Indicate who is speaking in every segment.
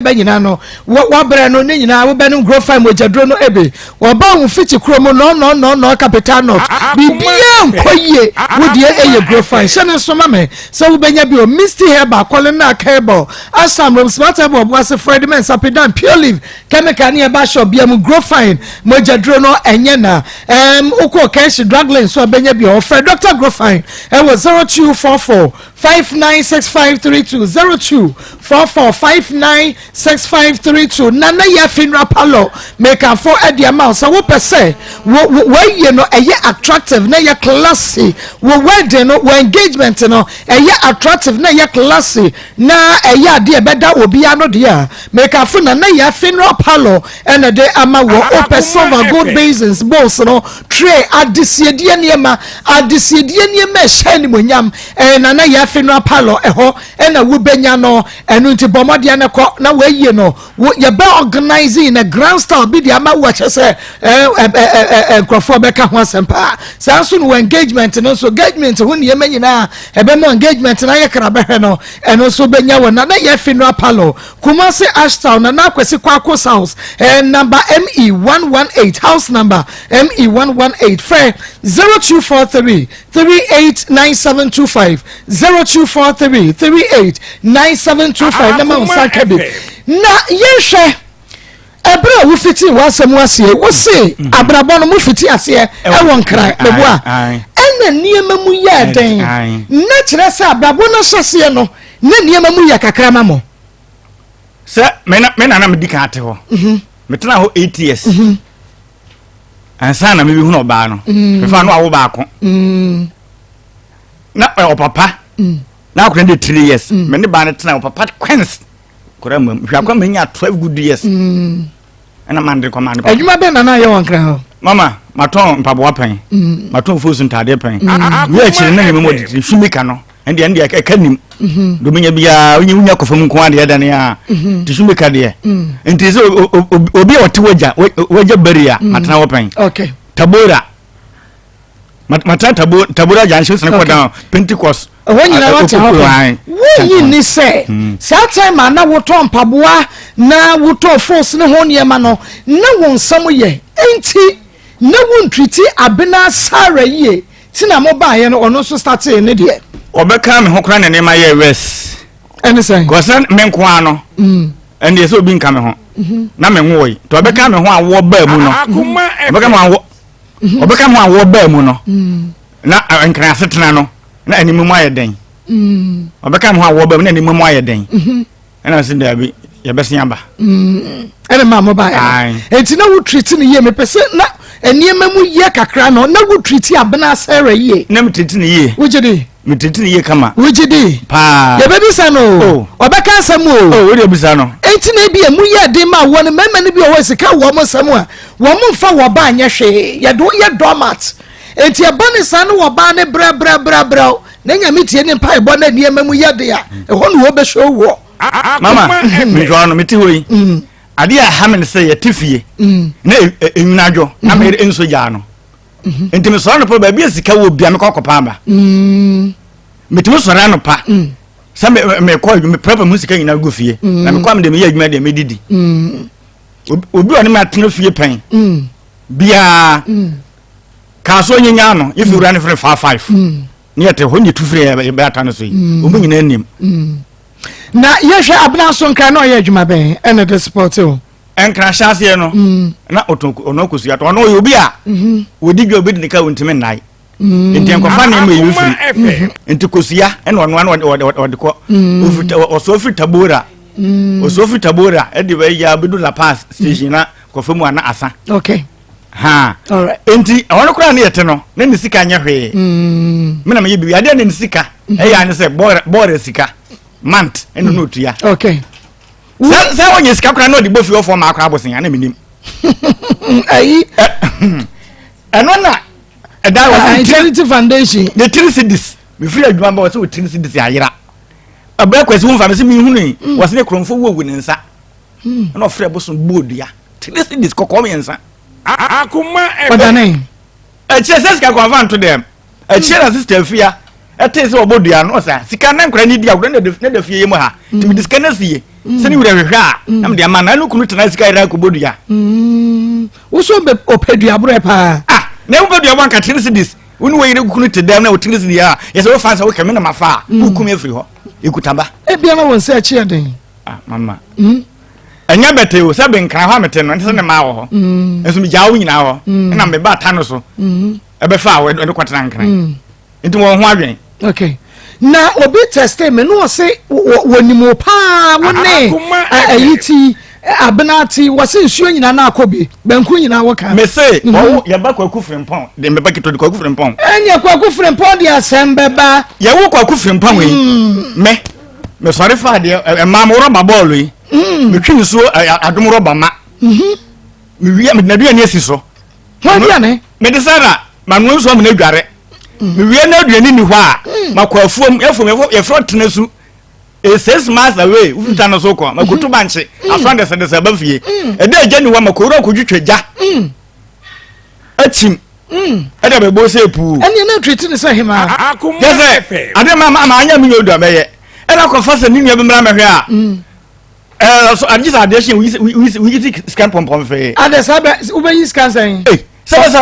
Speaker 1: Bɛ nyinaa no, wɔ w'abrɛ no ne nyinaa wobɛnom Grofine mogyaduro no ebe. Wɔba wo mfikyi kuro mu nɔɔnɔɔnɔɔnɔɔ Capital North. Biribiara nkɔ yie, wo deɛ ɛyɛ Grofine. Hyɛ no nso ma me sɛ wobɛnya bi wɔ Misty Herbal, Kɔlenak Herbal, Assam Room, Smart Herbal, Obuasi, Fred Mensah, Pedan, Pure Leaf, Chemical ne Herbal Shop bia mu. Grofine mogyaduro no ɛnyɛ na. Wokɔ Kenshi Drug Lane so a bɛnya bi wɔ hɔ. Frɛ Dr. Grofine ɛwɔ 0244 596532, 0244 596532. Nana yɛ funeral parlour mekafo ɛde ama wo sɛ wopɛ sɛ wɔayie no ɛyɛ attractive na ɛyɛ classy, wo wedding no, wo engagement no ɛyɛ attractive na ɛyɛ classy na ɛyɛ adeɛ ɛbɛda obiara no deɛ a, mekafo Nana yɛ funeral parlour ɛna de ama wɔ. Wopɛ silver, gold basins, bowls no, tray, adesiedie nneɛma, adesiedie nneɛma ɛhyɛ animonyam, Nana yɛ funeral parlour ɛhɔ ɛna wobɛnya no. Ɛno nti bɔ mmɔdeɛ no kɔ na wɔayie no wo yɛbɛ organize in a grand style bi de ama wo akyɛ sɛ ɛɛ ɛ ɛ ɛ nkurɔfoɔ bɛka ho asɛm paa. Saa nso no wɔ engagement no nso, engagement ho nneɛma nyinaa ɛbɛma engagement no ayɛ kra bɛhwɛ no, ɛno nso bɛnya wɔ Nana yɛ funeral parlour, Kumasi Ashtown, Nana Akwasi Kwako House, number ME 118, house number ME 118. Frɛ 0243 389725, 0243 389725 na ma wo nsa nka bi. Na yɛnhwɛ ɛberɛ a wofiti w'asɛm aseɛ, wose abrabɔ no mofiti aseɛ ɛwɔ Nkran meboa, ɛna nneɛma mu yɛ den na kyerɛ sɛ abrabɔ no hyɛseɛ no na nneɛma mu yɛ kakra ma mo.
Speaker 2: Sɛ me nana medi kan ate hɔ, metena hɔ 8 years ansa na mebɛhunu ɔbaa no. Mefa no awo baako na ɔpapa na akora de 3 years. Me ne baa no tena ɔpapa kwens kora mu hwɛ akora manya 12 good years ɛna mande kɔ mande papa.
Speaker 1: Adwuma bɛn na na ayɛ wɔ Nkran hɔ?
Speaker 2: Mama, matɔn mpaboa pɛn, matɔn fosu ntadeɛ pɛn. Wi akyire na nyame mu ɔde shoemaker no, ɛndeɛ ɛka nim de ominya biara wonya kɔfa mu nko adeɛ dane a nti shoemaker deɛ nti sɛ obi a ɔte wagya bari a matena hɔ pɛn. Tabora, matena Tabora junction sene kɔ down Pentecost.
Speaker 1: Ɛhɔ nyinaa wate hɔ pɛn. Wonyi ni sɛ saa time a na wotɔ mpaboa na wotɔ fos ne ho nneɛma no na wo nsɛm yɛ nti na wontwiti Abena Sara yie ti na mobaeɛ no, ɔno nso startee ne deɛ.
Speaker 2: Ɔbɛka me ho koraa na nneɛma yɛ wɛs.
Speaker 1: Ɛne sɛn?
Speaker 2: Kɔsɛ me nko ara no, ɛndeɛ sɛ obi nka me ho na me nwo yi nti ɔbɛka me ho awoɔ baa mu no, ɔbɛka me ho awoɔ, ɔbɛka me ho awoɔ baa mu no na nkran asetena no na anim mu ayɛ den. Ɔbɛka me ho awoɔ baa mu na anim mu ayɛ den, ɛna sɛ daabi, yɛbɛsen aba.
Speaker 1: Ɛne maa mo baeɛ no, enti na wotriti no yie? Mepɛ sɛ na nneɛma mu yɛ kakra no na wotriti Abena Sarah yie?
Speaker 2: Na metriti no yie.
Speaker 1: Wogye di?
Speaker 2: Metriti no yie kama.
Speaker 1: Wogye di?
Speaker 2: Paa.
Speaker 1: Yɛbɛbisa no o, ɔbɛka asɛm o.
Speaker 2: O, wode bisa no.
Speaker 1: Enti na ebi emu yɛ den ma wɔ no mmarima no bi wɔ hɔ, sika wɔ wɔn nsam a wɔn mfa wɔ ba nyɛ hwee, yɛde woyɛ doormat. Enti ɛba ne saa no wɔ baa ne brɛbrɛbrɛbrɛw na Nyame tie ne mpaebɔ na nneɛma mu yɛ den a, ɛhɔ na wɔbɛhyɛ wɔ.
Speaker 2: Mama, mehwɛ no mete hɔ yi, adeɛ a ɛha me ne sɛ yɛte fie na ɛnwunu adwo na meyere nso gyaa no nti mesɔre anɔpa, baabi a sika wɔ bia mekɔ akɔpa aba. Metumi sɔre anɔpa sɛ mekɔ adwuma, meprɛprɛ mu sika nyinaa gu fie na mekɔ a mede meyɛ adwuma deɛ medidi. Obi a ɔne me atena fie pɛn biaa kaa so ɔnyenya no yɛfi wura no fere fa five ne yɛte hɔ ne yɛtu firi yɛbɛata no so yi, ɔmu nyinaa nim.
Speaker 1: Na yɛhwɛ Abena so Nkra na ɔyɛ adwuma bɛn ɛna de support o?
Speaker 2: Nkra hyɛ aseɛ no na ɔtɔn ɔno akosua tɔn. Ɔno ɔyɛ obi a wɔdi dwa, obi de ne ka wɔntumi nnae nti nkɔfa nneɛma yi firi nti kosua ɛna ɔno ano ɔde kɔ ɔsɔ firi Tabora, ɔsɔ firi Tabora ɛde bɛyɛ abɛdu La Paz station na kɔfa mu ana asa. Ha nti ɛhɔ no koraa ne yɛte no na ne sika nyɛ hwee. Me na meyɛ biribi adeɛ ne ne sika ɛyɛ ane sɛ bɔɔrɛ sika mant ɛna no otua. Sɛ wɔnyɛ sika koraa na ɔde bɔ fie ɔfɔ maa koraa abosea na menim.
Speaker 1: Ayi.
Speaker 2: Ɛno na ɛda wɔ sɛ
Speaker 1: Charity Foundation.
Speaker 2: Ne 3 cedis mefiri adwuma ba wɔ sɛ wɔ 3 cedis ayera. Ɛbɛrɛ kwasi wo mfa me sɛ mehunu yi wɔ sɛ ne kurɔmfo wuowu ne nsa ɛna ɔfrɛ bosom bɔɔ dua 3 cedis kɔkɔɔ mmiɛnsa.
Speaker 3: Akoma FM.
Speaker 1: Ɔdane.
Speaker 2: Ɛkyerɛ sɛ sika kɔnfa nto dɛm. Ɛkyerɛ na sista Afia ɛte sɛ ɔbɔ dua no ɔsa sika na nkora ne di agorɔ ne da fie yɛ mu ha nti mede sika no asie. Sɛ ne wura hwehwɛ a, na mede ama no. Na ne kunu tena sika yera kɔbɔ dua.
Speaker 1: Wo so ɔpɛ duaborɛ paa.
Speaker 2: Ah, na wopɛ duabɔ anka 3 cedis. Wo ne wo yere kunu te dɛm na wo 3 cedis a, yɛ sɛ wofa sɛ wokɛ me na mafa a, wokum afiri hɔ. Ɛkuta ba.
Speaker 1: Ebia na wɔn nsa akyi yɛ den.
Speaker 2: Ah, mama. Ɛnyɛ bɛtɛ o, sɛ benkran hɔ a mete no, ɛnte sɛ ne maa wɔ hɔ. Nso megyaa wo nyinaa hɔ. Ɛna meba ta no so. Ɛbɛfa a wɔde kɔtena nkran. Nti wɔn ho adwen.
Speaker 1: Okay. Na obi teste me na ɔse wɔnim wo paa wo ne ayi ti abena ti wɔse nsuo nyinaa na akɔ bi banku nyinaa wɔka.
Speaker 2: Me se wɔwo yɛba Kwaku Frimpong de meba ketewa de Kwaku Frimpong.
Speaker 1: Ɛnyɛ Kwaku Frimpong de asɛm bɛba.
Speaker 2: Yɛwo Kwaku Frimpong yi me mesɔre fa adeɛ ɛmaa mo rɔba bɔɔlo yi metwi nsuo adom rɔba ma mewia mede n'aduane asi so.
Speaker 1: Ho aduane?
Speaker 2: Mede Sara manoa nsuo amena adware. Mewie na aduane ni hɔ a, mm. makɔ afuom, afuom yɛfrɛ tena su. 6 miles away, wofiri ta no so kɔ, makoto bankye, aso adɛsɛdɛsɛ aba fie. Ɛda agya ni hɔ a, makɔwura kɔtwitwa gya. Akyim. Ɛde abɛbɔ sɛ puu.
Speaker 1: Ɛnneɛ na treat ne sɛ hemaa.
Speaker 2: Yɛ sɛ, ade ma ma anya me nyɛ odu abɛyɛ. Ɛna kɔfa sɛ ne nua bi mmra mɛhwɛ a. Ɛɛ so agye sɛ adeɛ hyɛ woyi woyi sika mpɔmpɔn fee.
Speaker 1: Adɛ saa bɛ wobɛyi sika nsɛn.
Speaker 2: Ee sɛbɛ sɛ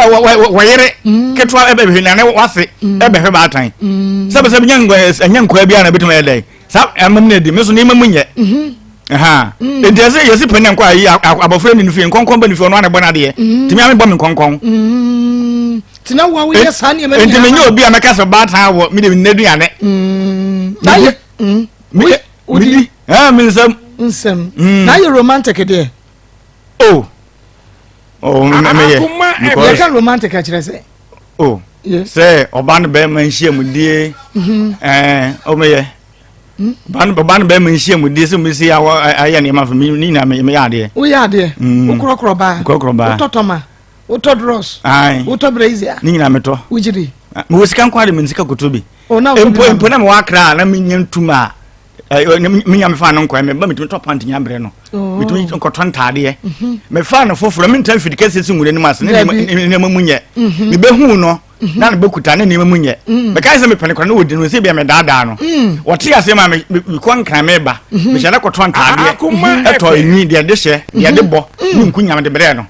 Speaker 2: wɔyere mm. ketewa ɛbɛhwɛ na ne wase mm. ɛbɛhwɛ baatan. Mm. Sɛbɛ sɛ nyɛ nkwa ɛnyɛ nkwa bi a na ebitumi ayɛ dɛ saa ɛmam na edi mi so nneɛma mu nyɛ. Mm-hmm. Nti ɛsɛ yɛsi pɛn na nkɔ ayi abɔfra ni fie nkɔnkɔn bɛ ne fie ɔno ana bɔ n'adeɛ. Tumi ame bɔ mi nkɔnkɔn.
Speaker 1: Tina wo a woyɛ saa nneɛma
Speaker 2: nyinaa. Nti mi nyɛ obi a mɛka sɛ baatan wɔ mi de mi nneduane.
Speaker 1: Na yɛ.
Speaker 2: Wodi. Ɛɛ mi nsɛm.
Speaker 1: Nsɛm. Mm. Na ayɛ romantic deɛ.
Speaker 2: Oh. Oh, meyɛ.
Speaker 1: Because. Yɛka romantic akyerɛ sɛ.
Speaker 2: Oh. Sɛ ɔba no bɛrima nhyia mu die. Mhm. Ɛɛ ɔmeyɛ. Hmm? Ɔba no bɛrima nhyia mu die sɛ mo si ayɛ nneɛma fɛ mi ne nyinaa meyɛ adeɛ.
Speaker 1: Woyɛ adeɛ. Hmm. Wokorɔkorɔ baa.
Speaker 2: Wokorɔkorɔ baa.
Speaker 1: Wotɔtɔ ma. Wotɔ drɔs. Wotɔ brazier.
Speaker 2: Ne nyinaa metɔ.
Speaker 1: Wogye di.
Speaker 2: Mewɔ sika nko ade me sika koto bi. Oh, mpo mpo na mewɔ akra na menya ntum a menya mefa no nkɔɛ meba metumi tɔ pant nya berɛ no oh. metumi nkɔtɔ ntaadeɛ mhm. mefa no foforɔ menta mfidi kɛseɛ si nwura no mu ase ne nneɛma mu nyɛ mhm. mebɛhuu no mhm. na ne bɛkuta ne nneɛma mu nyɛ mekae sɛ mepɛ no kora ne wɔdi no sɛ bia medaadaa no mm. wɔte aseɛ ma mekɔ nkran meba mehyɛ ne kɔtɔ ntaadeɛ ɛtɔ enwi deɛ de hyɛ deɛ de bɔ ne nku nyam de brɛ no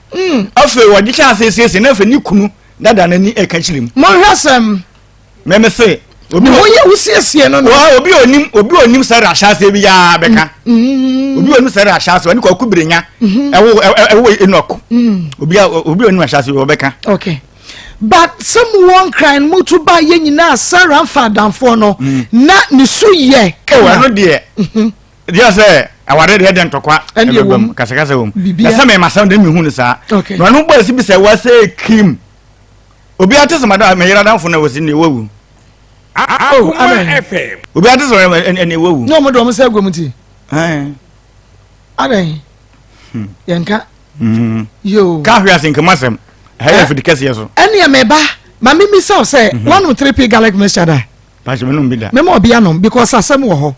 Speaker 2: afei wɔde hyɛ aseɛ siesie na afei ne kunu dada n'ani ɛka kyerɛ mu
Speaker 1: monhwɛ sɛm
Speaker 2: mɛmɛ se
Speaker 1: obi wo yɛ wosiesie no no
Speaker 2: obi onim obi onim sɛ ahyɛ bi yaa bɛka mm-hmm. obi onim sɛ ahyɛ ase ɔne kɔkɔ birenya mm-hmm. ɛwɔ ɛwɔ enɔk mm. obi obi onim ahyɛ ase ɔbɛka.
Speaker 1: Okay but sɛ mu wɔ nkran mu to ba yɛ nyinaa Sarah nfa adamfoɔ no mm. na ne su yɛ
Speaker 2: kama. ɛwɔ ɛno deɛ mm-hmm. deɛ sɛ aware deɛ deɛ ntɔkwa ɛbɛba mu kasakasa wɔ mu na sɛ mɛma sɛm de mehu no saa na ɔno bɔ ɛsi bi sɛ wɔsɛ kim. Obi ate sɛ madam me yere adamfo na wɔsi ne wawu.
Speaker 3: Akoma FM.
Speaker 2: Obi ate sɛ ɛne wawu.
Speaker 1: Ne wɔn de wɔn nsa agu wɔn ti. Adan. Hmm. Yɛn ka.
Speaker 2: Hmm. Yoo. Ka ahwe ase nkama asɛm. Ɛha yɛ afidi kɛseɛ so.
Speaker 1: Ɛnea meba ma mi mi sɛ sɛ mhm. wɔn 3P garlic mixture da.
Speaker 2: Paṣẹ mi num bi da.
Speaker 1: Mɛma ɔbi anom because asɛm wɔ hɔ.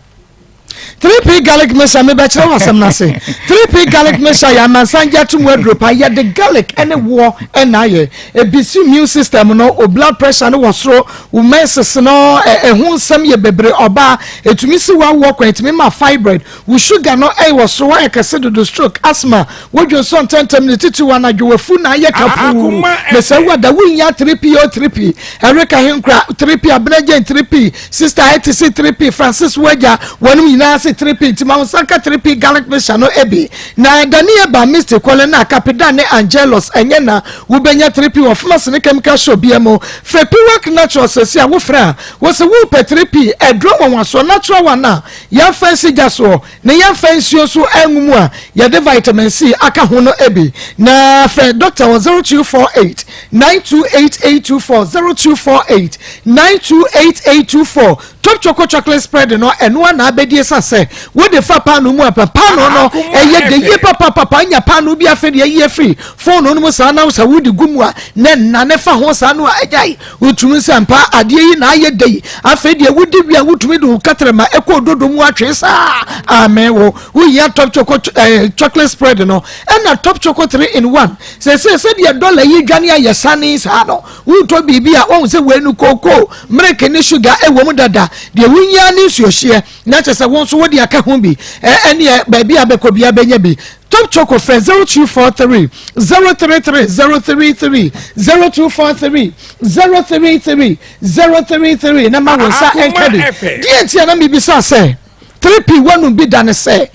Speaker 1: 3P garlic mixture mebɛkyerɛ wo asɛm no ase. 3P garlic mixture yɛ amansan gye ato mu aduro pa. Yɛde garlic ne woɔ na ayɛ. Ebisi immune system no, wo blood pressure no wɔ soro, wo menses no ɛho nsɛm yɛ bebree. Ɔbaa, etumi si w'awoɔ kwan, etumi ma fibroid, wo sugar no ɛwɔ soro, woayɛ kɛse dodo, stroke, asthma, wodwo nsɔ ntɛmntɛm, ne titiriw anadwo w'afu na ayɛ kapuu. Mesɛ wo ada wonnya 3P o 3P, Erica Henkura 3P, Abena Jane 3P, Sister Hetty se 3P, Francis Wagya, wɔnom nyinaa se 3P, nti ma wo nsa nka 3P garlic mixture no bi. Na Danie ba Misty Kwale na Kapidan ne Angelus ɛnyɛ na wobɛnya 3P wɔ pharmacy ne chemical shop biara mu. Frɛ Piwak Natural seesei a wofrɛ a wose worepɛ 3P aduro nwanwasoɔ natural one a yɛmfa nsi gya soɔ na yɛmfa nsuo nso angu mu a yɛde vitamin C aka ho no bi. Na frɛ dɔkta wɔ 0248 928824 0248 928824. Top Choco Chocolate Spread no ɛno ara na abɛdi ɛsiane sɛ wode fa paanoo mu a paanoo no ɛyɛ dɛ yie papapapa. Nya paanoo bi afei deɛ ayi afiri fononoo no mu saa na sɛ wode gu mu a na nnane fa ho saa no a agyae. Wotumi sɛ ampa adeɛ yi na ayɛ dɛ yi. Afei deɛ wodi wie a wotumi de wo kɛtrɛma ɛkɔ ododo mu atwe saa. Amen wo. Wohia Top Choco eh, Chocolate Spread no ɛna Top Choco 3 in 1. Seesei sɛdeɛ dɔla yi dwane ayɛ sane saa no, wotɔ biribi a woahu sɛ wei no kookoo, milk ne sugar ɛwɔ mu dada. Deɛ wohia ne nsuohyeɛ na kyerɛ sɛ wo nso wode aka ho bi. Ɛneɛ baabi a bɛkɔ biara bɛnya bi. Top Choco frɛ 0243 033 033 0243 033 033 na ma wo nsa nka bi. Deɛ nti a na mebisa sɛ 3P woanum bi da ne sɛ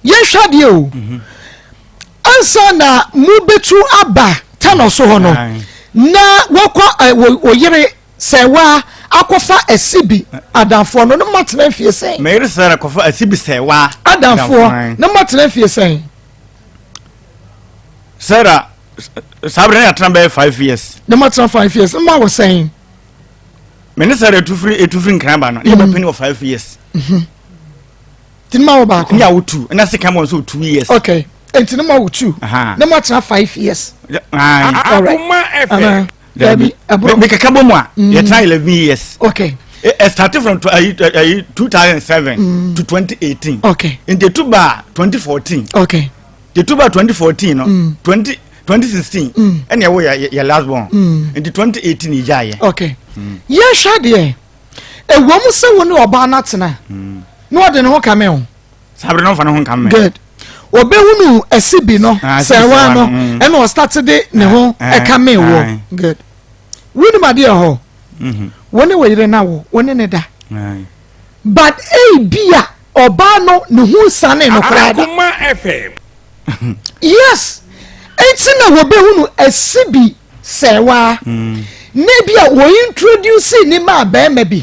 Speaker 1: yɛnhwɛ adeɛ o. Ansa na mobɛtu aba Tanɔ so hɔ no na wɔkɔ wo yere Sɛɛwaa akɔfa Asibi adamfoɔ no, ne moatena mfie sɛn?
Speaker 2: Me yere Sarah kɔfa Asibi Sɛɛwaa
Speaker 1: adamfoɔ, ne moatena mfie sɛn?
Speaker 2: Sarah, saa berɛ ne yɛatena bɛyɛ 5 years.
Speaker 1: Ne moatena 5 years, ne moawɔ sɛn?
Speaker 2: Me ne Sarah etufiri etufiri nkran ba no, ne yɛ bɛpɛni wɔ 5 years.
Speaker 1: Nti ne moawɔ baako?
Speaker 2: Ne yɛawo two, ɛna sika mu nso 2 years.
Speaker 1: Okay, nti ne moawo two, ne moatena 5 years.
Speaker 3: Akoma FM.
Speaker 2: Dabi,
Speaker 1: ɛboro.
Speaker 2: Mekeka bɔ mu a, mm. yɛtena 11 years.
Speaker 1: Okay.
Speaker 2: It started from 2007 to 2018.
Speaker 1: Okay.
Speaker 2: Nti etu ba 2014.
Speaker 1: Okay.
Speaker 2: Etu ba 2014 no. 20 2016. Ɛna ɛwɔ yɛ yɛ last born. Nti 2018 yɛ gya yɛ.
Speaker 1: Okay. Yɛhwɛ deɛ, ɛwɔ mu sɛ wo ne ɔbaa no atena na ɔde ne ho kame ho.
Speaker 2: Saa bere no ɔmfa ne ho nka me.
Speaker 1: Good. Obehunu ɛsi bi no,
Speaker 2: Ah,
Speaker 1: sɛwa no,
Speaker 2: ɛna
Speaker 1: ɔstart de ne ho
Speaker 2: ah,
Speaker 1: ɛka me wɔ.
Speaker 2: Ah.
Speaker 1: Good. Wonim adeɛ hɔ. Wo ne wo yere na wo, wo ne ne da. But ebi a ɔbaa no ne ho nsane no koraa da.
Speaker 3: Akoma FM.
Speaker 1: Yes. Enti na wɔbɛhunu ɛsi bi sɛwa. Na ebi a wɔ introduce ne maa bɛrima bi.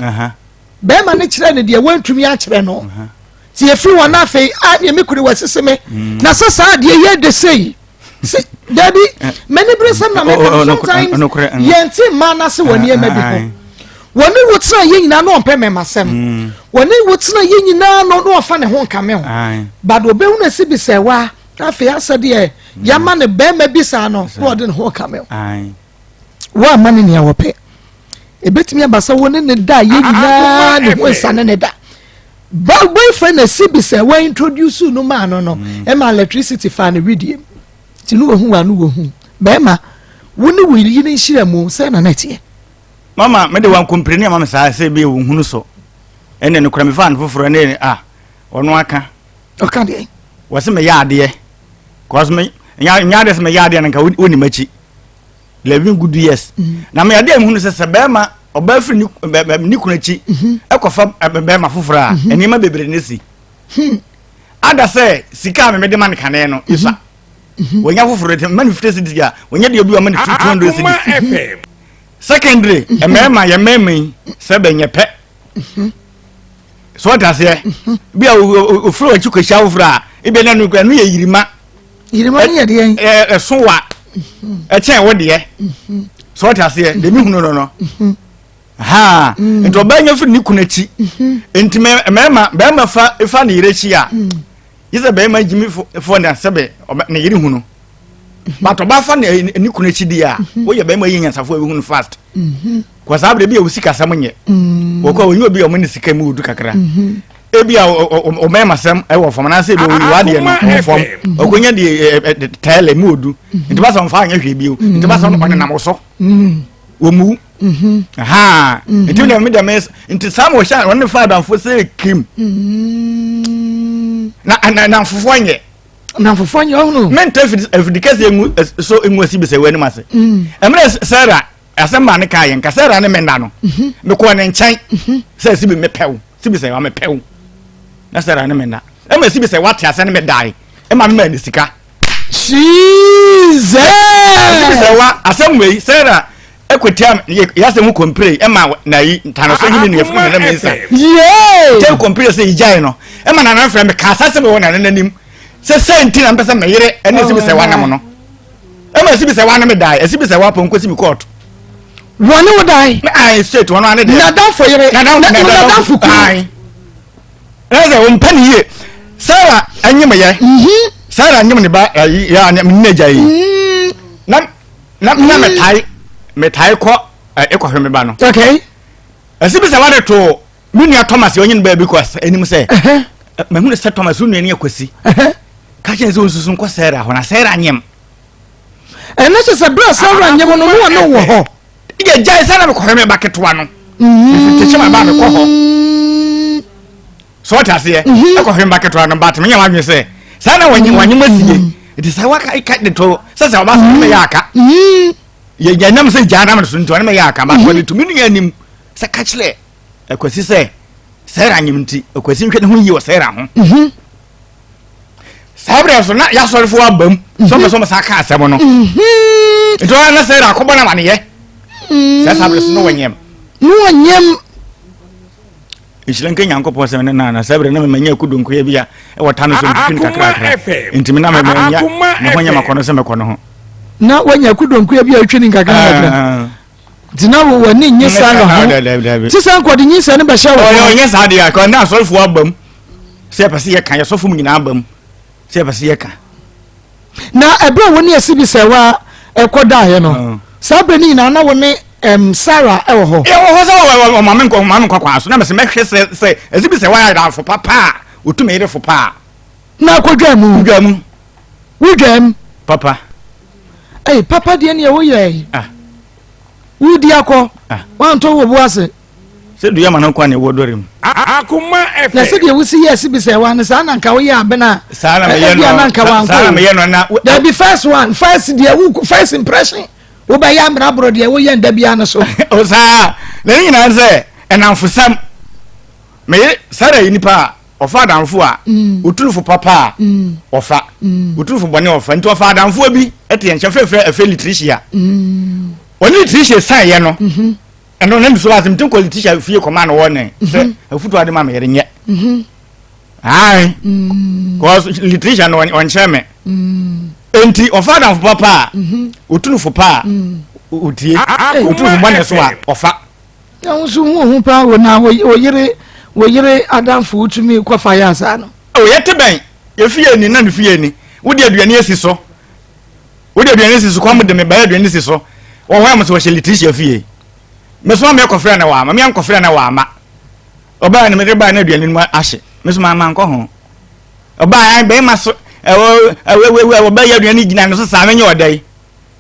Speaker 1: Bɛrima no kyerɛ no deɛ wantumi akyerɛ no. Nti efiri hɔ na afei a deɛ me kunu wasisi me. Mm. Na sɛ saa adeɛ yɛ de sei. Si dabi
Speaker 2: eh.
Speaker 1: m'ani bere sɛm na mɛka no
Speaker 2: oh, oh,
Speaker 1: sometimes
Speaker 2: mm.
Speaker 1: yɛn ti mmaa n'ase wɔ nneɛma bi ho.
Speaker 2: Mm.
Speaker 1: Wɔne wo tena yɛ nyinaa no ɔmpɛ mɛmasɛm. Wɔne wo tena yɛ nyinaa no na ɔfa ne ho nkame ho. But obehunu esi bi sɛ wa afei asɛ deɛ yɛama ne bɛrima bi saa no na ɔde ne ho kame ho. Woamma no nea wɔpɛ. Ebetumi aba sɛ wo ne ne da a yɛ nyinaa ne ho nsa ne ne da. Ba boyfriend na si bi sɛ wa introduce no maa no no mm. ɛma electricity fa ne widie mu. Nti no wɔhu wa no wɔhu. Bɛrima, wo ne wo yere nhyira mu sɛ na na ɛteɛ.
Speaker 2: Mama, mede wa nkompire ama me saa sɛ bi wo hunu so. Ɛne no kura me fa no foforɔ ne a ɔno aka.
Speaker 1: Ɔka deɛ.
Speaker 2: Wɔse meyɛ adeɛ. Cause me nya adeɛ sɛ meyɛ adeɛ no nka wo ni makyi. 11 good years mm. Na me adeɛ mehunu sɛ sɛ bɛrima ɔbaa firi ne kunu akyi mhm. ɛkɔfa bɛrima foforɔ a mhm. nneɛma bebree ne si hmm. Ada sɛ sika a memede ma no kane no ɛsua mhm. wɔnya foforɔ nti ma no 50 cedis a wɔnya deɛ bi wɔma no 200 cedis. Secondary, mmarima yɛ mmarima yi sɛ bɛnyɛ pɛ so ɔte aseɛ bi a ofiri wɔn akyi kɔhyia foforɔ a ebi na no yɛ yirima.
Speaker 1: Yirima no yɛ deɛ.
Speaker 2: Ɛso wa ɛkyɛn wo deɛ so ɔte aseɛ deɛ mi hunu no no ha nti ɔbaa nya firi ne kunu akyi nti mmarima bɛrima fa fa ne yere akyi a yi sɛ bɛrima gyimi fo na sɛbɛ ne yere hunu but ɔbaa fa ne ne kunu akyi deɛ a woyɛ bɛrima yɛ nyansafo a ehunu fast kɔ saa abiri bi a osi kasam nyɛ wɔkɔ wɔnyɛ obi a wɔn ne sika mu odu kakra ebi a ɔmɛɛma sɛm ɛwɔ fam anaasɛ ebi oyi wadeɛ no ɛwɔ fam ɔkɔnya deɛ tɛɛlɛ mu odu nti ba sɛ ɔnfa anyɛ hwee bio nti ba sɛ ɔnenam so wɔ mu ha nti mi dɛm nti saa ma ɔhyɛ ɔne fa adamfo sɛ kim na na nfofoɔ nyɛ
Speaker 1: na nfofoɔ nyɛ ɔhunu
Speaker 2: mɛnta afidi kɛseɛ ngu so ngu asi bisɛ wɔ anim ase ɛmɛ Sarah asɛm maa ne kaa yɛn nka Sarah ne me nna no mhm. mekɔɔ ne nkyɛn mhm. sɛ sibi mepɛw sibi sɛ wa mepɛw na Sarah ne me nna ɛma sibi sɛ wate asɛ ne me dae ɛma me maa ne sika.
Speaker 1: Jesus.
Speaker 2: Sibi sɛ wa asɛm wei Sarah ɛkɔtia yɛasɛm ho kɔmpire ɛma na yi ntanoso yi ne nua firi me ne me nsa.
Speaker 1: Yee.
Speaker 2: Kyɛn kɔmpire sɛ yigyae no ɛma nana frɛ me kaa asɛm wɔ nana n'anim sɛ sɛ nti na mpɛ sɛ meyere ɛne sibi sɛ wanam no. Ɛma esi bi sɛ wa ne me dae. Esi bi sɛ wa pɔn kosi mi kɔɔto.
Speaker 1: Wɔne wo dae.
Speaker 2: Me ayi straight wɔn ane deɛ.
Speaker 1: Nadamfo yere. Nadamfo kunu.
Speaker 2: Ayi. Ɛna sɛ wɔn mpɛ ne yie. Sarah ɛnyem yɛ.
Speaker 1: Mhm.
Speaker 2: Sarah nyem ne ba ayi yɛ ane ne n'agya yi.
Speaker 1: Mm.
Speaker 2: Na na na me tae me tae kɔ ɛkɔhwɛ me ba no.
Speaker 1: Okay.
Speaker 2: Esi bi sɛ wa de to me nua Thomas yɛ ɔnye no baabi kɔ anim sɛ mahunu sɛ Thomas wo nua ni akwasi ka kyerɛ sɛ ɔnsusu nkɔ Sarah hɔ na Sarah nyem.
Speaker 1: Ɛno kyɛ sɛ berɛ a Sarah nyem no no ɔne wɔ hɔ.
Speaker 2: Yɛ gyae sɛ na mekɔhwɛ me ba ketewa no. Mefiri tekyɛ ma ba mekɔ hɔ. So wɔte aseɛ? Mhm. Ɛkɔhwɛ mba ketewa no but menyɛ w'adwene sɛ saa na wɔnye wɔnye ma sie. Mhm. Nti sɛ waka ka de to sɛ sɛ ɔba sɛ ɔne mɛyɛ aka. Mhm. Yɛ yɛ nam sɛ gyaa nam so nti ɔne mɛyɛ aka but wɔde tumi nua anim sɛ ka kyerɛ Akwasi sɛ Sarah nyem nti Akwasi nhwɛ ne ho yie wɔ Sarah ho. Saa berɛ so na yɛasɔrefoɔ aba mu sɛ ɔpɛ sɛ ɔmo san ka asɛm no. Nti ɔyɛ na Sarah akɔbɔ no amaneyɛ. Sɛ saa berɛ so na wɔnyem.
Speaker 1: Na wɔnyem.
Speaker 2: Nhyira nka Nyankopɔn sɛ ne nana saa berɛ na manya akudonkoya bi a ɛwɔ ta no so metwitwi no kakrakra nti me na manya me ho nyɛ makɔno sɛ mɛkɔ no ho.
Speaker 1: Na wanya akudonkoya bi a wotwi no nkakrakra ah. nti na wo w'ani nye Sara ho ti sɛ nkɔde nyinsɛn no bɛhyɛ wo
Speaker 2: ho. Ɔnyɛ saa deɛ akɔ na asɔrefoɔ aba mu sɛ yɛpɛ sɛ yɛka yɛsɔfo mu nyinaa aba mu sɛ yɛpɛ sɛ yɛka.
Speaker 1: Na ɛberɛ a wo ne Asibisɛwa kɔdaeɛ no, ah. saa berɛ no nyinaa na wo ne um, Sarah wɔ hɔ.
Speaker 2: Yɛwɔ hɔ sɛ ɔma me nkɔ ɔma me nkɔ kwan so na mɛsɛ mɛhwɛ sɛ sɛ Asibisɛwa yɛ adamfo papa a ɔtumi yere fo paa.
Speaker 1: Na akɔdwa mu.
Speaker 2: Dwa mu.
Speaker 1: Wodwa mu.
Speaker 2: Papa.
Speaker 1: Ɛy papa deɛ neɛ woyɛ yi. Ah. Wodi akɔ. Ah. Wantɔ wɔ bo ase.
Speaker 2: Sɛ dua ma no nkwa na ɛwɔ dɔre mu.
Speaker 3: Akoma FM.
Speaker 1: Na sɛdeɛ wosi yɛ si bisɛ wa no saa na nka woyɛ abena.
Speaker 2: Saa na meyɛ no.
Speaker 1: na nka wankɔ.
Speaker 2: Saa na meyɛ no na.
Speaker 1: Dabi first one first deɛ wo first impression wobɛyɛ amena borɔ deɛ woyɛ nda biara no so.
Speaker 2: O saa na ne nyinaa sɛ ɛnamfosɛm meyɛ saa na yɛ nipa a ɔfa adamfo a mm. oturufo papa a mm. ɔfa mm. oturufo bɔne ɔfa nti ɔfa adamfoɔ bi ɛte yɛn nkyɛn frɛfrɛ ɛfɛ litricia ɔne litricia san yɛ no. Mm-hmm. Ɛno na nso asɛm nti nkɔ Letitia fie kɔma no wɔ ne sɛ mhm. afutu ade ma me yere nyɛ. Mhm. Ae. Mm. Cause Letitia no ɔnkyerɛ me. Mm. Enti ɔfa adamfo papa a mhm. otunufo pa a mm. otie otunufo bɔne so a ɔfa.
Speaker 1: Na wo nso hu ho paa wo na wo yere wo yere adamfo wotumi kɔfa yɛ asaa no.
Speaker 2: O yɛte bɛn yɛfie ni na ne fie ni wode aduane asi so Wode aduane si so kɔm de me bae aduane si so wɔ hɔ a mo sɛ wɔhyɛ Letitia fie. Mesoma me kɔfrɛ na wɔama me ankɔfrɛ na wɔama. Ɔbaa no mede baa na aduane no mu ahye. Mesoma ama nkɔ ho. Ɔbaa an bɛrima so ɛwɔ ɛwɔ ɛwɔ ɔbaa yɛ aduane gyina no so saa menyɛ ɔda yi.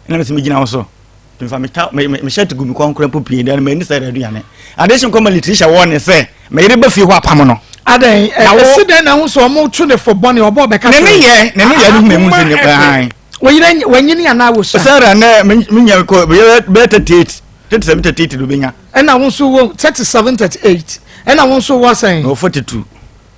Speaker 2: Ɛna mesɛ megyina wo so. Mfa me ta me me shirt gu me kɔn kora mpo pii dɛ m'ani sɛ aduane. Ade hye nkɔma Letitia wɔ ne sɛ me yere ba fie hɔ apam no.
Speaker 1: Adɛn ɛsi dɛn na ho sɛ ɔmo to ne fo bɔne ɔbɔ ɔbɛka
Speaker 2: kyerɛ. Ne ne yɛ ne ne yɛ no hu emu sɛ ne han.
Speaker 1: Wɔyere wɔnyini anaa wosua.
Speaker 2: Sarah nɛ me nya kɔ bɛyɛ bɛyɛ 38 37 38 do bɛnya.
Speaker 1: Ɛna wo nso wɔ 37 38 ɛna wo nso wɔ sɛn.
Speaker 2: Wɔ 42.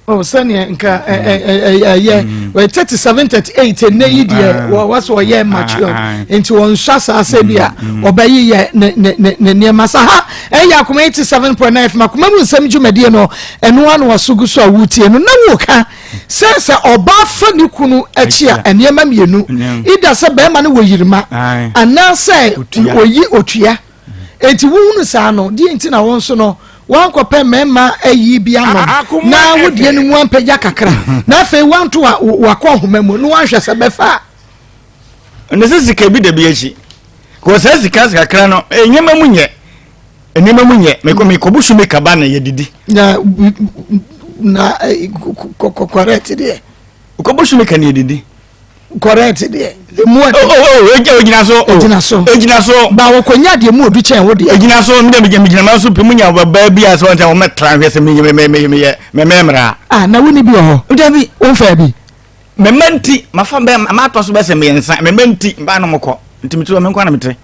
Speaker 1: Oh, sɛnea nka ɛyɛ mm. 37 38 ɛnɛ yi deɛ mm. wɔ sɛ ɔyɛ mature ah, ah. nti wɔnsua saa sɛ bi a mm, ɔbɛyeyɛ ne ne ne ne nneɛma sa ha ɛyɛ akoma 87.9 fm akoma mu nsɛm dwumadie no ɛno ano waso gu so a wotie no na woka sɛ sɛ ɔbaa fa ne kunu akyi a nneɛma mmienu ida sɛ bɛrima no wɔ yirima anaasɛ oyi otua Enti wohunu saa no, deɛ nti na wo nso no woankɔpɛ mmarima ayi bi anom na wo deɛ no mu ampagya kakra na afei woanto wakɔ ahoma mu na woanhwɛ sɛ bɛfa a.
Speaker 2: Ɛnɛ sɛ sika bi da bi akyi kɔ saa sika kakra no eh, nneɛma mu nyɛ nneɛma mu nyɛ mekɔ mekɔ busu mi kaba na yɛdidi.
Speaker 1: Na na eh, kɔkɔrɛte deɛ.
Speaker 2: Kɔ busu mi ka na yɛdidi.
Speaker 1: Correct deɛ emu ɛdi.
Speaker 2: O o o egyina so.
Speaker 1: Egyina so.
Speaker 2: Egyina so.
Speaker 1: Ba wɔkɔnya deɛ mu odu kyɛn wo deɛ.
Speaker 2: Egyina so mi de mi gyina ma so pɛ mu nya ɔbaa bi a sɛ wɔn sɛ wɔn mɛ tra nhwɛ sɛ mi mi mi mi yɛ mɛ mɛ mra.
Speaker 1: Ah na wuni bi wɔ hɔ.
Speaker 2: Dabi.
Speaker 1: O nfɛ bi.
Speaker 2: Mɛ mɛ nti ma fa bɛ ma atɔ so bɛ sɛ mmiɛnsa mɛ mɛ nti mbaa no mo kɔ nti mi ti wɔ mi nkɔ na mi te.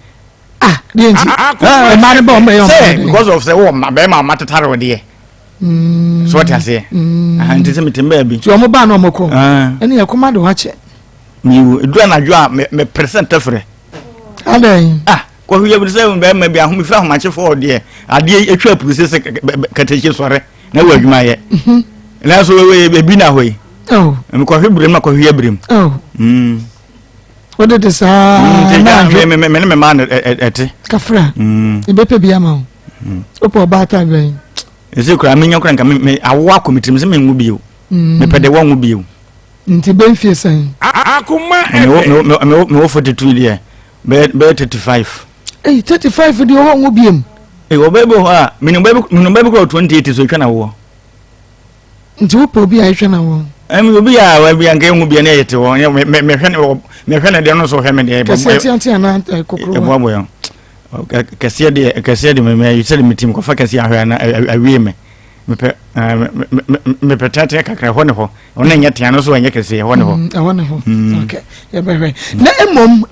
Speaker 1: Ah deɛ nti. Mmaa no bɛ wɔn bɛ yɛ wɔn.
Speaker 2: Sɛ because of sɛ wɔ mma bɛrima ɔma tetare wɔ deɛ. Mm. So wɔte aseɛ mm. Nti sɛ mete mbaa bi
Speaker 1: nti ɔmo baa na ɔmo kɔ ah. ɛne yɛ kɔma de wakyɛ
Speaker 2: mewu ɛduru anadwo a mepere sɛ ntɛfrɛ
Speaker 1: adɛn
Speaker 2: ah kɔhwe yɛ sɛ bɛrima bi ahome firi ahomakyefoɔ deɛ adeɛ atwa apuru sɛ sɛ katakye sɔre na wɔ adwuma yɛ mhm. nanso ebi na hɔ yi oh. mekɔhwe berem na kɔhwe aberem
Speaker 1: oh. mm. wode de saa
Speaker 2: mm, na adwo me ne me maa no ɛte
Speaker 1: kafra ɛbɛpɛ bi ama wo wopɛ ɔbaatan bɛn
Speaker 2: Ɛsɛ kura menya kura nka me awo akɔ me tirim sɛ menwo bio. Mm. Mepɛ de wɔnwo bio.
Speaker 1: Nti bɛ mfie sɛn?
Speaker 3: Akoma ɛfɛ.
Speaker 2: Mewɔ 42 deɛ bɛyɛ bɛyɛ 35.
Speaker 1: Ɛyi 35 deɛ ɔwɔ nwo biem.
Speaker 2: Ɛyi ɔbɛ bi wɔ hɔ a menim bɛ menim bɛ bi kura 28 so etwa na woɔ.
Speaker 1: Nti wopɛ obi a etwa na woɔ.
Speaker 2: Ɛmi obi a wabi anka enwu bia ne yɛ te hɔ mɛ mɛhwɛ ne mɛhwɛ ne deɛ no so hwɛ me deɛ.
Speaker 1: Kɛseɛ teatea na kokoro.
Speaker 2: Ɛboaboa yɛn. Kɛseɛ deɛ kɛseɛ deɛ mɛ sɛdeɛ metim kɔfa kɛseɛ ahwɛ ana awie me mepɛ Mepɛ teatea kakra ɛhɔ ne hɔ ɔno ɛnyɛ tea no so ɛnyɛ kɛseɛ ɛhɔ ne hɔ.
Speaker 1: Ɛhɔ ne hɔ mm. Okay, yɛbɛhwɛ na mmom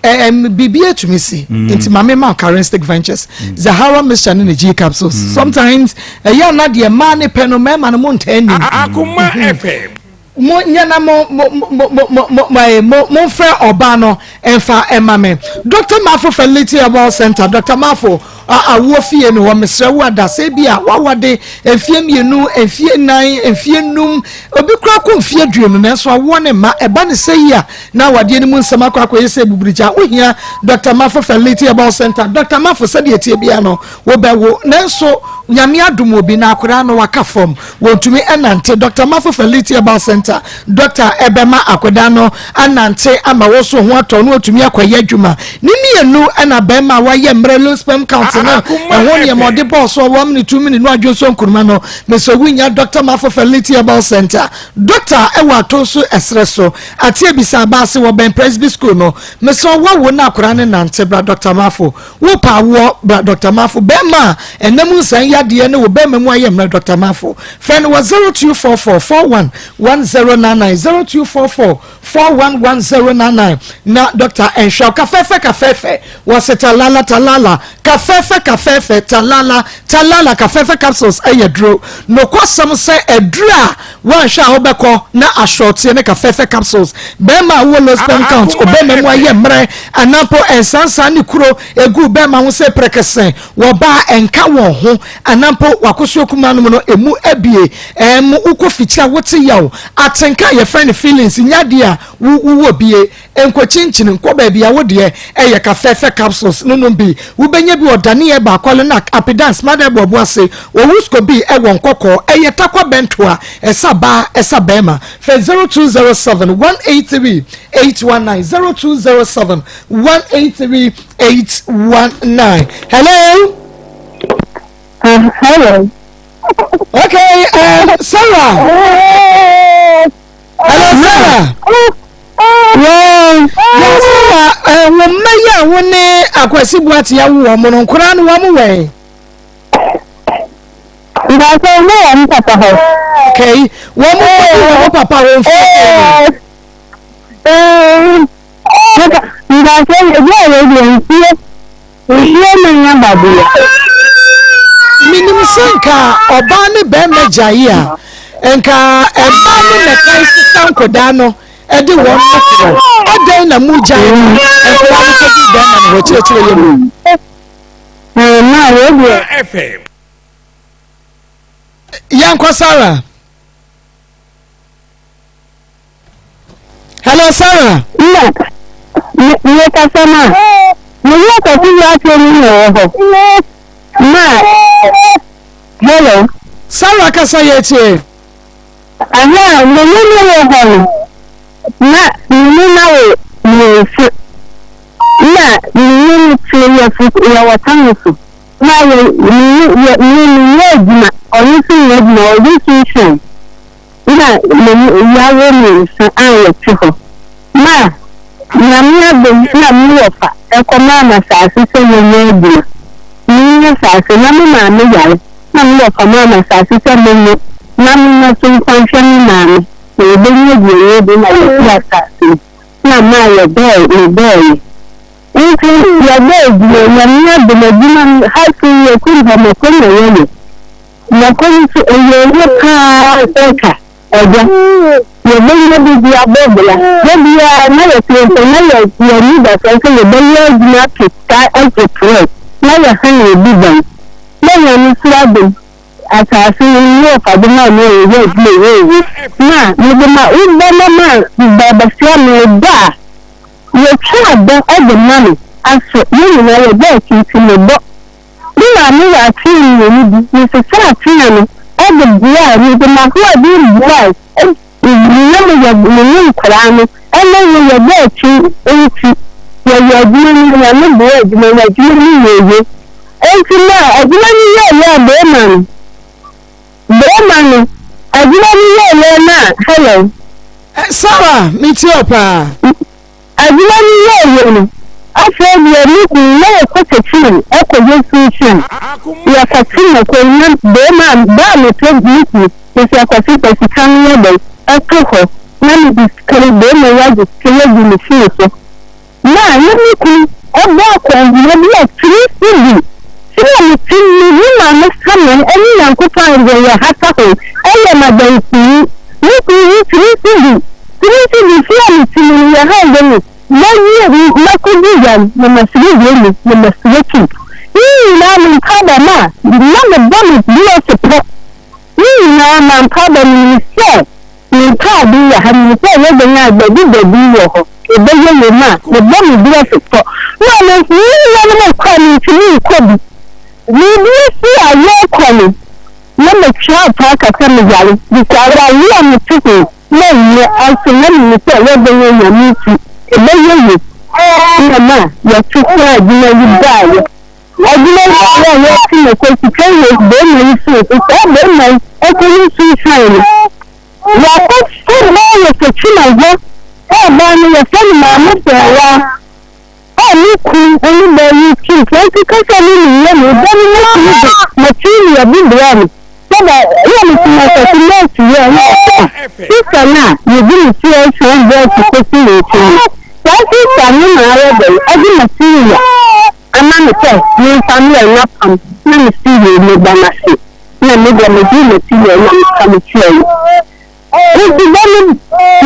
Speaker 1: biribi atumi si mm. Nti maame ma Charistic Ventures Zahara mixture ne ne G capsules. Sometimes ɛyɛ ana deɛ mmaa ne pɛ no mmarima no mo ntaa nim.
Speaker 3: Akoma FM.
Speaker 1: Mo nyɛ na mo mo mo mo mo mo mo eh, mo momfrɛ ɔbaa no mfa ɛma me. Dr. Mafo Fertility Herbal Center, Dr. Mafo awoɔ fie no hɔ, mesrɛ wo adasɛ bi a wawade mfie mmienu, mfie nnan, mfie num, obi koraa kɔ mfie 20 nanso awoɔ ne mma ɛba ne sɛ yi a na awadeɛ no mu nsɛm akɔ akɔyɛ sɛ buburigya. Wohia Dr. Mafo Fertility Herbal Center. Dr. Mafo sɛdeɛ tie biara no Wobɛwo, nanso Nyame adom obi na akwadaa no waka fam, wɔntumi nnante. Dɔkta Mafo Fertility Herbal Centre dɔkta bɛma akwadaa no anante ama wo so ho atɔ no atumi akɔyɛ adwuma. Ne mmienu na bɛrima a wayɛ mmerɛ low sperm count no ɛho nneɛma ɔde bɔɔ so 1 minute 2 minute no adwo nso nkuruma no. Mesɛ wonya Dɔkta Mafo Fertility Herbal Centre dɔkta ɛwɔ ato so ɛserɛ so ate abisa abaase wɔ bɛn Presby School no. Mesɛ wawo na akwadaa no nante bra Dɔkta Mafo. Wo pɛ awoɔ bra Doctor Mafo. Bɛɛma a ɛnam nsan yadeɛ ne wo bɛɛma mu ayɛ mmerɛ Doctor Mafo. Frɛ no wɔ 0244 41 1099 0244 41 1099 na Doctor nhwɛ wo. Kafɛɛfɛ kafɛɛfɛ wɔse talala talala kafɛɛfɛ kafɛɛfɛ talala talala kafɛɛfɛ capsules ɛyɛ duro. Nokwasɛm sɛ aduro a woanhwɛ a wobɛkɔ na asorɔteɛ ne kafɛɛfɛ capsules. Bɛɛma a wowɔ low sperm count, obɛɛma mu ayɛ mmerɛ anaa mpo nsansan ne kuro egu bɛɛma ho sɛ prɛkɛsɛ wɔ baa ɛnka wɔn ho anaa mpo wakosoɔ kumaa no mu no emu abie ɛɛm wokɔ fikyiri a wote yaw atenka a yɛfrɛ no feelings nyɛ adeɛ a wo wowɔ bie Nkɔkyinkyini nkɔ baabi a wo deɛ ɛyɛ ka fɛfɛ capsules no nom bi. Wobɛnya bi wɔ Daniɛ Baakwa Lenak Apidan Smada Ɛboɔbo ase wɔ Wusco bi ɛwɔ Nkɔkɔɔ ɛyɛ Takwa Bɛntoa ɛsa baa ɛsa bɛɛma. Fɛ 0207 183 819 0207 183 819. Hello.
Speaker 4: Hello.
Speaker 1: Okay, Sarah. Hello Sarah.
Speaker 4: Yes.
Speaker 1: Yes Sarah, eh, wo mma yi a wo ne Akwasi Boate awo wɔn no, nkoraa no wɔn wɛn?
Speaker 4: Nkaasɛ wɔn wɔ wɔn papa hɔ.
Speaker 1: Okay, wɔn mo kɔdi wɔn papa hɔ mfie sɛn
Speaker 4: ni? Nkaasɛ ebi a yɛ deɛ mfie mfie na nya badeɛ.
Speaker 1: Menim sɛ nka ɔbaa ne bɛrima gyae a, nka mmaa no na ɛtae sesa nkwadaa no de wɔn korɔ. Adɛn na mogyae no nkwadaa no kɔdi bɛrima no hɔ? Kyerɛkyerɛ yɛ mu. Yɛnkɔ Sarah. Hello Sarah.
Speaker 4: Nna me mekasa no a, me werɛ kɔto wiase no na ɛwɔ hɔ. Na hello.
Speaker 1: Sarah kasa yɛ tie.
Speaker 4: Aha, me ne no wɔ hɔ no, na me ne no awo mmiɛnsa. Na me ne no te yɛfo yɛwɔ tano so. Na yɛ me ne yɛ me menyɛ adwuma, ɔno nso nyɛ adwuma, ɔyɛ tuition. Nna yɛawo miɛnsa a yɛtse hɔ. Ma Nyame adom na me wɔfa kɔmaa me asaase sɛ menyɛ edwuma. Menye asaase, na me maame yar, na me wɔfa maa me asaase sɛ menye na menya so mfa nhwɛ me maame na yebenya eduane edi na yɛdzi asaase no. Nna maa yɛdɔe, medɔe. Ntsi yɛdɔɔ edwuma, Nyame adom edwuma no ha so yɛkum hɔ mako na yɛyɛ. Mako nso, ɛyɛ yie pa ara sɛ nka agya yɛbɛnya bi de abɔ bra. Da biara na yɛte sɛ na yɛ yɛn ani da so sɛ yɛbɛyɛ adwuma apɛ sika agye prɛt na yɛhan obi dan. Na Nyame nso adom, asase no ne ɔfa de maa me a yɛyɛ adwuma ɛyɛ yie. Na mede ma wo ba na ma ba bɛsoa me ba a, yɛtwa adɔ de ma no aso yɛn nyinaa yɛbɔ akyi nti mebɔ. Me maame wɔ afea mmienu bi, mesesaa afea no de boaa, mede m'ahoɔden boae na meyɛ me ne nkwadaa no ne no yɛbɔ akyi nti yɛyɛ adwuma no Nyame boa adwuma no, adwuma no yɛ yie. Nti na adwuma no yɛ yɛ a bɛrima no, bɛrima no, adwuma no yɛ yɛ na hello.
Speaker 1: Sarah, metie wo paa.
Speaker 4: Adwuma no yɛeɛ no, afei deɛ me kunu na yɛkɔ Techiman kɔyɛ sunsum. Yɛkɔte mako na bɛrima a bɛ a mepɛ me kunu mese akɔte sɛ sika no yɛ dɛn ɛto hɔ na mede sika no bɛrima yi agye sika yi agu me fon so na na me kunu ɛbɔ akɔnhoma bi a three cedi sɛ a mete me me maame Samuel ɛne Nyankopɔn a yɛyɛ hata ho ɛyɛ m'adanseni me kunu yi three cedi three cedi fie a mete mu no yɛ ha yɛ me Mawie mu, makɔdi yam, na masiri wie mu, na masiri akyi. Ne nyinaa me mpaebɔ ma na mebɔ me brɛs pɔ. Ne nyinaa ma mpaebɔ menim sɛ me mpaebɔ wɔ ha, menim sɛ ɛyɛ dɛn a baabi baabi wɔ hɔ, ɛbɛyɛ yie ma mebɔ me brɛs pɔ. Ma me me nuanom nkɔ a mentumi nkɔ bi. Biribi asi a yɛrekɔ no, na matwa apaa ka sɛ meyare, because awareɛ a mete ho. Manyɛ nso na menim sɛ yɛbɛyɛ Nyame nti ɛbɛyɛ ye na ma yɛto saa adwuma yi baeɛ. Adwuma yi baeɛ a yɛte no kɔ sika wɔ barima yi fon so, saa barima yi ɛkɔyi suicide no wakɔfa baa wɔ Fatima hɔ a baa no yɛfrɛ no Maame Sɛɛwaa a ne kunu ne baa yi tu fransi kasa no ne yɛ no da no ne kunu de material bi brɛɛ no sɛ ba yɛ no tuma sɛ nurse yɛ ne ɔsɛ a sista no a yɛdi ne ti ɛsan bɛɛte kɔsi ne nkyɛn no saa sista no na ayɛ dɛn ɛde material ama me sɛ memfa mmerɛ no apam na me si wei me ba no ase na me deɛ megye material na meka me kyerɛ no. Enti da no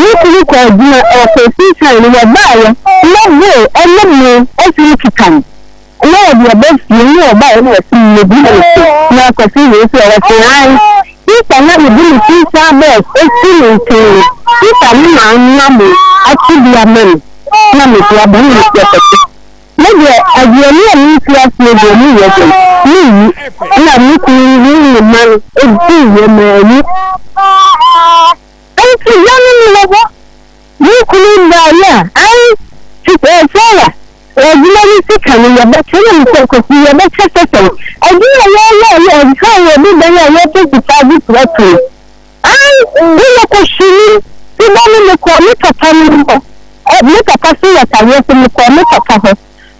Speaker 4: me kunu kɔɔ adwuma, ɔkɔɔ Susan no, wɔbaeɛ na Bill ne me afiri kita no, na wɔde aba fie, ne wɔbaeɛ na wɔse mmɛdi me so, na Kwasi wei sɛ ɔse ae, Sista na mede me Susan bɛs asi ne nkyɛn no, Sista no na anoa mo akye bi ama me, na mede aba na mese Kwasi. Me deɛ, aduane a mensi aseɛ deɛ meyɛ dɛn menni, ɛna me kunu ne ne mma no diiɛ manni. Enti da no mewɔ hɔ, me kunu baeɛ a, ae, Sarah, adwuma no sika no yɛbɛkyɛ, na mesɛ Kwasi yɛbɛkyɛ sɛ sɛn? Adwuma a yɛyɛeɛ, ɛha yɛ bi dan a yɛpɛ sika de prɛto no. Ae, me mekɔhwinii, me ba no mekɔɔ me papa no hɔ, ɛ, me papa so wɔ tadeɛ so, mekɔɔ me papa hɔ.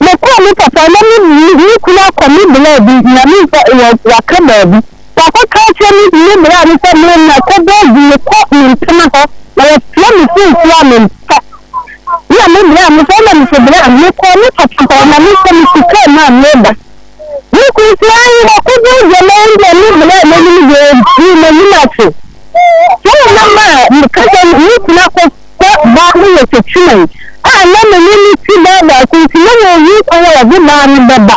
Speaker 4: Mekɔɔ me papa hɔ, na me, me, me kunu akɔ me braa bi, na me nsa, wɔ, waka baabi. Wakɔka akyerɛ me, me braa no sɛ me, makɔ baabi, mekɔ me mpena hɔ, na wɔfrɛ me fon so a memfa. Na me braa no sɛ, ɛna mese braa, mekɔɔ me papa hɔ, na me nso mete kaa mu a mereba. Me kunu sɛ ayi wakɔbɔ adwaman deɛ me brɛ m'anim deɛ ɔdii m'anim ase. Sɛ na ma meka sɛ me kunu akɔfa baa no wɔ Techiman a na me ne no ti baa baako nti na wɔnhu kwan a wɔde baa no bɛba.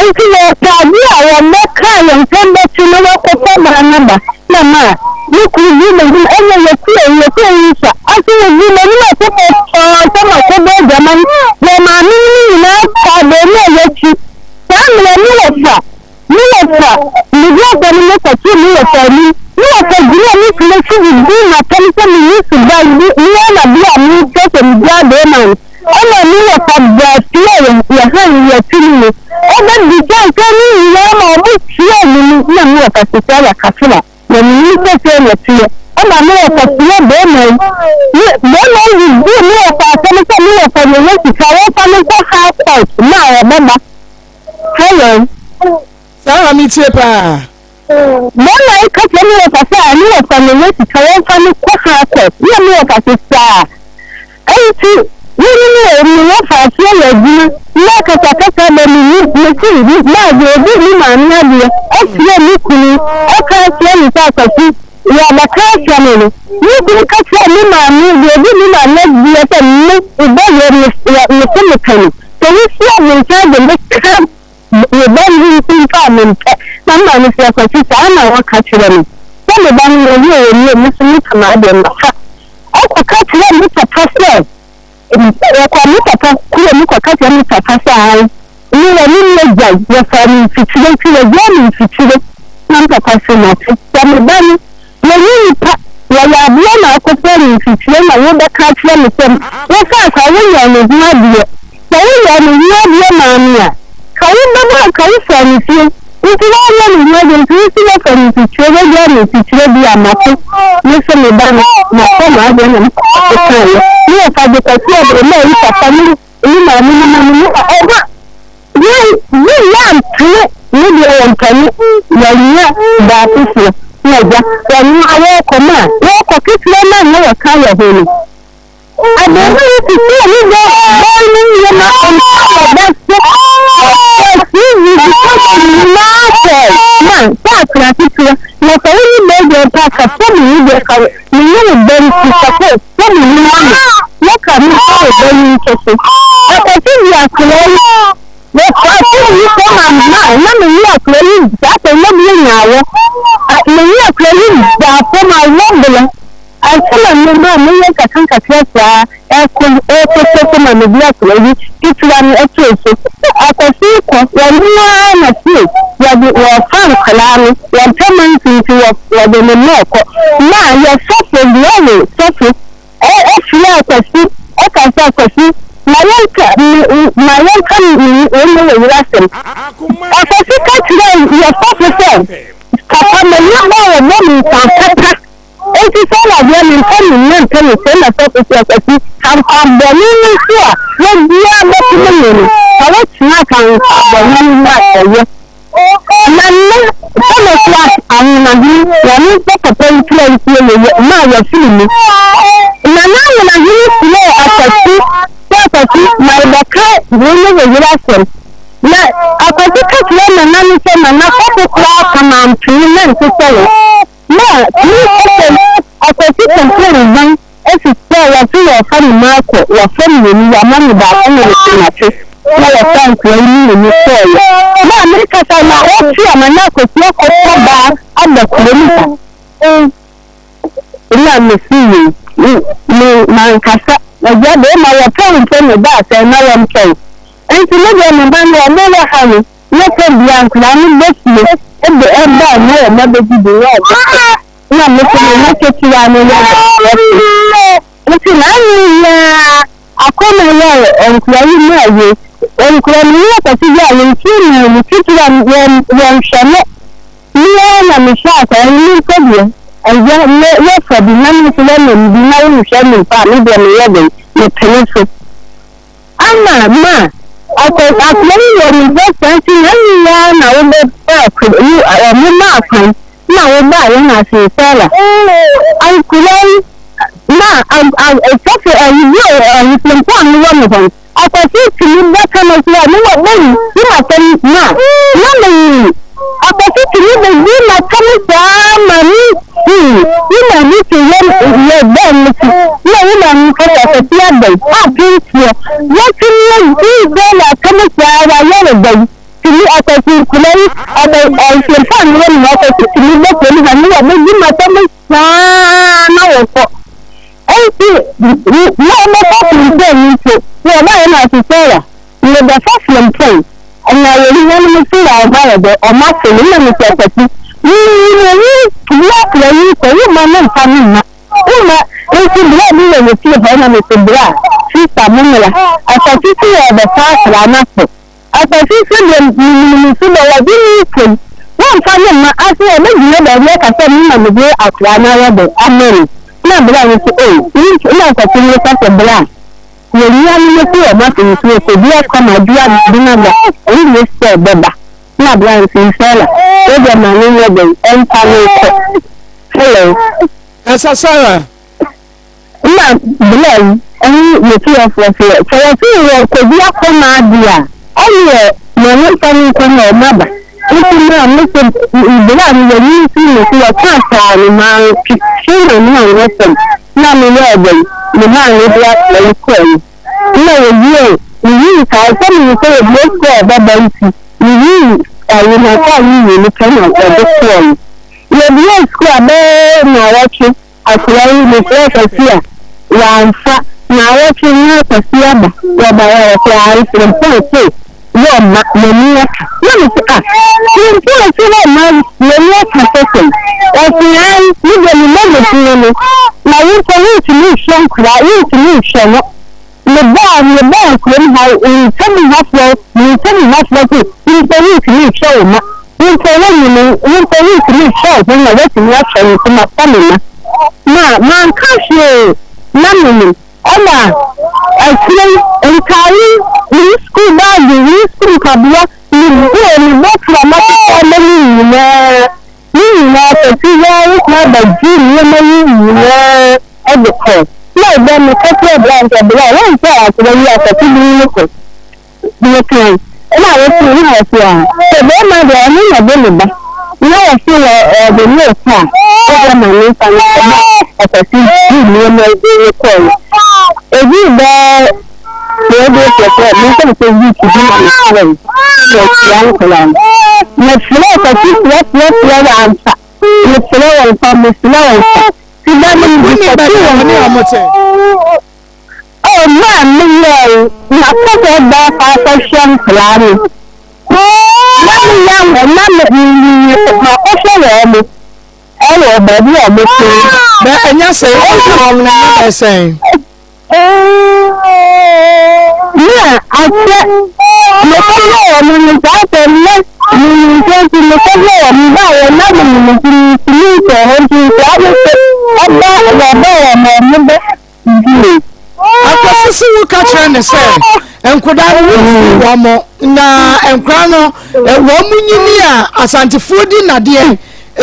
Speaker 4: Nti wɔpɛ adeɛ a wɔbɛka yɛn ntam bɛto na wɔakɔfa baa no aba na ma me kunu dii m'anim ɛnna yɛkuu yɛkuu nsa ase wɔdii m'anim ase pɔtɔɔ sɛ makɔbɔ adwaman wɔ maame no nyinaa kaa baabi a yɛakyi saa mmerɛ me wɔfa me wɔfa mede ɔfa no mekɔtoo me wɔfa anim me wɔfa gyina me kunu akyi didii m'atɛm sɛ menni suban bi me ara na bi a mekyɛ sɛ megyaa bɛrima no ɛna me wɔfa baa fie a yɛhan yɛte no mu ɔbɛbisa nsɛm no nyinaa ma ɔmo kyerɛɛ me mu na me wɔfa sisi ayɛ kafra Na menim sɛ sei na ɛteɛ. Ɛna me wɔfa frɛɛ barima yi. Me, barima yi didii me wɔfa asɛm sɛ me wɔfa na ɔwɔ sika, wɔmfa no nkɔ high court na ɔbɛba. Hello.
Speaker 1: Saa na metie paa.
Speaker 4: Barima yi ka kyerɛ me wɔfa sɛ me wɔfa na ɔwɔ sika, wɔmfa no kɔ high court. Na me wɔfa se saa. Enti, me ne me me wɔfaaseɛ yɛ adwuma na akasakasa ba me mu, mese maa deɛ ɔdi me maame adeɛ kyerɛɛ me kunu, ɔka kyerɛ me sɛ Akwasi, wɔabɛka akyerɛ me no, me kunu ka kyerɛɛ me maame deɛ ɔdi me maame adeɛ sɛ me wo ba wei me mese mepɛ no, sɛ wosi abontan de me ka me ba no nso mpo a mempɛ, na me maame se Akwasi saa na wɔka kyerɛ me sɛ me ba no wɔyɛ wɔ nie, me nso meka m'adeɛ mafa. Ɔkɔka kyerɛɛ me papa sɛ, wɔkɔɔ me papa kurom kɔka kyerɛɛ me papa sɛ ae, me wɔne me agyae, wɔfaa me mfikyire nti wɔgyaa me mfikyire. Na me papa se, mate, sɛ me ba no, wɔnyɛ nipa, wɔyɛ aboa na akɔfa me mfikyire na wobɛka akyerɛ me sɛ wofaa saa woyɛɛ me ho adeɛ. Sɛ woyɛɛ me ho adeɛ maa me a, ka wobɛba a ka wofaa me fie. Nti woanyɛ me ho adeɛ nti wosi woafa me mfikyire, woagyaa me mfikyire bi a mate. Me nso me ba no, mafa m'adeɛ na mekɔkaeɛ. Ne wɔfa de kɔtoɔ de maa yi papa ne ne maame no ma no mu a ɔba. Yɛn, yɛn yɛ ampene. akwadaa foforɔ na agya wɔn a wɔrekɔ ma wɔrekɔ ketewa no a na wɔka wɔ ho no. Abarimaa yi sisii ne dɔ bɔn ne nneɛma mpa wɔ bɛ so ɔtɔɔ TV sika nyinaa kɔe ma sɛ akwadaa ketewa na sɛ wo ne bɛ deɛ mpo a ka fam yi deɛ ka me ne wo bɛ nti ka fam yi ma me na ka me fa wo bɛ yi nso so akɔsi di akwadaa yi Wɔkɔɔ yi kɔ ma ma na menye akora yi saa sɛ na bi nya awɔ menye akora yi da fam awɔ bere ansa na me ma meyɛ nkakra nkakra saa ɛkɔ ɛkɔsɛ sɛ ma mede akora yi ketewa no ɛtoo so akɔso kɔ wɔn ara na fie wɔde wɔfa nkwadaa no wɔmpɛ ma nti nti wɔde ne mma ɛkɔ na yɛ sɔfo deɛ ɔwɔ sɔfo Ɔfrɛɛ Akwasi, ɔka sɛ, Akwasi, ma yɛnka ma yɛnka wo ne wo yere asɛm. Akwasi ka kyerɛɛ yɛn sɔfo sɛ, Papa, m'ani abɔ a wɔbɔ me nsa papa, enti sɛ na deɛ mempɛ no nnya mpɛ me sɛɛ na sɔfo se, Akwasi, ka nkwammɔne no nso a woabua abɛto me no, fa woatena aka nkwammɔne no ho a ɛyɛ. Na nnɛ, Thomas Anwonahene wɔ ne nsa papa ntua nsuo yɛ yɛ maa yɛfiri mu. Na n'Anwonahene frɛɛ Akwasi sɛ Akwasi ma yɛbɛka wo ne wo yere asɛm. Na Akwasi ka kyerɛɛ Nana no sɛ Nana sɔfo koraa ka mampene na nte sɛ wo. Na ne sɛ Akwasi kɔmpene ban Esi sɛ wɔse wɔrefa ne mma akɔ, wɔafa mmienu, wɔama no baako na wɔte n'ase, na wɔfa nkoa yi mmienu kɔeɛ. Na mekasa na ɔte a na na Akwasi akɔtɔ baa aba kurom ha. Na mese yei, me mankasa, agya bɛrima wɔpɛ wo mpo ne ba asɛe na wɔmpɛ wo. Nti me deɛ me mma no wɔn wɔ ha no, na sɛ bia nkwadaa no ba fie de ɛba a na wɔn abɛdidi na wɔn akɔ. Na me nso me mma ketewa no yɛ dɔfoɔ. Nti n'ano nyinaa akɔnnɔ yɛ nkura yi mu awie. Nkura no mu akɔsi bi a yɛntie mu mu titiri a wɔn wɔnhwɛ no. Me ara na mehwɛ akwadaa no me mpo deɛ ɛyɛ me yɛfa bi na me nso wɔnam bi na wonhwɛ me mpo a me deɛ meyɛ dɛn mepene so. Ama ma akɔ akwadaa yi wɔ ne bɛ saa nti na nyinaa na wobɛba akwadaa yi wɔn ma akwan na wobaa yɛn ase sɛla akwadaa yi na sɔfo ɛyi bi ɛyi pɔmpɔ a mewɔ me hɔ akwasi tumi bɛka no so a mewɔ bɛyi yi ma sɛm na na meyi akwasi tumi bɛyi ma sɛm saa ma me yi ma mi ti yɛ yɛ bɛn mi ti na yi ma mi kasa akwasi abɛn a pintoɔ yɛtumi adi bɛn asɛm saa wa yɛrɛ bɛn tumi akwasi nkuma yi ɔbɛ ɔnsempa a mewɔ ne hɔ akwasi tumi bɛ kurom ha ne wɔ bɛyi ma sɛm saa na wɔkɔ ɛnti na wɔbɛfa frimpɔn yi nso na wɔbaeɛ na asesɛra mebɛfa frimpɔn na wɔyi wɔn mo so wɔ ɔba yɛ dɛ ɔma se ne na mesɛ akwasi yi yi akora yi kɔ wo ma ne mfa ne mma wo ma nti berɛ a meyɛ wɔ fie hɔ na mesɛ berɛ a sista mo mmra akwasi so wɔ ɔbɛfa akora no aso Asase so deɛ menim no so dɛ wɔde me rekɔ yi, wɔmfa me mma ase a mɛgyina baabi aka sɛ me na mede akoraa no ayɛ dɛn ama no. Na bra no se, O, me na asase no reka sɛ, Bra, yɛn nuanom no se wɔn ase nso wɔkɔdi akɔm adua benada, ɛndeɛ sɛ bɛba. Na bra no se, Nsɛla, wo deɛ ma no nyɛ dɛn, ɛmfa no nkɔ. Hello.
Speaker 1: Ɛsɛ Sarah.
Speaker 4: Nna bla yi nye ne tsiafoɔ se sɛ wɔse wɔrekɔdi akɔm ade a, ɔneɛ ma wɔmfa no nkɔ na ɔmaba. Nti maa mese bla no yɛnyi mfiri me so, wɔtaataa no mantwetwe m'ano anyɛ fam na meyɛɛ dɛn, memaa no de akoa yi kɔeɛ. Nna wɔwiee, meyii nkae sɛ menim sɛ wɔbue sukuu a ɔbɛba nti, meyii ayi n'ataade mmienu pɛ na wɔde kɔeɛ. Yɛbuee sukuu a bɛyɛ nnawɔtwe Akwadaa yi mefrɛ Kwasi a wamfa naawɔtwe na Kwasi aba wɔbaeɛ a wɔsɛ ae Frimpong se wɔmma n'ani aka na mese ah Frimpong se wɔmma n'ani aka sɛ sɛn ɔse ae me deɛ me mma mebue no na wo mpo wontumi nhwɛ nkwadaa wontumi nhwɛ no mebaa mebaa kurom ha nsɛm hafoɔ nsɛm hafoɔ se mpo wontumi nhwɛ wo ma Wo mpo wonnim, wo mpo wontumi nhwɛ wo ho na woatumi ahwɛ wo nti mafa me mma. Ma manka hwee na menim. Ɛna akyire yi ntaare, me sukuu baage, me sukuu mpaboa, me book, me bɔtolo a makyekyɛ ama no nyinaa, ne nyinaa. bɛgyee nneɛma yi nyinaa de kɔe. Na ɛda no, meka kyerɛɛ Bra sɛ, Bra, woampɛ a akwadaa yi asase bi ne kɔ. Mekae, ɛna wɔse na wɔse a, sɛ bɛrima deɛ ɔno na ɔde ne ba, na wɔse wɔ ɔde ne rekɔ a, ɔyɛ ma ne nfa no kɔ na ɔkɔse gye nneɛma bi ne kɔe. Ɛdii bɛɛ deɛ ɛde sɛ sɛ meka sɛ week bi na mefrɛ no, na ɔkyia nkwadaa no. Mefrɛ kɔse frɛ frɛ frɛ wamfa, mefrɛ wɔmfa, mefrɛ wɔmfa. Ti da no
Speaker 1: Wonni
Speaker 4: mekɔte
Speaker 1: baabi a
Speaker 4: wɔn.
Speaker 1: wɔne wɔn te.
Speaker 4: Oh, ma me yɛe, m'akɔkɔ ba akɔhwɛ nkwadaa no. Na me yɛ na me me makɔhwɛ wɔn mo ɛwɔ baabi a wɔn te.
Speaker 1: Bɛ ɛnyɛ sɛ ɔhwɛ wɔn na ɛnyɛ bɛ sɛn.
Speaker 4: Na akyɛ mekɔhwɛ wɔn no saa sɛ nnɛ menim nti mekɔhwɛ wɔn ba wɔn na menim nti mentumi nkɔ hɔ nti saa no sɛ ɔba wɔbɛ wɔn wɔn bɛ.
Speaker 1: Akwasi so wo ka kyerɛ ne sɛ nkodaa no womfiri wɔn mo na nkora no wɔn mo nyini a asantefoɔ di nadeɛ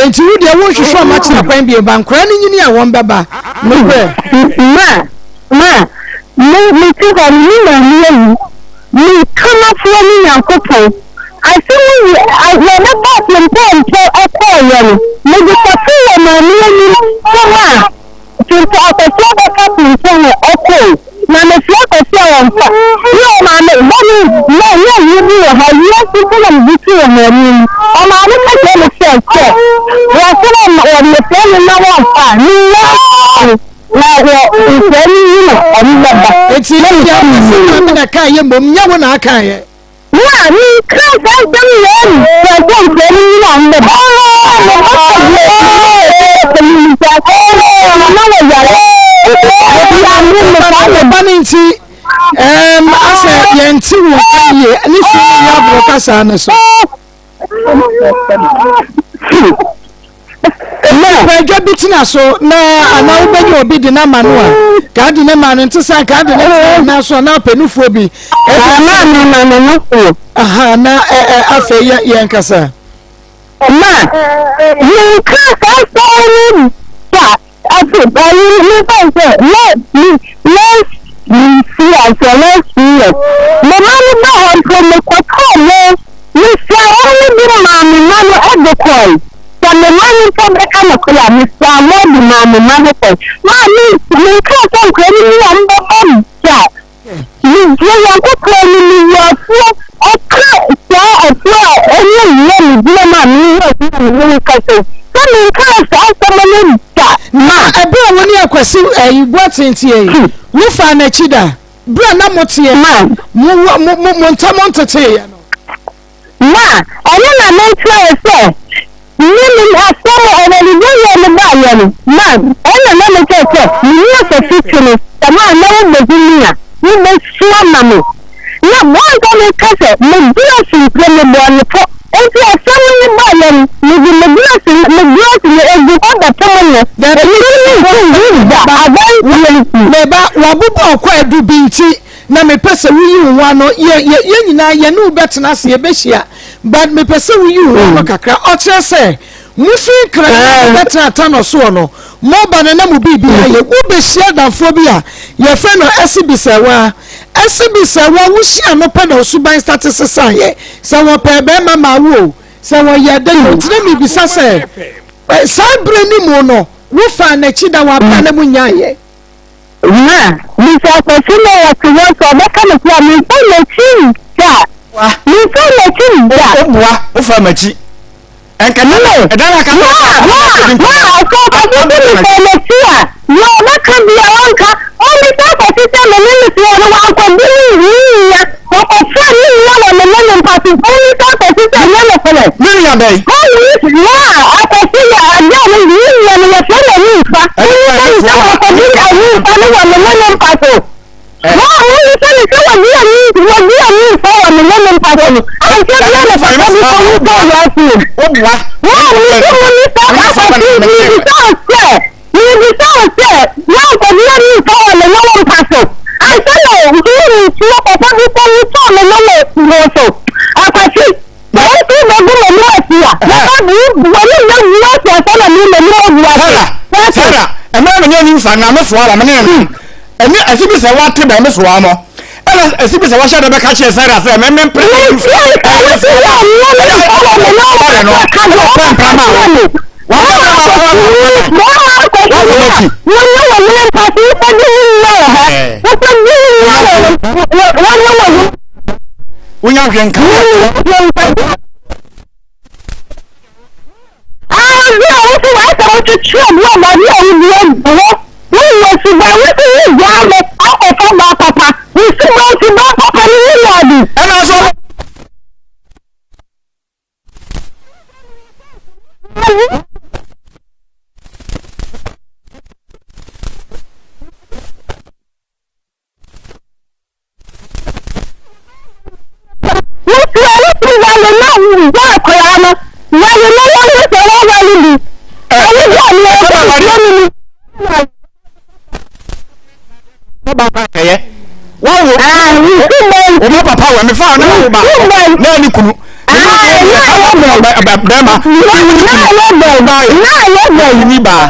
Speaker 1: nti wo deɛ wonhwehwɛ ɔmo akyerɛ kwan bio ba nkora no nyini a wɔn bɛba nokorɛ.
Speaker 4: Ma ma me me te hɔ no me maame awu me kamafoɔ ne Nyankopɔn asɛm yi yɛbɛbɔ mpɔmpɔ ɛkɔɔyɛ no mede kɔto wɔ maame anim sɛ ma Nti Akwasi abɛka Pimpon no ɔkɔe na mefrɛ Akwasi a ɔmfa. Ne ɔmaame ba no na ɛnyɛ ayie bi wɔ ha wiase nti na mede tu wɔ mo anim. Ɔmaame ka kyerɛ me sɛ sɛ wɔsrɛ ma wɔ mefrɛ no na wɔmfa a mennya no na wɔ mfrɛ no yi na ɔno bɛba.
Speaker 1: Enti
Speaker 4: Na
Speaker 1: deɛ
Speaker 4: mefrɛ
Speaker 1: Akwasi
Speaker 4: no.
Speaker 1: maame na ɛkaeɛ mmom nyɛ wo na akaeɛ.
Speaker 4: Na menkaa saa nsɛm wei no sɛ sɛ nkurɔfoɔ no nyinaa mbɛba. Na mebɛka deɛ na wɔyare.
Speaker 1: Ba no ba no nti ɛɛm asɛ yɛnte wo nka yie ne su no nyɛ aboro kasa no so. Kwadwa bi tena so na anaa wobɛnya obi de no ama no a ka de ne ma no nte sɛ ka de ne tena na so anaa ɔpɛ nufoɔ bi. Aha na afei yɛ yɛn kasa.
Speaker 4: Ma yɛnka saa asɛm no da ase ayi mefa sɛ last year sɛ last year me ma no ba hɔ mpo mekɔtɔɔ mo Mesuaa wɔn no bi maa me mma no de kɔe. Sɛ me mma no mpo bɛka nokorɛ a, mesuaa wɔn bi maa me mma no kɔe. Maa me, menkaa sɛ nkwadaa no nyinaa wɔbɛba da. Megyina Nyankopɔn anim, meyɛ afuo, ɛka saa afuo a ɛne nnɛ megyina mu a meyɛ adwuma a me ne wo kasa yi, sɛ menkaa saa asɛm no da.
Speaker 1: Na ɛberɛ a wo ne Akwasi ayi Boateng teɛ yi, wofaa n'akyi da? Berɛ a na moteɛ, mo, mo, mo, mo ntam nteteeɛ no.
Speaker 4: Na ɛno na mekyerɛɛ sɛ me me asɛm a ɔwɔlebɔyɛ no baeɛ no, na ɛna na mekyerɛ sɛ menni asase no, sɛ ma na wobɛhu me a, wobɛsu ama me. Na wɔanka meka sɛ megyina so mpo mebɔɔ ne pɔ. Enti asɛm no baeɛ no, mede me glass no, me glass no egu hɔ bɛpem no.
Speaker 1: Dabi,
Speaker 4: Ɛtumi nsu da adanseɛ nti.
Speaker 1: Me ba, w'abobɔ ɔkwaadu bi nti na mepɛ sɛ woyi wo ho ano. Yɛ, yɛ, yɛn nyinaa yɛne wo bɛtena ase, yɛbɛhyia. But mepɛ sɛ woyi wo ho ano kakra. Ɔkyerɛ sɛ, mofiri Nkran na mobɛtena Tanɔ soɔ no, moba no na mo biribi ayɛ. Wobɛhyia adamfoɔ bi a yɛfrɛ no Asibisɛwa. Asibisɛwa, wohyia no pɛ na wo suban starte sesaeɛ. Sɛ wɔpɛɛ bɛrima maa wo o, sɛ wɔyɛɛ dɛn o. Nti na mebisa sɛ, saa berɛ no mu no, wofaa n'akyi da wɔ aberɛ a na monyaeɛ?
Speaker 4: Na bisa Kwasi na ɔte hɔ sɛ ɔbɛka no koraa memfa m'akyi da. Memfa m'akyi da.
Speaker 2: Woboa, wofaa m'akyi. Ɛnka na ɛda na aka
Speaker 4: na na na ɔsɛ Kwasi sɛ mefaa m'akyi a, nea ɔbɛka bia ɔnka. Ɔmmisa Kwasi sɛ me ne no te hɔ no wankɔdi ne nua. Wɔkɔfaa ne nua wɔ me ne no mpa so. Ɔmmisa Kwasi sɛ ɛnyɛ nokorɛ.
Speaker 2: Ne nua bɛn?
Speaker 4: Ɔmmisa Kwasi yɛ adeɛ a ne nua no yɛfrɛ no Awimfa. Ɔmmisa no sɛ wakɔdi Awimfa no wɔ me ne no mpa so. Ɔmmisa no sɛ wadi wadi Awimfa wɔ me ne no mpa so no. Ankyɛ biara na papa bi kɔwu kɔɔ wiase mu. Ɔmmisa ɔmmisa Kwasi mebisa wo sɛ. Mebisa wo sɛ, woankɔbea me mfa wɔ me ne wo mpa so ansa na wohuu me nsuo papa bi sɛ wotɔɔ me ne me ho so? Akwasi, sɛ wo nso wobɛgu m'anim ase a, mɛba w'anim bɛgu ase ansa na me m'anim agu ase.
Speaker 2: sa na me soa la me ne ne ɛne ɛsi bi sɛ wate bɛn me soa mo ɛna ɛsi bi sɛ wahyɛ dɛ bɛka kyerɛ Sarah sɛ mɛmɛ mpere
Speaker 4: Me nti ɛwɔ sɛ yɛ ɔmo ne ɔwɔ me na ɔwɔ
Speaker 2: no
Speaker 4: ka no
Speaker 2: ɔpɛ mpra ma wo
Speaker 4: Bɛrima akɔsi ni a wɔne wɔ yere mpa so wokɔdi wo nua wɔ hɔ wokɔdi wo nua wɔ wɔne wɔ ho
Speaker 2: wonya hwɛ nka
Speaker 4: Ade a wosi w'asɛm twetwe obi a baabi a wodi agu hɔ wowɔ suban wosi wo gyaa me akɔfa baa papa wo suban suban papa no wo wɔ adi.
Speaker 2: Ɛna nso
Speaker 4: Wosua wosua wale na wogya akwadaa no wale na wɔn sɛ wɔwale bi ɛne bi a nea ɛkɔ nsuo no mu.
Speaker 2: Ɛyɛ wawo wo ma papa wɔ mefa na wo ba na ne kunu bɛrima ni baa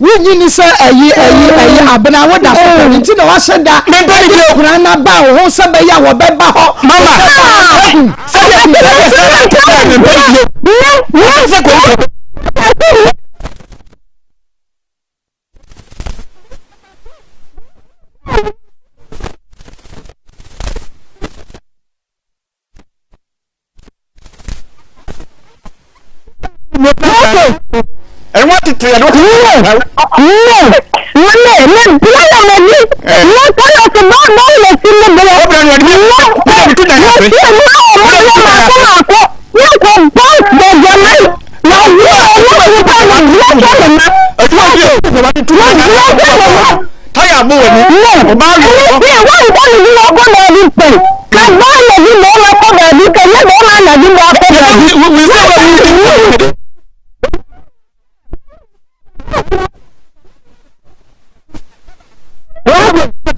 Speaker 1: Wonnye nni sɛ ɛyi ɛyi ɛyi abena woda so pɛ nti na wahyɛ da ɛde nkura no aba wo ho sɛ bɛyɛ a wɔbɛba hɔ.
Speaker 2: Mama sɛdeɛ sɛdeɛ sɛdeɛ sɛdeɛ mempɛ ne bio sɛ kɔnkɔ. Ɛwɔ tete ɛwɔ tete.
Speaker 4: Ne ne ne bia na na ni ne kɔnɔ so ba ba na si ne bia.
Speaker 2: O bia na ɔde bi ne to dan ase.
Speaker 4: Ne si ne ɔmo yɛ mako mako ne kɔ bɔ bɛgya mɛ na ɔmo ɔmo ɔmo ba ne bia kyɛ ne ma.
Speaker 2: Ɛtuma bi o
Speaker 4: Ne bia kyɛ ne ma.
Speaker 2: Taya abo wɔ ni.
Speaker 4: Ne
Speaker 2: Ɔbaa wi
Speaker 4: ne
Speaker 2: wɔ.
Speaker 4: si wɔn bɔ ne bi wɔkɔ baabi pɛn ka baa na bi bɛrima kɔ baabi pɛn ne bɛrima na bi bɔ akɔ baabi.
Speaker 2: Wi sɛ wɔ wi.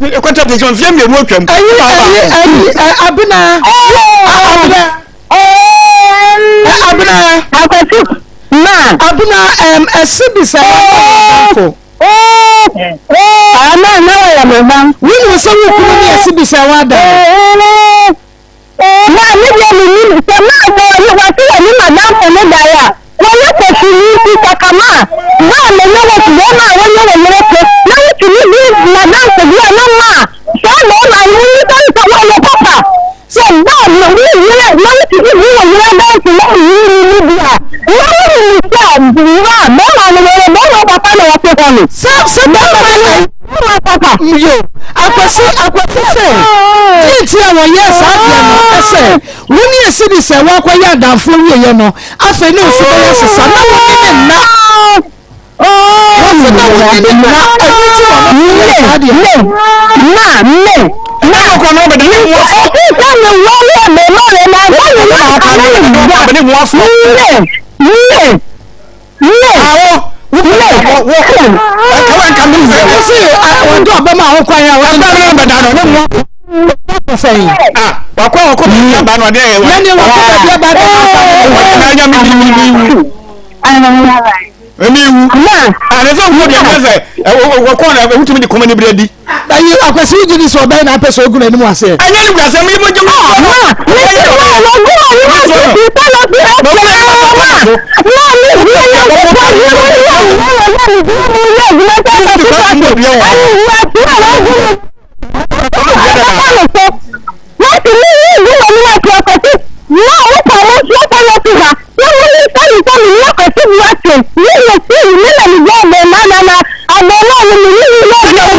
Speaker 2: Ɛkɔtɔ te sɛ mfeɛ mmienu atwam.
Speaker 1: Ɛyi ɛyi ɛyi ɛ abena abena ɛ abena.
Speaker 4: Akwasi ma.
Speaker 1: Abena ɛm ɛsi bi sɛ wɔn bɔ wɔn
Speaker 4: Ama na wɔyɛ me ba.
Speaker 1: Wonim sɛ wo kunu ne ɛsi bi sɛ wɔada.
Speaker 4: Na me deɛ menim sɛ maa sɛ wɔne wɔse wɔne madamfo no dae a wɔyɛ kɔtuni nti sakama a baa mene wɔ bɛrima a wɔne wɔ yere te na wotumi di madamfo bi a na maa saa bɛrima no wonisa no sɛ wɔyɛ papa sɛ baa no wo yere na wotumi di wɔ yere adamfo na wo yere no mu bi a na wonim sɛ maa bɛrima no wɔyɛ bɛrima papa na wɔte hɔ no
Speaker 1: Sɛ sɛ bɛrima no
Speaker 4: bɛrima papa
Speaker 1: Yo, Akwasi, Akwasi sɛ, deɛ nti a wɔyɛɛ saa adeɛ no, ɛsɛ, wo ne Asidi sɛ wɔakɔyɛ adamfoɔ wieɛ no, afei ne wo so bɛyɛ sesa, na wo ne ne nna, wɔse na wo ne ne nna, ɛno nti na wɔyɛɛ saa adeɛ no.
Speaker 4: Ma, me, ma, ɛsi sɛ me wɔ ne ɛbɛma ne na ɛsɛ ne na aka ne ne da, me, me,
Speaker 2: Me. Awo. Wo wo wo. Ɛka wa nka mi sɛ.
Speaker 1: Wo se wɔde ɔbɛma ho kwan a wɔde.
Speaker 2: Ɛbɛn mi bɛda no ne mu.
Speaker 1: Sɛ yi.
Speaker 2: Ah wakɔ wakɔ baabi aba no adeɛ yɛ.
Speaker 1: Na ne wakɔ baabi aba no asa no.
Speaker 2: Wɔde na anya mi mi mi wu. Mi wu. Ah ne sɛ wo deɛ ne sɛ wɔkɔ na wotumi de kɔmɔ ne bere di.
Speaker 1: Ayi akwasi gyi di sɛ ɔbɛn na apɛ sɛ ogu n'anim aseɛ.
Speaker 2: Ɛnyɛ ne wura sɛ mi mo gye mo.
Speaker 4: Ma mi ti ma wɔgu wɔn mu ase ti sɛ na ti ɛsɛ ma ma mi bi yɛ nkokɔ bi mu yɛ nwura na mi bi mu yɛ adwuma sɛ ɛsɛ ti sɛ ɛni wura ti a wɔgu mu ɛbɛka ne so wɔsi mi yi gu wɔn mu ase akwasi ma wo pa mo nso sɛ na ti ha na mo ni sɛ mi sɛ mi ni akwasi bu ase mi yɛ si mi na mi yɛ ɔbɛn na na na ɔbɛn na mi mi yi yɛ ɔbɛn.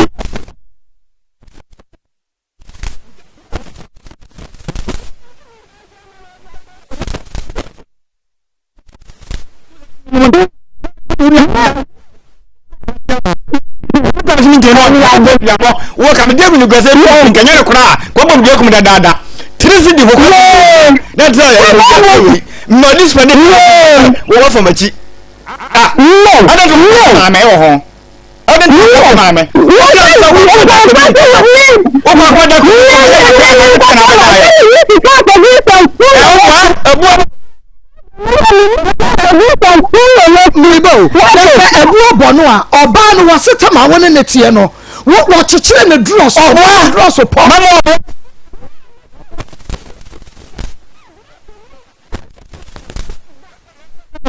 Speaker 2: Wo ka me David kura sɛ bi nkɛnyɛ no koraa kɔbɔ me deɛ kum dadaada tiri si di hɔ kɔ na tiri ayɛ ɛyɛ wei mma ɔdi sima ne wɔ wɔ fam akyi ah ɛna tó maame wɔ ho. ne ntoma kɔ maame. Wọ́n yà sọ wọ́n kọ́ dàkọ́ bí nkasa. Wọ́n kọ́ akọ́ dàkọ́ bí nkasa. Ẹ wá ẹbu ọ.
Speaker 1: Mmiba o, na sɛ ɛbu ɔbɔ no a, ɔbaa no wɔse tam a wo ne ne teɛ no, wɔkyekyere ne drɔs, ɔbaa drɔs pɔ.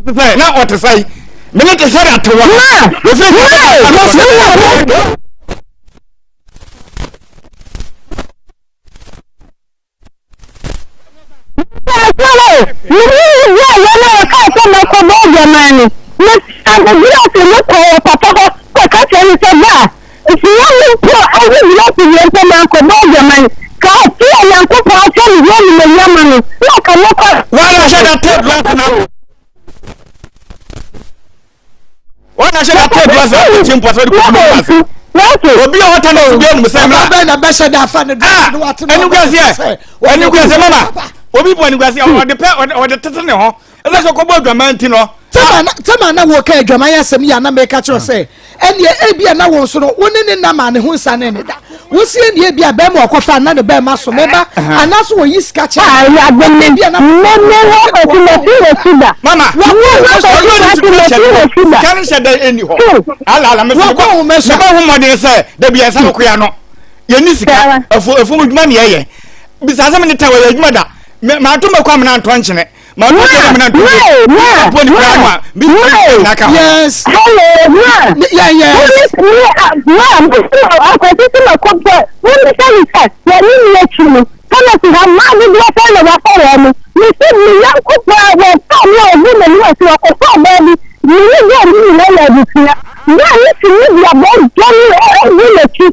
Speaker 2: Sɛ na ɔte sɛ yi, mene te sɛ de ate wɔ. Wɔfiri
Speaker 4: Sɛ mene Israel yɛ na wɔkaa sɛ mɛkɔbɔ adwaman no, mesan ase mekɔɔ wɔ papa hɔ kɔka kyerɛ no sɛ, Baa, nti na me mpo awo wiase wie mpo mankɔbɔ adwaman, ka ɔte a Nyankopɔn ahyɛ me ho animuonyam no, na ka mɛkɔ.
Speaker 2: Wɔn ahyɛ da te glass na wɔn ahyɛ da te glass na wɔn ti mpɔ sɛ wɔde kɔ mu ase. Obi a ɔta ne so bi anum sɛ mla.
Speaker 1: Ɔbɛn na bɛhyɛ da afa ne dress no wate na
Speaker 2: ɔbɛn Ɛnuguaseɛ mama obi bɔ ɛnuguaseɛ ɔde pɛ ɔde tete ne ho ɛsɛ sɛ ɔkɔbɔ adwaman ti no.
Speaker 1: Tɛma na wɔka adwaman asɛm yi a na meka kyerɛ sɛ ɛneɛ ebi a na wɔn so no wo ne ne nam a ne ho nsa ne ne da wosi ɛneɛ ebi a bɛrima ɔkɔfa na ne bɛrima so meba anaso wɔyi sika kyɛ
Speaker 4: ebi a na
Speaker 2: mama sika no hyɛ dɛ ɛni hɔ ala ala mɛ sɛ mebɔ ho mmɔden sɛ dabi ɛnsa no koya no yɛni sika ɛfo ɛfo mu adwuma ne yɛyɛ bisa sɛ me ne ta wɔyɛ adwuma da mato mɛkɔ amena ntɔ nkyene
Speaker 1: Yes.
Speaker 4: Hello, ma.
Speaker 1: Yeah, yes.
Speaker 4: Ma, akwasi si ma kɔpɛ, wɔn mi sɛ mi sɛ, wɔn mi mi akyi no, pharmacy ha mmaa dodoɔ sɛn na wɔakɔ wɔn mo. Mi si mi yɔnko paa wɔ kaa mi a obi na mi wɔ si wɔkɔfɔ ɔbaa bi, mi ne girl mi nyinaa yɛ abusua. Girl mi si mi di abɔ dwa mi ɛgu n'akyi.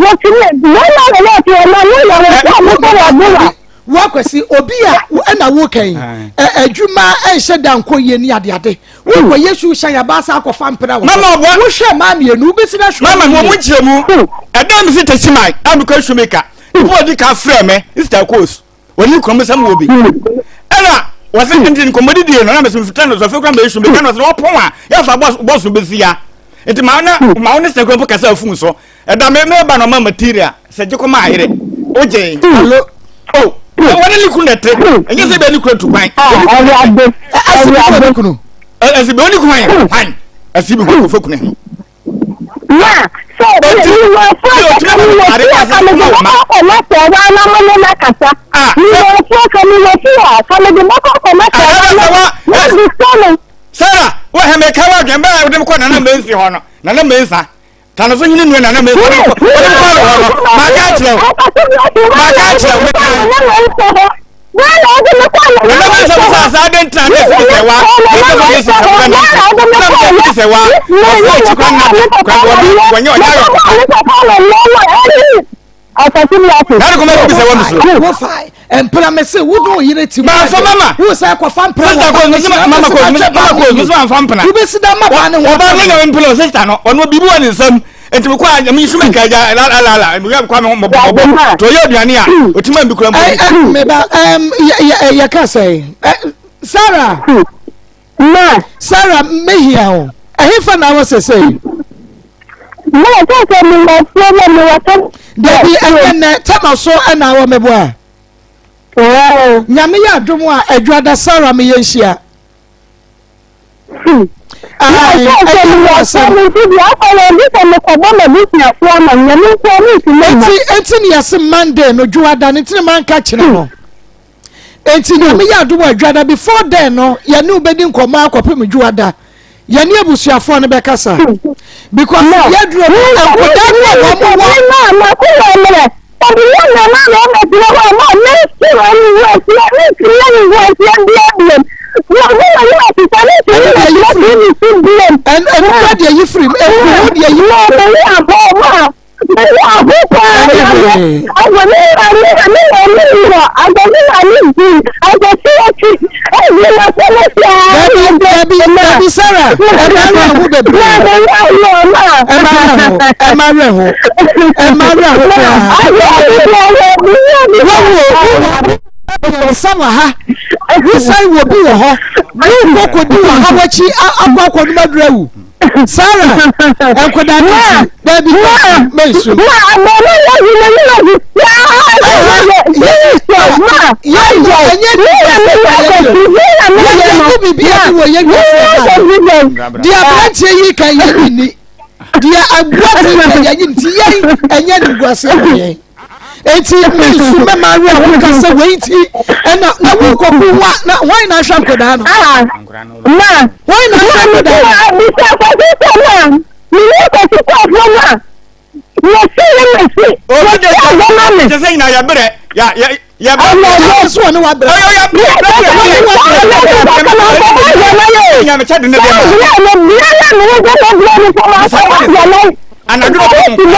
Speaker 4: Wɔsi mi, wɔn na wɔn ɔte wɔn na wɔn yɛ wɔn sɛ wɔn kɔ wɔn abo wa.
Speaker 1: Wo akwasi obi a ɛna wo kɛn adwuma ɛnhyɛ da nkɔ yie ne adeade wokɔ yɛ su hyɛn abaasa akɔfa mpena wɔ
Speaker 2: mama ɔboa
Speaker 1: wohwɛ maa mmienu wobɛsi na hwɛ
Speaker 2: mama wɔn mu nkyerɛ mu ɛdan mi si tɛkyi man a mekɔ su mi ka nipa ɔdi ka frɛ me sista kos wɔne kurom sɛm wɔ bi ɛna wɔsɛ nti nkɔmmɔdidie no na mesɛ mefita no sɔfe kora mɛsu meka no sɛ wɔpɔn a yɛfa bɔso bɛsi ya nti ma na ma wo ne sɛ kora mpo kasa afun so ɛda me me ba na ɔma material sɛ gye kɔma ayere wogye
Speaker 1: alo
Speaker 2: o wɔne ne kunu na ɛte ɛnyɛ sɛ bɛɛ ne kunu tu kwan
Speaker 1: ɛsi bi kɔ ne kunu
Speaker 2: ɛsi bi ɔne kunu hwan hwan ɛsi bi hɔ kɔfɛ kunu he
Speaker 4: na sɛ mewɔ fo ka mewɔ fie ka mede bɛkɔ akɔma sɛ ɔbaa na mo ne no akasa mewɔ fo ka mewɔ fie a ka mede bɛkɔ akɔma sɛ ɔbaa na mebisa no
Speaker 2: Sarah wɔ hɛ meka wɔ adwene bɛɛ wode mekɔ nana mɛnsi hɔ no nana mɛnsa Tano so hene nua nana mɛnsa wode mekɔ wode mekɔ no hɔ no maka akyerɛ wo maka akyerɛ wo meka nana mɛnsa mo sɛ asa ade ntena ne ɛsɛ sɛ wa mɛpɛ sɛ ɔne sɛ wobɛ nante na mɛ sɛ sɛ wa ɔfo akyi kora nna kora wɔnyɛ ɔnyɛ ayɔ
Speaker 4: Asase bi ase.
Speaker 2: Nane kɔmɛ fi sɛ wɔn so.
Speaker 1: Wo fa mpena me se wo don yere ti mu.
Speaker 2: Maa fɔ mama.
Speaker 1: Wo sɛ kɔ fa mpena.
Speaker 2: Sista ko nso mama ko mama ko nso ma fa mpena.
Speaker 1: Wo bɛ si da ma ba ne ho.
Speaker 2: Ɔba ne nyame mpena o sista no ɔno bibi wɔ ne nsam. Nti mi kɔ a nyame nsu mi ka gya la la la mi yɛ kɔ mi ho mɔbɔ mɔbɔ. To yɛ aduane a otuma mi kura mpo.
Speaker 1: Ɛ ɛ meba ɛm yɛ yɛ yɛ ka sɛ ɛ Sarah.
Speaker 4: Ma.
Speaker 1: Sarah mehia o. Ɛhefa na awɔ sɛsɛi?
Speaker 4: Ma sɛ sɛ mewɔ fie na mewɔ sɛ.
Speaker 1: Dabi ɛnyɛ nnɛ tɛma so ɛna awɔ meboa. Nyame yɛ adom a adwada Sarah meyɛ nhyia.
Speaker 4: Hmm.
Speaker 1: Enti ne yɛse Monday no dwoada no nti ne manka kyerɛ no. Enti Nyame yɛ adom a Dwada before then no yɛne wo bɛdi nkɔmmɔ akɔpem Dwoada. Yɛne abusuafoɔ no bɛkasa. Because yɛduro no nkɔdaa no a wɔn wɔ. Ɛno kora deɛ yi firim, ɛkuro deɛ yi
Speaker 4: firim.
Speaker 1: Dabi, dabi, dabi, Sarah, ɛma werɛ ho bebree. Ɛma werɛ ho, ɛma werɛ ho, ɛma werɛ ho koraa. Wawu o, nsa wɔ ha, wosan wɔ bi wɔ hɔ, wokɔ kɔdi wɔ ha wakyi akɔ akɔnum aduru awu. Sarah, nkwadaa no nti, dabi mɛnsu.
Speaker 4: Ma abɔnɔ yɛ zi na yɛ zi
Speaker 1: Deɛ aberanteɛ yi kan yɛ bi ni deɛ aboa ti kan yɛ nti yɛn ɛnyɛ ne guase yɛn eti nsu mɛma awi a wɔka sɛ wei ti ɛna na wo nkɔku wa na wɔn na ahwɛ nkɔdaa no wɔn na ahwɛ nkɔdaa no.
Speaker 4: Bisa kwasi sɛ ma mene kwasi kɔɔfoɔ ma mese ne mese mese agama me.
Speaker 2: Kyɛ sɛ nyina yɛbrɛ yɛ yɛ yɛbrɛ.
Speaker 1: Ɔno so ɔne wabrɛ.
Speaker 2: Ɔyɛ yɛ brɛ brɛ brɛ brɛ. Nyame kyɛ de ne bɛ ma. Anadwo
Speaker 1: nkwadaa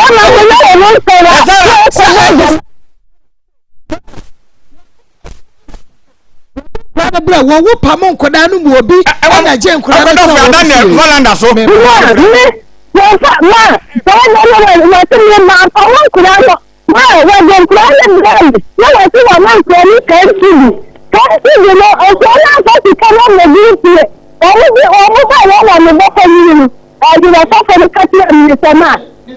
Speaker 1: no berɛ wɔn wo pam nkwadaa no mu obi ɛna gye nkwadaa no tena wɔn fie.
Speaker 2: Valanda so.
Speaker 4: Ma ma saa na na wɔte me ma pam nkwadaa no ma wɔde nkwadaa no brɛ me na wɔte wɔn ma nkwadaa no kan ti bi kan ti bi no nkwadaa no afa sika no ma bi fie wɔn bi wɔn ba wɔn na me bɔkɔ yi no ɔde wɔ sɔfo no ka kyerɛ me sɛ ma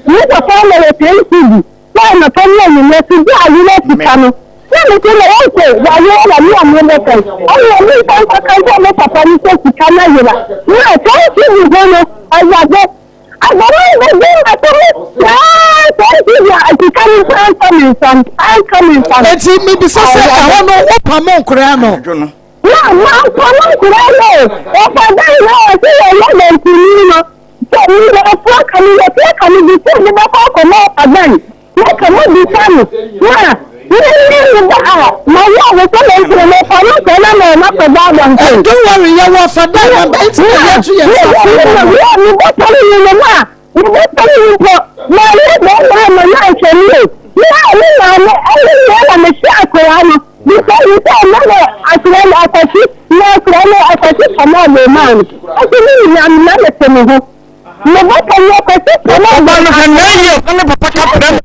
Speaker 4: me papa na wɔ kan ti bi. Sɛ anɔpa ne anwummerɛ so gye ayerɛ sika no, na mese no ok, wayera na me a mebɛka yi, ɛnneɛ memfa nkɔka nkyerɛ me papa no sɛ sika no ayera. Na saa cedi ho no, Awurade, abaman bɛgye m'ato mu saa saa cedi a sika no nso anka me nsa no, anka me nsa no.
Speaker 1: Enti mebisa sɛ, ɛhɔ no wopamo nkoraa no?
Speaker 4: Na mampamo nkoraa no o, ɔfa dan na ɔse yɛyɛ dantini no. Sɛ meyɛ ka me yɛ ka me bi sɛ mebɛkɔ akɔma aban na ka mobisa no na mene ne ba a mayɛ wo sɛ mentene me fa no sɛ na mɛma kɔda abɔnten.
Speaker 1: Don't worry, yɛwɔ ɔfa dan namba nti na yɛto yɛn nsa frɛ mo no.
Speaker 4: Mebɔtɔ ne ne no a mebɔtɔ ne mpo mayɛ bɛrima ama no anhwɛ me o. Me a me maame ɛne me na mehwɛ akwadaa no bisa me sɛ ɛma no akwadaa no akwasi na akwadaa no akwasi fam a memaa no ɛsɛ ne nyinaa me ma mete me ho mebɔtɔ ne akwasi fam a
Speaker 2: Ɔba no hwɛ na yie ɔne papa ka brɛ no.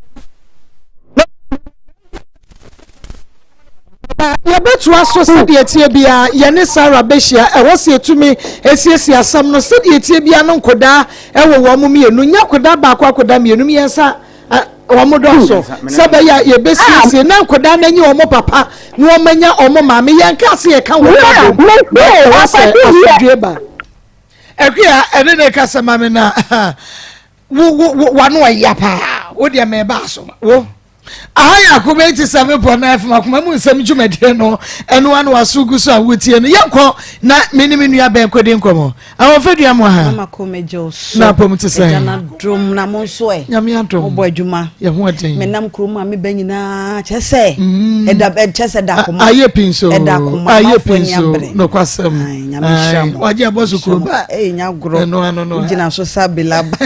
Speaker 1: Yɛbɛtoa so sɛdeɛ ɛteɛ biara, yɛne Sarah bɛhyia. Ɛwɔ sɛ yɛtumi siesie asɛm no sɛdeɛ ɛteɛ biara no nkodaa wɔ wɔn mmienu, nyɛ akodaa baako, akodaa mmienu, mmiɛnsa, wɔn dɔɔso sɛ bɛyɛ a yɛbɛsiesie na nkodaa no anyi wɔn papa na wɔn anya wɔn maame. Yɛn kaa sɛ yɛka wɔn abom, na ɛwɔ sɛ asomdwoe ba. Akua ɛne ne kasa ma me na wo wo wo wano ɛya paa wo deɛ mɛba so wo. Aha yɛ Akoma 87.9 FM Akoma mu nsɛm dwumadie no ɛno ano aso gu so a wotie no yɛnkɔ na me ne me nua bɛn kɔdi nkɔmmɔ ahofadua mu ha
Speaker 5: Mama ko megye wo so
Speaker 1: na apɔm te sɛn
Speaker 5: Agya no adom na mo nso ɛ
Speaker 1: Nyame adom
Speaker 5: mobɔ adwuma
Speaker 1: yɛ ho ɛden
Speaker 5: menam kurom a meba nyinaa kyɛ sɛ ɛda kyɛ sɛ da akoma
Speaker 1: ayɛ pii nso
Speaker 5: ɛda akoma
Speaker 1: ayɛ
Speaker 5: amanfoɔ
Speaker 1: pii
Speaker 5: ani
Speaker 1: nso
Speaker 5: abere
Speaker 1: nokwasɛm
Speaker 5: Ai, Nyame nhyira mo
Speaker 1: wagye abɔ so kuro ba
Speaker 5: ɛyɛ nya gorɔ
Speaker 1: ɛno ano no
Speaker 5: wogyina so sa bilaba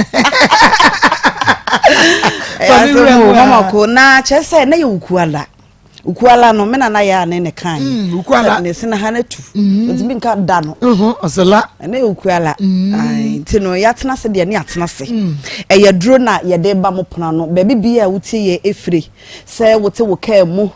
Speaker 5: ɛyɛ mama ko na kyerɛ sɛ na yɛ wukuala wukuala no me nana yɛ a ne ne kan mm,
Speaker 1: wukuala
Speaker 5: ne sena ha no tu mm. ntumi nka da no
Speaker 1: ɔsɛla
Speaker 5: ɛna yɛ wukuala mm. nti no yɛatena se deɛ ne yɛatena se ɛyɛ duro na yɛde ba mo pono ano baabi bi a wotie yɛ efire sɛ wote wo kaa mu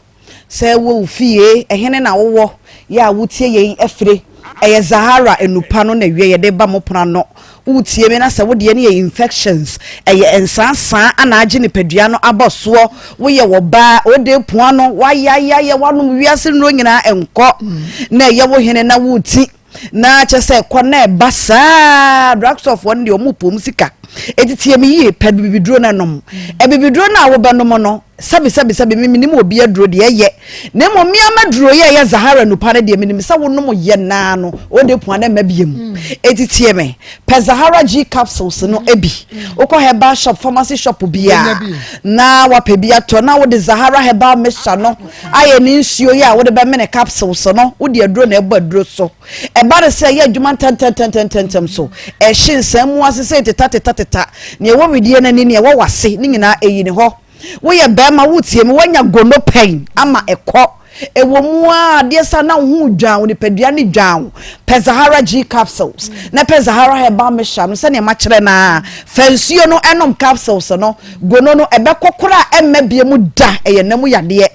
Speaker 5: Sɛ wɔ wo fie, ɛhene na wowɔ, yɛ a wotie yei afire. Ɛyɛ Zahara nnupa no na wie yɛde ba mo pono ano. Wotie me na sɛ wo deɛ no yɛ infections, ɛyɛ nsaasaa ana agye nipadua no abɔ soɔ, woyɛ wɔbaa, ode poa no, wayayayɛ, wanom wiase nnuro nyinaa ɛnkɔ, na ɛyɛ wo hene na woti. Na kyɛ sɛ kɔ na ɛba saa drugstore foɔ no deɛ ɔmo pom sika eti tie me yie pɛ bibiduro no nom abibiduro no a wobɛnom no sɛbi sɛbi sɛbi me menim obi aduro deɛ ɛyɛ na mmom me ama duro yɛ ɛyɛ Zahara nupa no deɛ menim sɛ wonom yɛ naa no ode pua na ɛma bie mu eti tie me pɛ Zahara G capsules no ebi wokɔ herbal shop pharmacy shop biara na wapɛ bi atɔ na wode Zahara herbal mixture no ayɛ ne nsuo yi a wode bɛmene capsules no, wode aduro na ɛbɔ aduro so. Ɛba no sɛ ɛyɛ adwuma ntɛntɛntɛntɛntɛm so. Ɛhye nsɛm mu ase sɛ teta teta teta. Nea ɛwɔ wedeɛ no ani, nea ɛwɔ w'ase, ne nyinaa ɛyi ne hɔ. Woyɛ bɛrima, wotie me, woanya gono pɛn ama ɛkɔ. Ɛwɔ mu ara adeɛ sa na wo ho redwan wo, nipadua no dwan wo. Pɛ Zahara G capsules na pɛ Zahara herbal mixture no sɛdeɛ makyerɛ no ara. Fa nsuo no nom capsules no. Gono no ɛbɛkɔ koraa ɛmma bie mu da. Ɛyɛ nna mu yadeɛ.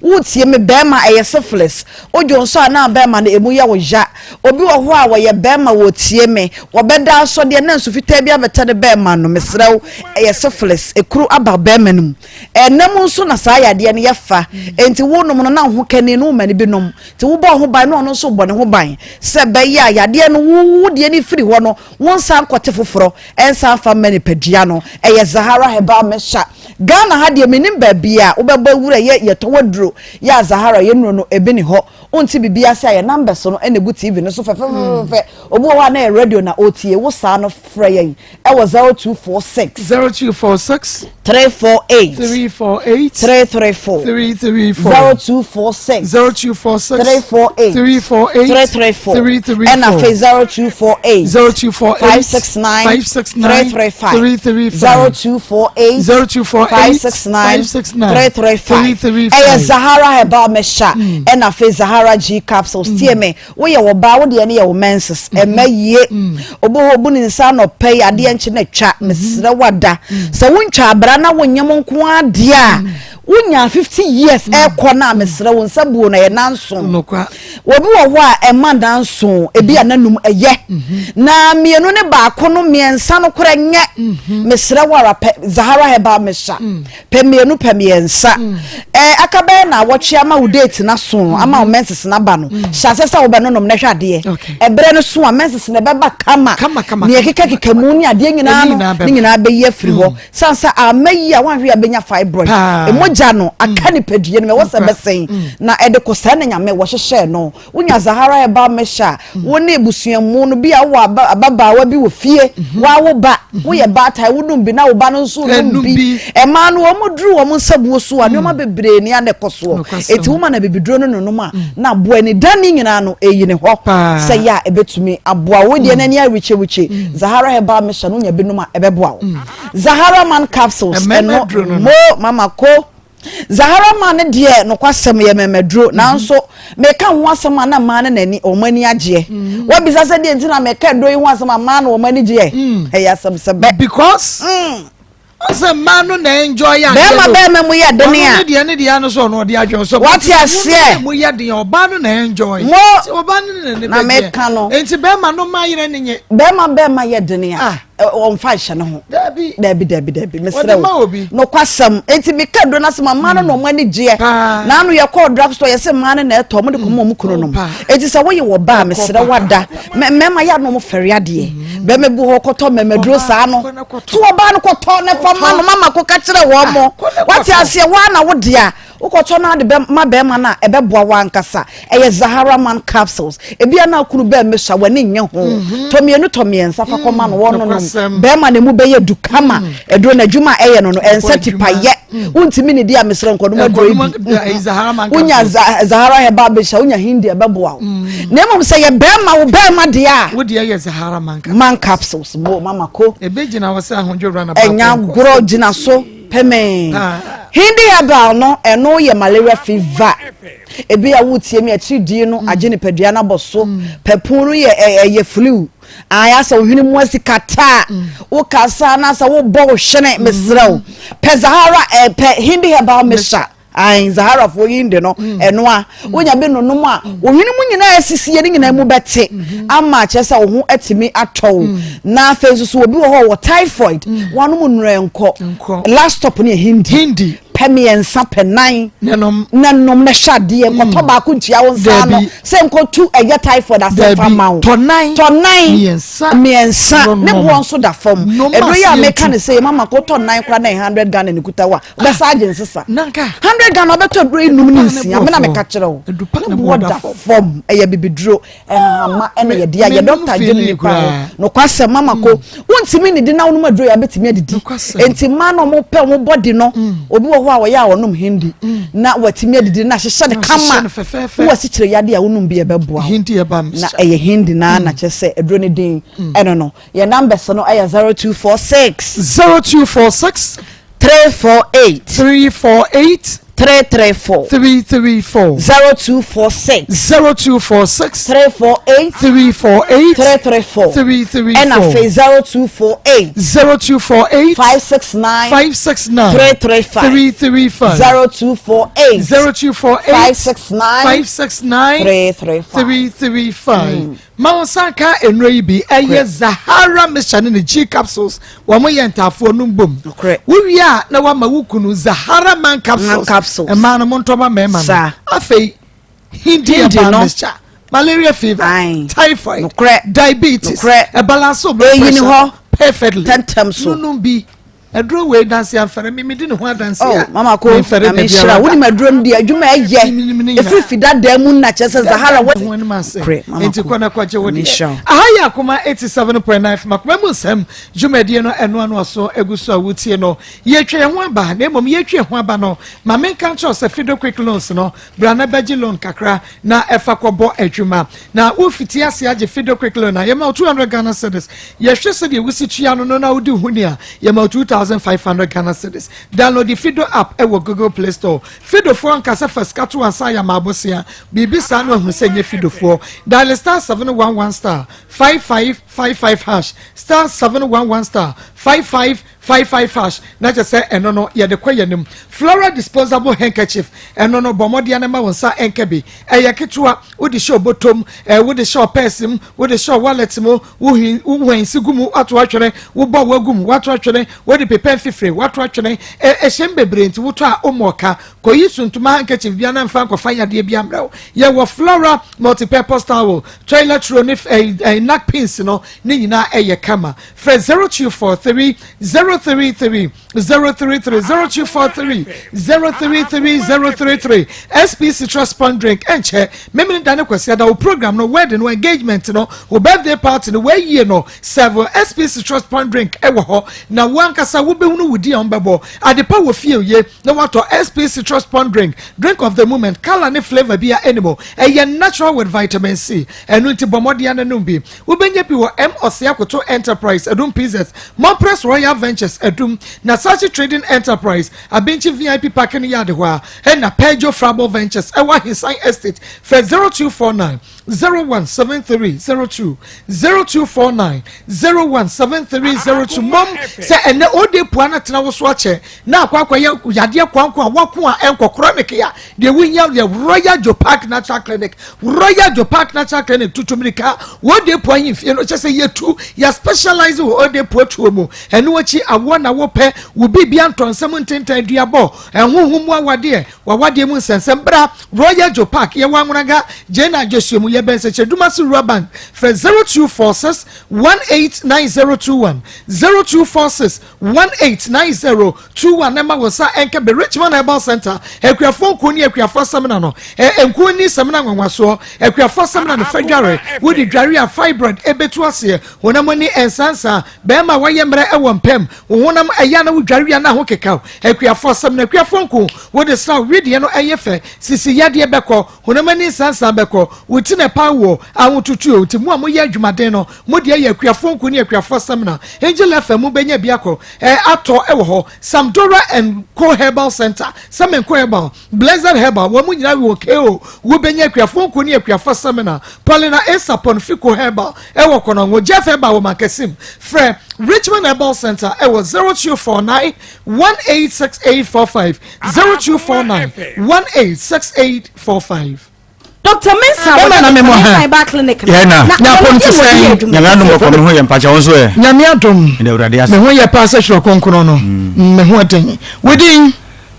Speaker 5: Woretie me bɛrima ɛyɛ syphilis. Wodwo nso a na bɛrima no ɛmu yɛ wo ya. Obi wɔ hɔ a wɔyɛ bɛrima wɔretie me. Wɔbɛda asɔdeɛ na nsu fitaa bi abɛtɛ ne bɛrima no. Mesrɛ wo ɛyɛ syphilis. Ekuro aba bɛrima no mu. Ɛnna mu nso na saa yadeɛ no yɛ fa. Enti wonom no na wo ho kani no woma no bi nom. Nti wobɔ wo ho ban na ɔno nso bɔ ne ho ban sɛ ɛbɛyɛ a yadeɛ no wo wo deɛ no firi hɔ no wonsan nkɔte foforɔ nsan mfa mma nipadua no. Ɛyɛ Zahara Herbal Mixture. Ghana ha deɛ mennim baabi a wobɛbɔ awura yɛ yɛtɔn aduro yɛ a Zahara yɛ nnuro no ebi ni hɔ. Wonte biribi ase a yɛ numbers no na ɛgu TV no so fɛfɛfɛfɛ. Obi wɔ hɔ a na ɛyɛ radio na ɔretie wo saa no frɛ yɛn ɛwɔ 0246.
Speaker 1: 0246.
Speaker 5: 348.
Speaker 1: 348.
Speaker 5: 334.
Speaker 1: 334.
Speaker 5: 0246.
Speaker 1: 0246.
Speaker 5: 348.
Speaker 1: 348.
Speaker 5: 334.
Speaker 1: 334.
Speaker 5: Ɛna afei 0248.
Speaker 1: 0248.
Speaker 5: 569.
Speaker 1: 569.
Speaker 5: 335.
Speaker 1: 335.
Speaker 5: 0248.
Speaker 1: 0248.
Speaker 5: 569.
Speaker 1: 569.
Speaker 5: 335.
Speaker 1: 335.
Speaker 5: Ɛyɛ Zahara Herbal Mixture. Ɛna afei Zahara G capsules. Tie me. Woyɛ ɔbaa wo deɛ no yɛ wo menses ɛmɛ yie obi hɔ obu ne nsa anɔpɛ yi adeɛ nkye na twa mesrɛ wada sɛ wontwa abra na wonyɛ mo nko adeɛ a wonya 50 years ɛkɔ no a mesrɛ wo nsa buo no ɛyɛ nanson obi wɔ hɔ a ɛma nanson ebi a nanum ɛyɛ na mmienu ne baako no mmiɛnsa no korɛ nyɛ mesrɛ wo ara pɛ Zahara herbal mixture Pɛ mmienu pɛ mmiɛnsa. Ɛɛ aka bɛyɛ naawɔtwe ama wo date no aso ama wo menses no aba no. Hyɛ aseɛ sɛ wobɛnonom na hwɛ adeɛ. Ɛberɛ no so a menses no ɛbɛba kama. Nea ɛkekakeka mu ne adeɛ nyinaa no ne nyinaa bɛyi afiri hɔ. Sane sɛ amma yi a woanhwɛ a bɛnya fibroid. Mogya no aka nipadua no mu ɛwɔ sɛ ɛbɛsɛn na ɛde kɔ. Saa na Nyame wɔhyehyɛɛ no. Wonya Zahara herbal mixture a, wo ne abusua mu no, bi a wowɔ ababaawa bi wɔ fie, mhm. wawo ba, mhm. woyɛ baatan, wonom bi na wo ba no nso nom bi. Ɛmaa no wɔn duru wɔn nsabuo so a, mm. nneɛma bebree ni a na ɛkɔ soɔ. Eti woma na bibiduro no nonom a, mm. na aboa ni dan ne nyinaa no eyi ne hɔ. Sɛ yɛ a ebetumi aboa wo deɛ mm. n'ani awikyewikye. Zahara herbal mixture no nya binom a ɛbɛboa wo. Zahara man capsules ɛno mo mama ko. Zahara maa no deɛ nokwasɛm yɛ mɛmɛduro mhm. nanso meka ho asɛm a na mmaa no n'ani wɔn ani agyeɛ mhm. wabisa sɛ deɛ nti na meka aduro yi ho asɛm a mmaa no wɔn ani gyeɛ mm. ɛyɛ asɛm sɛ bɛ.
Speaker 1: because ɔsɛ mm. mmaa no na enjoy adeɛ
Speaker 5: bɛrima bɛrima mu yɛ den a
Speaker 1: ɔno ne deɛ ne deɛ ano so ɔno ɔde adwene so
Speaker 5: wate aseɛ
Speaker 1: mu yɛ den ɔbaa no na enjoy
Speaker 5: mo
Speaker 1: ɔbaa no na ne
Speaker 5: na meka no
Speaker 1: nti bɛrima no mmaa yerɛ ne nye
Speaker 5: bɛrima bɛrima yɛ den a ah. Ɔmfa nhyɛ ne ho.
Speaker 1: Dabi.
Speaker 5: Dabi dabi dabi mesrɛ
Speaker 1: Ɔde ma
Speaker 5: wo.
Speaker 1: obi.
Speaker 5: Nokwasɛm. Enti meka aduro no asɛm a mmaa no na wɔn ani gyeɛ.
Speaker 1: Paa.
Speaker 5: Naano yɛkɔɔ drug store yɛsɛ mmaa no na ɛtɔ wɔn de kɔma wɔn kunu nom.
Speaker 1: Paa.
Speaker 5: Enti sɛ woyɛ wɔ ba a
Speaker 1: Ɛkɔ
Speaker 5: mesrɛ
Speaker 1: paa.
Speaker 5: wo ada. Mɛ mmarima yɛ a na wɔn fɛre adeɛ. Bɛrima bi wɔ hɔ kɔtɔ mmɛmaduro
Speaker 1: Ɔbaa
Speaker 5: saa no.
Speaker 1: kɔ na kɔtɔ.
Speaker 5: To ɔbaa no kɔtɔ na fa ma no mama kɔka kyerɛ wɔn mo.
Speaker 1: Kɔ na
Speaker 5: Wate
Speaker 1: kɔtɔ.
Speaker 5: aseɛ waa na wo dea. Wokɔtɔ no ade bɛ ma bɛrima no a, ɛbɛboa wo ankasa. Ɛyɛ Zahara Man capsules. Ebia na akunu bɛn me so a, w'ani nnye ho. Tɔ mmienu, tɔ mmiɛnsa fa kɔma no, wɔnonom. Bɛrima no emu bɛyɛ du kama. Aduro no adwuma a ɛyɛ no no, ɛnsɛ tipayɛ. Wontumi nnidi a, mesrɛ nkɔnom aduro yi bi. Wonya Zahara Herbal Mixture, wonya Hindi a, ɛbɛboa wo. Na mmom sɛ yɛ bɛrima, wo bɛrima deɛ a.
Speaker 1: Wo deɛ yɛ Zahara Man capsules.
Speaker 5: Man capsules, mo mama ko.
Speaker 1: Ɛbɛgyina hɔ sɛ ahodwo wura na baako
Speaker 5: Ɛnya gorɔ gyina so. Pɛmɛɛ. Hindi herbal no, ɛno yɛ malaria fever. Ebi a wotie mi atiridii no agye nipadua no abɔ so. Pɛpun no yɛ ɛyɛ flu. Ayɛ asɛ wo hwene mu asi kataa. Wokasa na asɛ wobɔ wo hwene mesrɛ wo. Pɛ Zahara pɛ Hindi herbal mixture. Ae Zaharafoɔ Hindi no ɛno a wonya bi nonom a wo hwene mu nyinaa asisie ne nyinaa mu bɛte ama kyerɛ sɛ wo ho atumi atɔ wo na afei nso so obi wɔ hɔ wɔ typhoid wanom nnura nkɔ last stop no yɛ Hindi
Speaker 1: Hindi
Speaker 5: pɛ mmiɛnsa pɛ nan
Speaker 1: nanom
Speaker 5: nanom na hyɛ adeɛ nkɔtɔ mm. baako ntua wo nsa ano sɛ nkɔtu ɛyɛ typhoid asɛ fa ma wo
Speaker 1: tɔ nan
Speaker 5: tɔ nan
Speaker 1: mmiɛnsa
Speaker 5: mmiɛnsa ne boɔ nso da fam ɛduro yi a meka ne sɛ yɛ mama kɔtɔ nan koraa na 100 Ghana ne kuta wa Wobɛsa agye nsesa. 100 Ghana wobɛtɔ aduro enum ne nsia me na meka kyerɛ wo. Ne boɔ da fam ɛyɛ bibiduro ɛhahama ɛna yɛde ayɛ dɔkta gye ne nipa ho. Nokwasɛm mama ko wontumi nidi na wonom aduro yɛ abɛtumi adidi. Enti mmaa na wɔn pɛ wɔn bɔdi no obi wɔ hɔ a wɔyɛ a wɔnom hindi na watumi adidi na ahyehyɛ no kama. Wowɔ asikyire yadeɛ a wonom bi ɛbɛboa wo. Na ɛyɛ hindi na na kyerɛ sɛ aduro no din ɛno no. Yɛn numbers no ɛyɛ 0246.
Speaker 1: 0246.
Speaker 5: 348.
Speaker 1: 348.
Speaker 5: 334.
Speaker 1: 334.
Speaker 5: 0246.
Speaker 1: 0246.
Speaker 5: 348.
Speaker 1: 348.
Speaker 5: 334.
Speaker 1: 334.
Speaker 5: Ɛna afei 0248.
Speaker 1: 0248.
Speaker 5: 569.
Speaker 1: 569.
Speaker 5: 335.
Speaker 1: 335.
Speaker 5: 0248.
Speaker 1: 0248.
Speaker 5: 569.
Speaker 1: 569.
Speaker 5: 335.
Speaker 1: 335. Ma wo nsa nka nnuro yi bi. Ɛyɛ Zahara mixture ne ne G capsules. Wɔn yɛ ntaafoɔ no mbom. Wowie a na wama wo kunu Zahara man capsules. Mmaa no mo ntɔ ma mmarima no. Afei Hindi herbal mixture. Malaria fever, typhoid, diabetes, ɛbalance blood pressure perfectly. Nunum bi. Aduro wei danse amfɛre me medi ne ho adanse a.
Speaker 5: Oh, mama ko
Speaker 1: memfɛre
Speaker 5: na
Speaker 1: da
Speaker 5: mehyira
Speaker 1: biara
Speaker 5: wo nim aduro no deɛ adwuma ɛyɛ ɛfiri fi dadaa mu na kyerɛ sɛ Zahara wɔ
Speaker 1: ho anim ase
Speaker 5: Korɛ, mama
Speaker 1: nti
Speaker 5: ko
Speaker 1: kɔ na kɔgye wo deɛ
Speaker 5: mehyira wo.
Speaker 1: Aha yɛ Akoma 87.9 FM Akoma mu nsɛm dwumadie no ɛno ano aso egu so a wotie no yɛtwa yɛn ho aba na mmom yɛtwa yɛn ho aba no ma menka nkyerɛ wo sɛ Fido Quick Loans no bra na bɛgye loan kakra na ɛfa kɔbɔ adwuma. Na wofiti ase agye Fido Quick Loan a, yɛma wo 200 Ghana cedis. Yɛhwɛ sɛdeɛ wosi tua no no na wodi ho ni a, yɛma wo 2,500 Ghana cedis. Download Fido app wɔ Google Play Store. Fidofoɔ nka sɛ fa sika to ansa yɛ ama abosea. Biribi saa no ahunu sɛ nyɛ Fidofoɔ. Dial star 711 star 5555 hash, star 711 star 55 55 hash na kyerɛ sɛ ɛno no yɛde kɔ yɛn anim. Flora disposable handkerchief, ɛno no bɔ mmɔden na ma wo nsa nka bi. Ɛyɛ ketewa, wode hyɛ ɔbɔtɔ mu, ɛɛ wode hyɛ ɔpɛɛse mu, wode hyɛ wallet mu, wohwi wohwansi gu mu wato atwene, wobɔ wagu mu wato atwene, wode pepa mfifire wato atwene. Ɛ ɛhyɛm bebree nti wotɔ a wommɔ ɔka. Kɔyi suntuma handkerchief bia na mfa nkɔfa yadeɛ bi ambrɛ wo. Yɛwɔ Flora multipurpose towel, toilet roll ne ɛɛ ɛɛ napkins no ne nyinaa ɛyɛ kama. Frɛ 0243 033 033 0243 033 033 SP Citrus Pond Drink ɛnkyɛ Memene da ne Kwasiada wo program no wedding no engagement no wo birthday party no w'ayie no serve SP Citrus Pond Drink ɛwɔ hɔ na wo ankasa wobɛhunu wo din a wɔbɛbɔ adepa wɔ fie oye na watɔ SP Citrus Pond Drink drink of the moment colour ne flavour bia ɛni mu ɛyɛ natural with vitamin C ɛno nti bɔ mmɔden ara nom bi Wobɛnya bi wɔ M. Osei-Akoto Enterprise, Adum PZ, Mopress Royal Ventures, Adum, Nasachi Trading Enterprise, Abinkyi VIP Parking Yard hɔ ara, ɛna Peugeot Frabol Ventures ɛwɔ Ahinsan Estate. Frɛ 0249 017302, 0249 017302. Mmom sɛ ɛnnɛ ode pua no atena wo so akyɛ na akɔ akɔyɛ yadeɛ kwanko a wako a ɛnkɔ chronic a, Deɛ wohia yɛ Royal Joe Park Natural Clinic. Royal Joe Park Natural Clinic tutu mirika wɔ Odepo ahemfie no kyɛ sɛ yɛtu yɛ specialize wɔ Odepo atuo mu. Ɛno akyi awoɔ na wopɛ wo biribia ntɔ nsɛm ntentan duabɔ ɛhoho mu awadeɛ wawadeɛ mu nsɛnsɛm bra Royal Joe Park yɛwɔ Anwonaga Jena Adwosuo mu yɛbɛn Sɛkyɛdumase Rural Bank frɛ 0246 189021 0246 1890 21 na ɛma wo nsa nka bɛ Richmond Herbal Center, Akuafoɔ Nkuo ne Akuafoɔ Samina no. Ɛ, nkuo nni samina nwanwasoɔ. Akuafoɔ samina no fa dware. Wode dware a, fibroid ɛbɛtu aseɛ. Honam ani nsansa. Bɛrima a wayɛ mmerɛ wɔ mpam. Wo honam ɛyɛ a na wodware a na ho keka wo. Akuafoɔ samina, Akuafoɔ nku. Wode sra wo wedeɛ no ɛyɛ fɛ. Sisi yadeɛ bɛkɔ. Honam ani nsansa bɛkɔ. Wo ti na ɛpa woɔ. Ahotutuo nti mo a moyɛ adwumaden no, mo deɛ yɛ Akuafoɔ nku ne Akuafoɔ samina. Angel FM mobɛnya bi akɔ. Ɛ atɔ wɔ hɔ. Samdora and Co Herbal Centre, Samenco Herbal, Blessed Herbal, wɔn nyinaa wɔ KO. Wobɛnya Akuafoɔ Nku ne Akuafoɔ Samina, Paulina A. Sapon Fico Herbal wɔ Kɔnɔngo, Jeff Herbal wɔ Mankasim. Frɛ Richmond Herbal Centre wɔ 0249 186845, 0249 186845.
Speaker 6: Doctor Mensah
Speaker 1: Bɛma
Speaker 6: wɔde
Speaker 1: na
Speaker 6: Doctor
Speaker 1: memmɔ ha.
Speaker 6: Mensah ba clinic no.
Speaker 2: Yɛn na.
Speaker 6: Na
Speaker 1: Nyapɔ
Speaker 6: wɔn
Speaker 1: nti
Speaker 6: gye
Speaker 1: sɛn?
Speaker 6: wɔn yɛ adwuma.
Speaker 2: Nyame adom ɔkɔ me ho yɛ mpakyɛ wo nso ɛ.
Speaker 1: Nyame adom.
Speaker 2: Meda Awurade ase.
Speaker 1: Me ho yɛ paa sɛ twerɛ kronkron no. Me ho den. Wo din?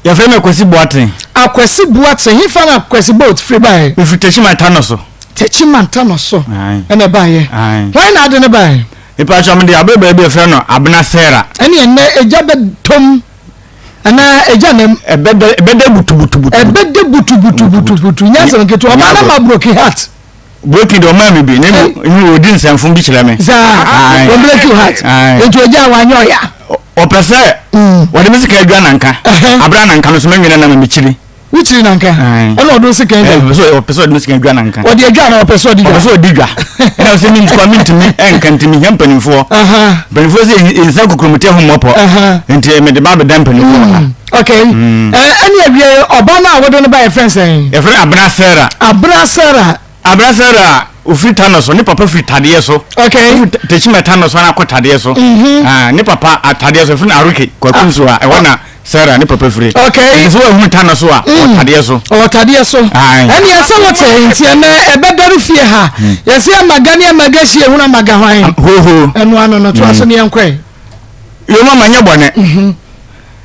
Speaker 2: Yɛfrɛ me Akwasi Boateng.
Speaker 1: Akwasi Boateng. Hefa na Akwasi Boat firi baeɛ?
Speaker 2: Mefiri Techiman Tano so.
Speaker 1: Techiman Tano so
Speaker 2: Ae.
Speaker 1: ɛna ɛbaeɛ.
Speaker 2: Ae.
Speaker 1: Hwan na ade no baeɛ?
Speaker 2: Mepakyɛ mede ababaa bi a yɛfrɛ no Abena Sarah.
Speaker 1: Ɛne ɛnnɛ egya bɛtɔm. Anaa agya nam.
Speaker 2: Ɛbɛda ɛbɛda butubutubutu.
Speaker 1: Ɛbɛda butubutubutubutu. Nyɛ asɛm ketewa. Ɔmaa na ma broken heart.
Speaker 2: Broken de ɔmaa mi bi ne mu ne odi nsɛmfo bi kyerɛ me.
Speaker 1: Saa wɔn break heart. Nti ogya a wanyɛ ɔya.
Speaker 2: Ɔpɛ sɛ wɔde me sika adwa nanka. Abira nanka no so mɛnwene na me kyiri.
Speaker 1: Wokyiri nanka? Ɛna ɔde wo sekan dwa?
Speaker 2: Ɔpɛ sɛ ɔde me sekan dwa nanka.
Speaker 1: Ɔde adwa na ɔpɛ sɛ ɔde dwa?
Speaker 2: Ɔpɛ sɛ ɔde dwa. Ɛna ɔsɛ mi ntukwa mi ntumi ɛnka nti mi hia mpanimfoɔ. Mpanimfoɔ sɛ nsa kokuromoti ho mmɔpɔ. Nti mede ba abɛda mpanimfoɔ ha.
Speaker 1: Hmm. Okay. Hmm. Ɛne awie ɔba no a wode no ba yɛfrɛ sɛn?
Speaker 2: Yɛfrɛ Abena Sarah.
Speaker 1: Abena Sarah.
Speaker 2: Abena Sarah ofiri Tano so ne papa firi tadeɛ so.
Speaker 1: Okay.
Speaker 2: Ofiri Tekyima Tano so akɔ tadeɛ so.
Speaker 1: Mm-hmm.
Speaker 2: Ah, ne papa atadeɛ so firi Aroke Kwaku nso a ɛhɔ na Sarah ne papa firi.
Speaker 1: Okay.
Speaker 2: Nti sɛ wɔahunu Tano so a ɔwɔ mm. tadeɛ so.
Speaker 1: Ɔwɔ tadeɛ so. Ɛne ɛsɛ wɔte nti ɛnɛ ɛbɛdɔre fie ha. Hmm. Yɛsɛ amaga ne amaga hyia ehunu amaga hwan.
Speaker 2: Hoho.
Speaker 1: Ɛno ano no to aso ne yɛn kɔɛ.
Speaker 2: Yoma ma nyɛ bɔne.
Speaker 1: Mm-hmm.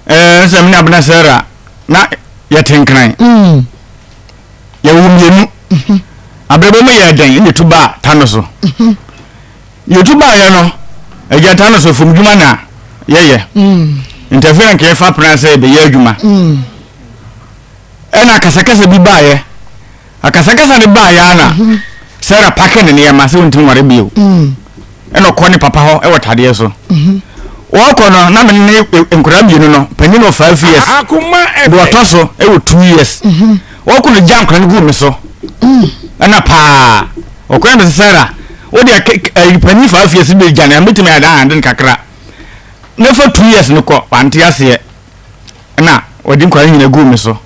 Speaker 2: Ɛɛ nsɛm ne Abena Sarah na yɛte nkran.
Speaker 1: Mm.
Speaker 2: Yɛwɔ mmienu. Abrabɔ mu yɛɛ den na yɛtu baa Tano so. Yɛtu baeɛ no, agya Tano so fam dwuma na yɛyɛ. Nti afei na nka yɛfa pena sɛ yɛbɛyɛ adwuma. Ɛna akasakasa bi baeɛ. Akasakasa no baeɛ ara na Sarah pake ne nneɛma sɛ ɔntumi nware bio. Ɛna ɔkɔ ne papa hɔ wɔ tadeɛ so. Wɔkɔ no na me ne nkwadaa mmienu no, panin wɔ five years, deɛ ɔtɔ so wɔ two years. Wɔkɔ no gya nkwadaa no guu me so. Ɛna paa ɔkɔ yɛ me sɛ Sarah, wo deɛ panin five years bɛ gya no, ɛmɛtumi ayɛ dan ade no kakra. Na fa 2 years no kɔ, wante aseɛ. Ɛna ɔde nkwadaa no nyina guu me so.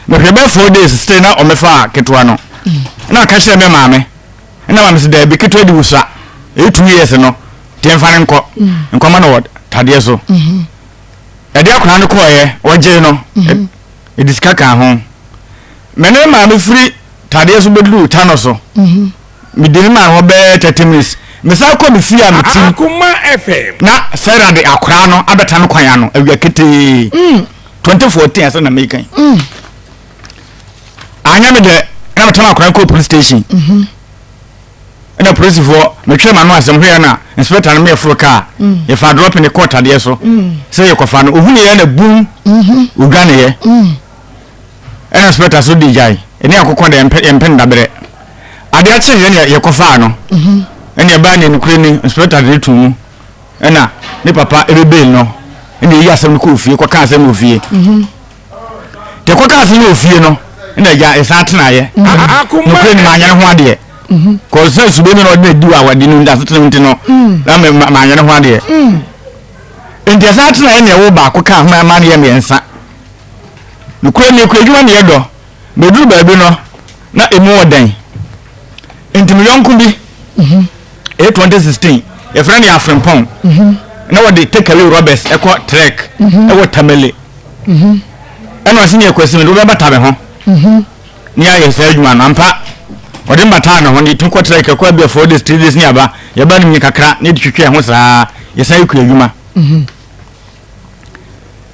Speaker 2: Mehwɛ bɛyɛ 4 days still na ɔmɛfa ketewa no. Ɛna ɔka kyerɛ me maame. Ɛna maame sɛ daabi ketewa de wusua. Ɛyɛ 2 years no, nti ɛmfa no nkɔ. Nkɔma no wɔ tadeɛ so. Ɛde akwadaa no kɔɔeɛ, wɔgyee no. Ɛde sika kaa ho. Me ne maame firi tadeɛ so bɛduruu Tano so. Medi me maame hɔ bɛyɛ 30 minutes. Mesan kɔ me fie a metim.
Speaker 3: Akoma FM.
Speaker 2: Na Sarah de akwadaa no abɛta no kwan ano awia ketee. 2014 asɛm na meka yi. Anyɛ me dɛ na metam akwadaa no kɔɔ police station. Ɛna polisifoɔ metwerɛ m'ano asɛm hwɛ na inspector no meyɛforo kaa yɛfa drop ne kɔɔ tadeɛ so sɛ yɛkɔfa no ohunu yɛ na bum odwaneeɛ. Ɛna inspector so di gyae ɛne akokɔ dɛ yɛmpɛ yɛmpɛ no dabrɛ adeɛ kye yɛ ne yɛkɔfaa no mhm. ɛne ɛbaa ne nokorɛ ni inspector de to mu ɛna ne papa ɛbɛbɛn no ɛna ɛyi asɛm no kɔɔ fie kɔka asɛm wɔ fie mhm. deɛ kɔka asɛm wɔ fie no ɛna agya ɛsan tenaeɛ mhm. nokorɛ ni maanyɛ ne ho adeɛ kɔsɛ sube no na ɔde na di wɔ awade no asetena mu nti no na maanyɛ ne ho adeɛ nti ɛsan tenaeɛ na ɛwo baako kaa ho ma no yɛ mmiɛnsa Nokorɛ nie, kuadwuma ne yɛdɔ. Bɛduru baabi no, na ɛmu wɔ dɛn. Nti me yɔnko bi, ɛyɛ 2016, yɛfrɛ no Yɛafrempɔn. Na wɔde take away robbers ɛkɔ trek ɛwɔ Tamale. Ɛna ɔse ne Akwasi mede wobɛbata me ho ne yɛayɛ saa adwuma no. Ampa, ɔde me bataa ne ho ne yɛtumi kɔ trek ɛkɔ abia 4 days, 3 days ne aba. Yɛba no mu kakra ne yɛde twetwe ɛho saa, yɛsan yɛ kuadwuma.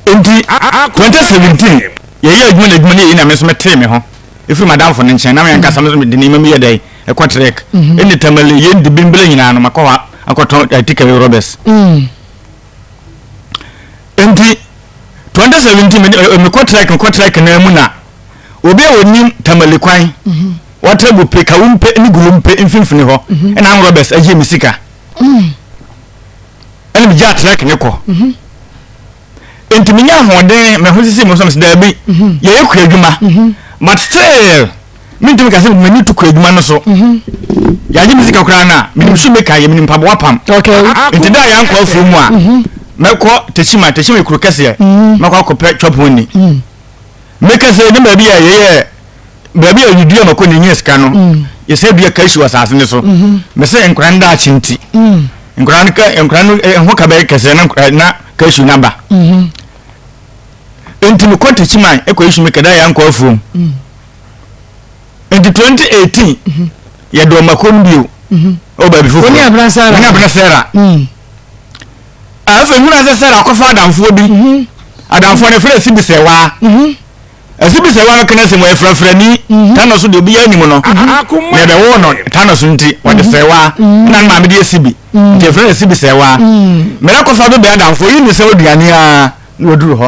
Speaker 2: Enti 2017 yɛyɛ adwuma na adwuma no yɛ na me nso metee me ho ɛfiri madamfo no nkyɛn na me ankasa me nso mede nneɛma mi yɛ dɛn ɛkɔ trek mhm. ɛne tamale yɛn di bimbele nyinaa no makɔ hɔ akɔtɔn takeaway robbers mm. enti 2017 mekɔ trek mekɔ trek na mu na obi a wɔnim tamale kwan mhm. wɔtra bu pe kawumpe ne gulumpe mfimfini hɔ mhm. ɛna am robbers agye me sika mm. ɛna megyaa trek ne kɔ mhm. nti menya ahoɔden me ho sisi mu sɛ daabi mhm. yɛyɛ kua adwuma mhm. but still mentumi ka sɛ m'ani to kua adwuma no so yɛagye me sika koraa no a menim so meka yɛ menim mpaboa pam nti da a yɛankɔ afuo mu a mɛkɔ tekyima tekyima kuro kɛseɛ mɛkɔ akɔpɛ twapɔn ni meka sɛ ne baabi a yɛyɛ baabi a yɛdua mako ne nyɛ sika no mm. yɛsɛ dua kashi wɔ asase no so mm-hmm. mesɛ nkora no daakye nti mm. nkora no nkora no eh, ho ka bɛyɛ kɛseɛ na eh, na kashi no aba mm-hmm. nti mekɔ takyiman ɛkɔ isu me kɛda yɛ ankɔ afuom mm. nti 2018 mm-hmm. yɛdɔɔ mako no bio ɛwɔ baabi foforɔ
Speaker 1: ne abena
Speaker 2: sɛra afei hunu sɛ sɛra akɔfa adamfoɔ bi adamfoɔ no frɛ si bisɛwaa Ɛsi bi sɛ wɔn kena sɛ wɔyɛ frafrani mhm. tano so deɛ obiara nim no na ɛbɛwɔ no tano so nti wɔde mhm. sɛwa mhm. na maame de esi bi nti efrɛ no esi bi sɛwa mmerɛ kɔfa do bɛn adamfo oyi ne sɛ aduane a na wɔduru hɔ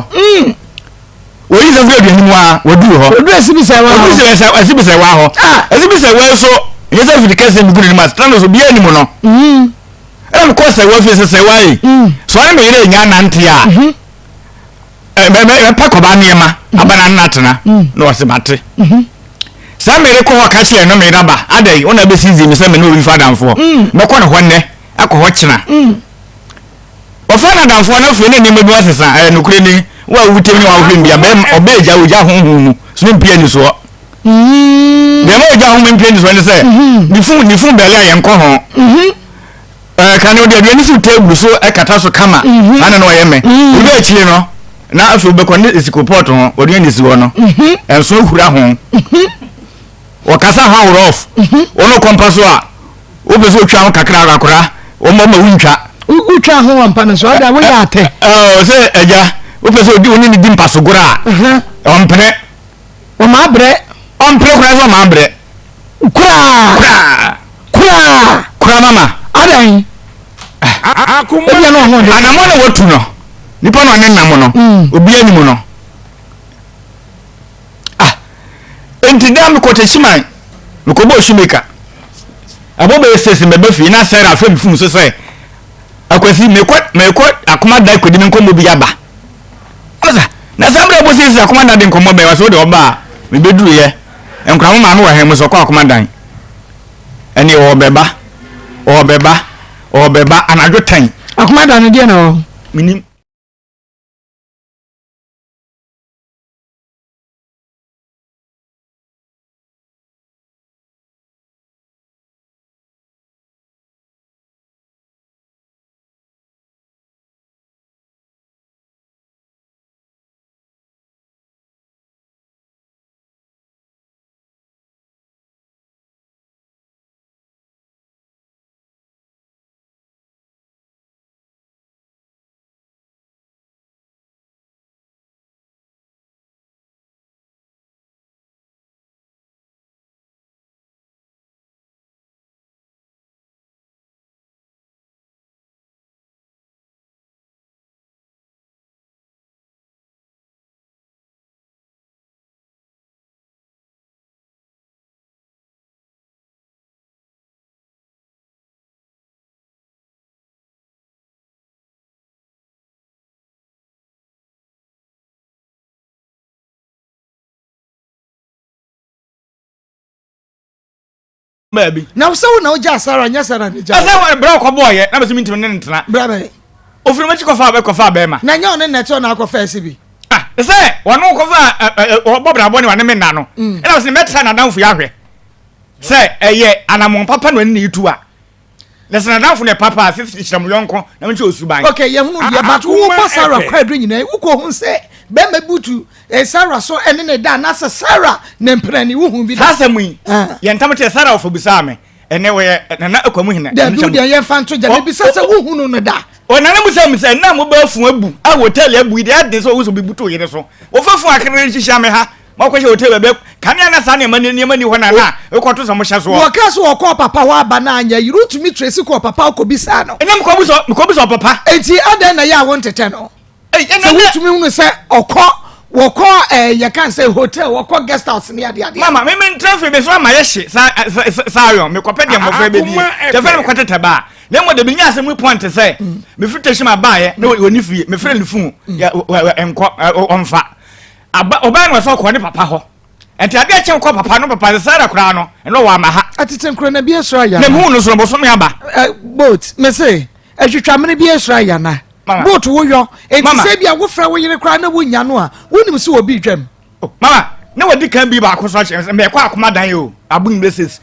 Speaker 2: oyi sɛ firi aduane mu a wɔduru hɔ
Speaker 1: oduru esi bi sɛwa
Speaker 2: hɔ oduru esi bi sɛwa hɔ ah. esi bi sɛwa nso nyɛ sɛ firi kɛse mi gu n'anim ase tano so obiara nim no ɛna mekɔ sɛwa fi sɛ sɛwa yi so ɔne me yere nya nante a. Mɛpɛ kɔba nneɛma aba na nna tena na ɔse mate. Sɛ mere kɔ hɔ ka kyerɛ no mere aba adɛn wo na bɛsi zi me sɛ me ne obi fa adamfoɔ mɛkɔ ne hɔ nnɛ akɔ hɔ kyena. Ɔfa no adamfoɔ no afei ne nneɛma bi asesa ɛyɛ nokorɛ ni wo a wotem ne woahwɛ mbia bɛm ɔbɛ agya ogya honhom mu so ne mpia nisoɔ. Deɛ ma ogya honhom mpia nisoɔ ne sɛ ne fun ne fun bɛle a yɛnkɔ ho. Ɛɛ kane ɔde aduane si table so ɛkata so kama mhm. saa na na ɔyɛ mɛ mhm. ebi akyire no na afei wobɛkɔ ne esi kopɔt ho ɔde ne si hɔ no mhm. ɛnso ahura ho wɔkasa ho aworɔ off wɔn kɔmpa so a wopɛ sɛ otwa ho kakra akora wɔn ma wontwa.
Speaker 1: wotwa ho wɔ mpa no so ɔda woyɛ atɛ.
Speaker 2: ɛɛ sɛ agya wopɛ sɛ odi wɔne ne di mpasogorɔ a ɔmpene.
Speaker 1: Wɔn abrɛ.
Speaker 2: Ɔmpere koraa sɛ ɔma abrɛ.
Speaker 1: Koraa.
Speaker 2: Koraa.
Speaker 1: Koraa.
Speaker 2: Koraa mama.
Speaker 1: Adan.
Speaker 2: Akoma. Ebi ano ɔho de. Anamɔ na watu no. Nipa na ɔne nam no. Mm. Obi anim no. Ah. Enti da mekɔ Techiman. Mekɔbɔ Oshimeka. Ɛbɔ bɛyɛ sese mɛba fie na Sarah afrɛ me fon so sɛ Akwasi mekɔ mekɔ akoma da kɔdi me nkɔmmɔ bi aba. Ɔsa, na saa berɛ a wɔsiesie akoma dan de nkɔmmɔ bɛn, ɔsɛ wode ɔba a, mebɛduruyɛ. Nkora mo maame wɔ he? Mo sɛ ɔkɔ akoma dan. Ɛneɛ ɔɔbɛba, ɔɔbɛba, ɔɔbɛba, anadwo tɛn.
Speaker 1: Akoma dan no deɛ na wɔ?
Speaker 2: Menim. Baabi.
Speaker 1: Na sɛ wo na wogyaa Sara nyɛ Sara na egyaa wo.
Speaker 2: Ɛsɛ wɔn brɛ ɔkɔ bɔɔyɛ na bɛsɛ mi ntumi ne ne ntena.
Speaker 1: Brɛ bɛn.
Speaker 2: Ofiri m'akyi kɔfa bɛ kɔfa bɛrima.
Speaker 1: Na nyɛ ɔne nɛte ɔna akɔfa ɛsi bi.
Speaker 2: Ah sɛ wɔn kɔfa ɛ ɔbɔ bra bɔ ne wɔne me nna no. Mm. Ɛna wɔsɛ mɛtra n'adamfo yi ahwɛ sɛ ɛyɛ anamɔn papa na ɔne ne yi tu a. Na sɛ n'adamfo no yɛ papa a, sɛ hyira mo yɔnko na menkyɛ osuban.
Speaker 1: Okay, yɛhunu deɛ but wobɔ Sarah kwaadu nyinaa wokɔ hu sɛ bɛrima butu eh, Sarah so ɛne ne da anaasɛ Sarah ne mprɛni wohu bi
Speaker 2: da. Saa asɛm yi ah. yɛn ntam kyerɛ Sarah ɔfɔ bisaa me ɛnɛ wɔyɛ nana akwamu hene.
Speaker 1: Dabi wo deɛ yɛmfa nto gya mebisa sɛ wohunu no da.
Speaker 2: Ɔnana mu sɛ sɛ nna mo bɛ fun abu a hotɛli abu yi deɛ ɛden sɛ ɔwɔ sɛ obi butu yere so wɔfa fun akere hyehyɛ me ha Mɔkɔhyɛ hotel baabi kanea na saa nneɛma nneɛma ni hɔ na na wokɔto sɛ mohyɛ soɔ.
Speaker 1: Wɔka sɛ wɔkɔɔ papa hɔ aba na anyɛ yere wotumi trace kɔɔ papa hɔ kɔbisaa no.
Speaker 2: Ɛnna mekɔbisa mekɔbisa ɔpapa.
Speaker 1: Enti adɛn na ɛyɛ a wontetɛ no? Sɛ wotumi hunu sɛ ɔkɔ wɔkɔ ɛɛ yɛka sɛ hotel wɔkɔ guest house ne adeade.
Speaker 2: Mama me me ntra fie me so ama yɛ hye saa saa ayɔn mekɔpɛ deɛ mmɔfra bɛdie kyɛfɛ no mekɔtetɛ baa na mmɔ de menya asɛm mu point sɛ mefiri tɛhyim abaeɛ na wɔni fie mefrɛ ne fon nkɔ ɔmfa Aba ɔbaa no sɛ ɔkɔ ne papa hɔ. Nti adeɛ kye kɔ papa no papa sɛ Sarah koraa no ɛna ɔwɔ ama ha.
Speaker 1: Atete nkoro na bi esoro ayana.
Speaker 2: Na mu no so bosome aba.
Speaker 1: Ɛ boat me se atwitwa mene bi esoro ayana. Boat wo yɔ eti sɛ bi a wofrɛ wo yere koraa na wonya no a wonim sɛ obi dwam.
Speaker 2: Oh, mama na wadi kan bi baako so akyerɛ sɛ mɛkɔ akoma dan o abun basis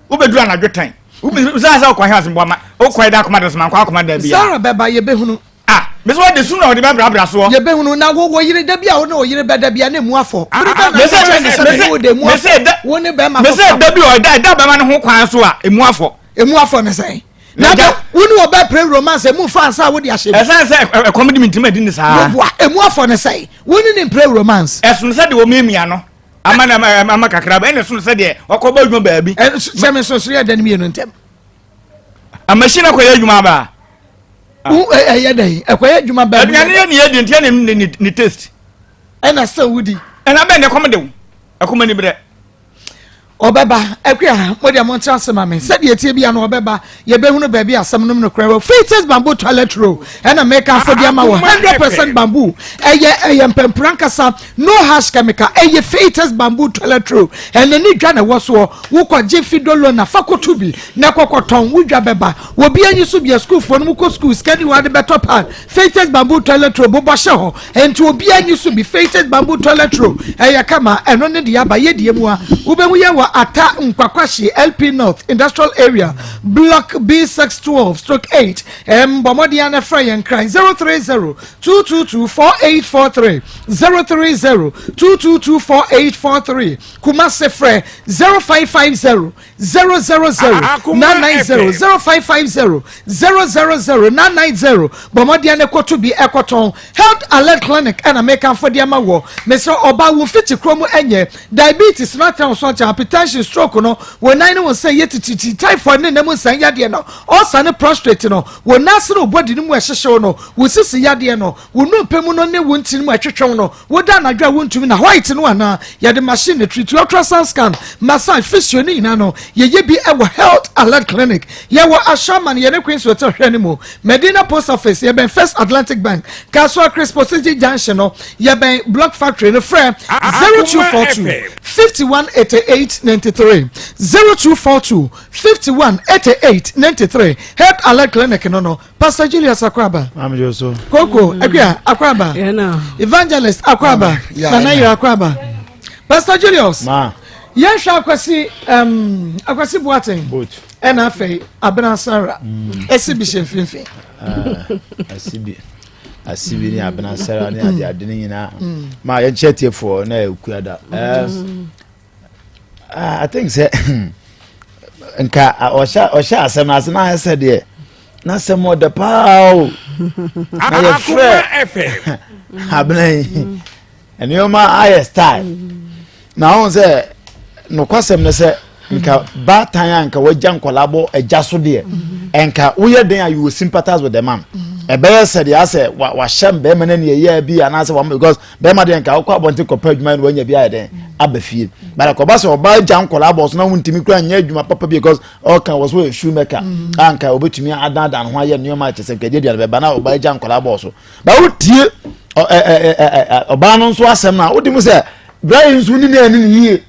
Speaker 2: wobɛduru anadwo tan wobisa sɛ wokɔ he ase boama wokɔ da akoma dan so mankɔ akoma dan bia.
Speaker 1: Sarah bɛba yɛbɛhunu.
Speaker 2: Ah, me sɛ wɔde sum na wɔde bɛbrabra soɔ.
Speaker 1: Yɛbɛhunu na wo wo yere da bi a wo ne wo yere bɛda bi a na emu afɔ. Bere bɛn na woka kyerɛ ne sɛ me ne wo da emu afɔ? Wo ne bɛrima
Speaker 2: foforɔ. Mese da bi a ɛda ɛda bɛrima no ho kwan so a emu afɔ.
Speaker 1: Emu afɔ ne sɛn? Na da wo ne ɔbɛ pere romance emu fa ansa a wode ahyɛ mu.
Speaker 2: Ɛsan sɛ ɛkɔm de mi ntoma di ne saa.
Speaker 1: Woboa emu afɔ ne sɛn? Wo ne ne mpere romance.
Speaker 2: Ɛsono sɛ deɛ wɔmiamia no ama na ama kakra ɛna ɛsono sɛ deɛ ɔkɔbɔ adwuma baabi.
Speaker 1: Sɛ me nso so yɛ dɛ no mmienu ntɛm.
Speaker 2: A machine akɔyɛ adwuma aba.
Speaker 1: Ɛyɛ dɛn ɛkɔyɛ adwuma bɛn.
Speaker 2: Aduane yɛ ne yɛ di nti ɛna ne ne ne taste.
Speaker 1: Ɛna sɛ wodi.
Speaker 2: Ɛna bɛn na ɛkɔm de wo ɛkɔm ani brɛ.
Speaker 1: Ɔbɛba. Akua, mo deɛ montra ase ma me. Sɛdeɛ ɛteɛ biara no, ɔbɛba. Yɛbɛhunu baabi a asɛm no mu nokorɛ wɔ. Features bamboo toilet roll ɛna mekamfo de ama wɔ. 100% bamboo. Ɛyɛ ɛyɛ mpampuro ankasa. No harsh chemical. Ɛyɛ Features bamboo toilet roll. Ɛna ne dwa na ɛwɔ soɔ. Wokɔgye Fido loan a, fa kɔto bi na kɔkɔtɔn. Wo dwa bɛba. Obi anyi so bia sukuufoɔ no mokɔ sukuu sika ni wɔde bɛtɔ pad. Features bamboo toilet roll bobɔ hyɛ hɔ. Enti obiara nyi so bi. Features bamboo toilet roll ɛyɛ kama. Ɛno ne deɛ aba yɛ deɛ mu a wobɛhu yɛ wɔ Ata Nkwakwahye LP North Industrial Area Block B612 stroke 8. Ɛm bɔ mmɔden a na frɛ yɛn kran 030 222 4843 030 222 4843. Kumase frɛ 0550 000 990 0550 000 990. Bɔ mmɔden ne kɔto bi ɛkɔtɔn. Health Alert Clinic ɛna mekamfo de ama wɔ. Mesɛ ɔba wo mfikyi kurom ɛnyɛ diabetes no atena wo so akyɛ, hypertension, stroke no, wɔ nan ne wo nsa yɛ tititi, typhoid ne nam nsan yadeɛ no, ulcer ne prostate no, wɔ nan ase ne wo body no mu ɛhyehyew no, wo sisi yadeɛ no, wo nnompe mu no ne wo ntini mu ɛtwetwew no, woda anadwo a wontumi na white no anaa yɛde machine ne treat, ultrasound scan, massage, physio ne nyinaa no yɛyɛ bi ɛwɔ Health Alert Clinic. Yɛwɔ Ashaman, yɛne Queens Hotel hwɛ ne mu, Medina Post Office, yɛbɛn First Atlantic Bank, Kasoa Crispo City Junction no, yɛbɛn Block Factory no. Frɛ 0242 51 88 93, 0242 51 88 93. Health Alert Clinic no. Pastor Julius Akwaba, Koko Akua Akwaba, Evangelist Akwaba, Nana Yere Akwaba. Pastor Julius, yɛhwɛ Akwasi Akwasi Boateng ɛna afei Abena Sara ɛsi bi hyɛ mfimfini.
Speaker 7: Asibi asibi ne Abena Sara ne ade ade ne nyinaa ma yɛnkyɛ tiefoɔ na ɛkua da. I think sɛ nka ɔhyɛ asɛm no ase na ayɛ sɛ deɛ n'asɛm ɔdɛ paa o, na yɛfrɛ Abena yi nneɛma ayɛ style na ahun sɛ nokwasɛm no sɛ nka baatan a nka wagya nkɔla bɔ agya so deɛ, nka woyɛ den a you will sympathize with the man. Ɛbɛyɛ sɛ deɛ asɛ wahyɛ bɛrima no ani ɛyɛ bi anaasɛ wama, because bɛrima deɛ nka wokɔ abɔnten kɔpɛ adwuma no wanya bi ayɛ den aba fie, but akɔba sɛ ɔbaa gya nkɔla abɔ so na wontumi kura nyɛ adwuma papa bi, because ɔka wɔ so yɛ shoemaker a nka obɛtumi adandan ho ayɛ nneɛma akyɛ sɛ nka aduane bɛba na ɔbaa gya nkɔla abɔ so. Ba wotie ɔbaa no nso asɛm no a wode mu sɛ bra yi nso ne ne ani ne yie,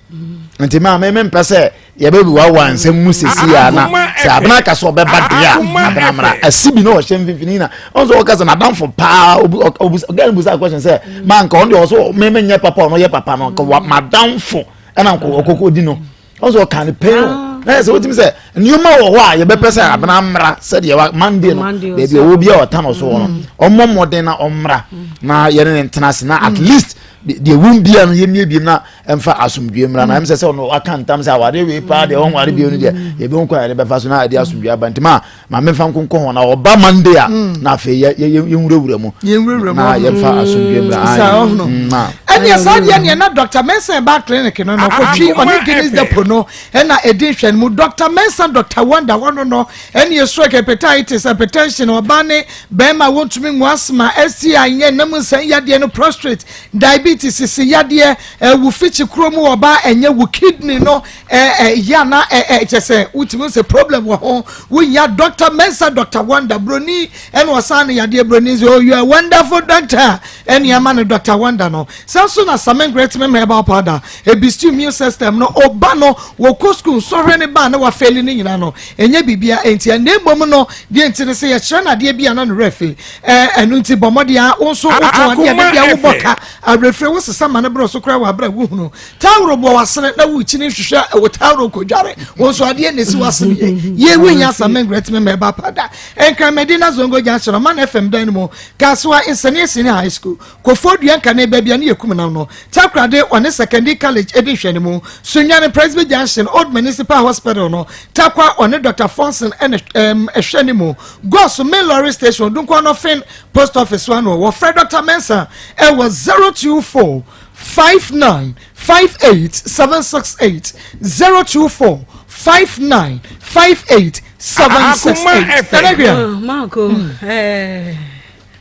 Speaker 7: nti maa me mempɛ sɛ yɛbɛbi wawa nsɛm mu sesi a na sɛ Abena ka sɛ ɔbɛba deɛ a, Abena mmra. Asi bi na ɔhyɛ mfimfini na ɔn sɛ ɔka sɛ n'adamfo paa obi obi ɔgɛn busa question sɛ maa nka ɔno deɛ ɔsɛ me me nyɛ papa, ɔno yɛ papa no nka wa madamfo ɛna nka ɔkɔkɔ di no, ɔn sɛ ɔka ne pɛn o, na yɛ sɛ wotumi sɛ nneɛma wɔ hɔ a yɛbɛpɛ sɛ Abena mmra sɛdeɛ wa Monday no baabi ɔwɔ bi a ɔta no so wɔ no, ɔmmɔ mmɔden na ɔmmra na yɛne ne ntena ase na at least deɛ wum bia no yɛmie na ɛmfa asomdwe mmra. Na ɛm sɛ ɔno aka ntam sɛ awadeɛ wei paa deɛ ɔnware bio no deɛ, yɛbɛhu kwan yɛde bɛfa so na ɛde asomdwe aba. Nti ma ma memfa nkonkɔ ho na ɔba Monday a na afei yɛnwurawura mu na yɛmfa asomdwe mmra.
Speaker 1: Ɛneɛ saa deɛ neɛ na Dr Mensa ba clinic no kɔtwi ɔne Guinness Depot no ɛna ɛdi nhwɛ no mu. Dr Mensa, Dr Wonder hɔ no ɛneɛ stroke, hepatitis, hypertension, ɔbaa ne bɛrima wɔntumi nwu, asthma, STI, nyɛ nam nsɛn yadeɛ no, prostate, diabetes, sisi yadeɛ, ɛwu fikyi kuro mu ɔbaa ɛnyɛ wo kidney no ɛɛ yɛ ana ɛɛ kyɛ sɛ wotumi sɛ problem wɔ ho, wonya Dr Mensa, Dr Wonder. Broni ɛna ɔsan ne yadeɛ broni sɛ, "Oh, you are wonderful doctor," ɛne ama no Dr Wonder no. Sɛ nso na Samen Great Mem herbal powder ebi stew immune system no, ɔba no wɔkɔ school nsɔhwɛ ne ba ne wafɛli ne nyinaa no ɛnyɛ biribia nti ɛna mmom no deɛ nti no sɛ yɛkyerɛ no adeɛ bi a na no werɛ fi ɛno nti bɔ mmɔden a wo nso wotɔn adeɛ de bia wobɔ ka awerɛfiri wo sesa ma no borɔ so koraa wɔ aberɛ a wohunu tawuro bɔ w'asene na wokyini hwehwɛ ɛwɔ tawuro kɔdware wo nso adeɛ na ɛsi w'asene yɛ yɛ wonya Samen Great Mem herbal powder. Nkramadi na Zongo Junction ɔma no FM dan no mu, Kasoa Nsɛne Senior High School, Kofoɔ Dua Nkane baabi a ne yɛ kum nam no, Takorade ɔne Secondary College edi nhwɛ no mu, Sunyane Presby Junction Old Municipal Hospital no, Takwa ɔne Dr Fonson ɛna ɛhwɛ ne mu, Goso main lorry station, Dunkwa Nɔfin Post Office so ano. Wɔfrɛ Dr Mensa ɛwɔ 024 59 58 768, 024 59 58 768. Nana.
Speaker 6: Marco,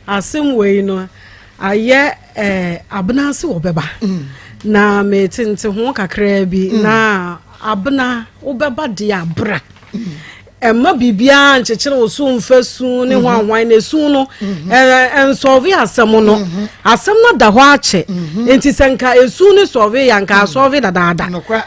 Speaker 6: asɛm wei no ayɛ Abena ase wɔ bɛba na metente ho kakraa bi na. Abena, wobɛba deɛ a, bra. Ɛmma biribiara nkyekyere wo so mfa su ne mhm. hwanhwan na esu no mhm. ɛnsɔlve asɛm no. Mhm. Asɛm no da hɔ akyɛ. Nti sɛ nka esu ne sɔlve yɛ nka asɔlve dadaada.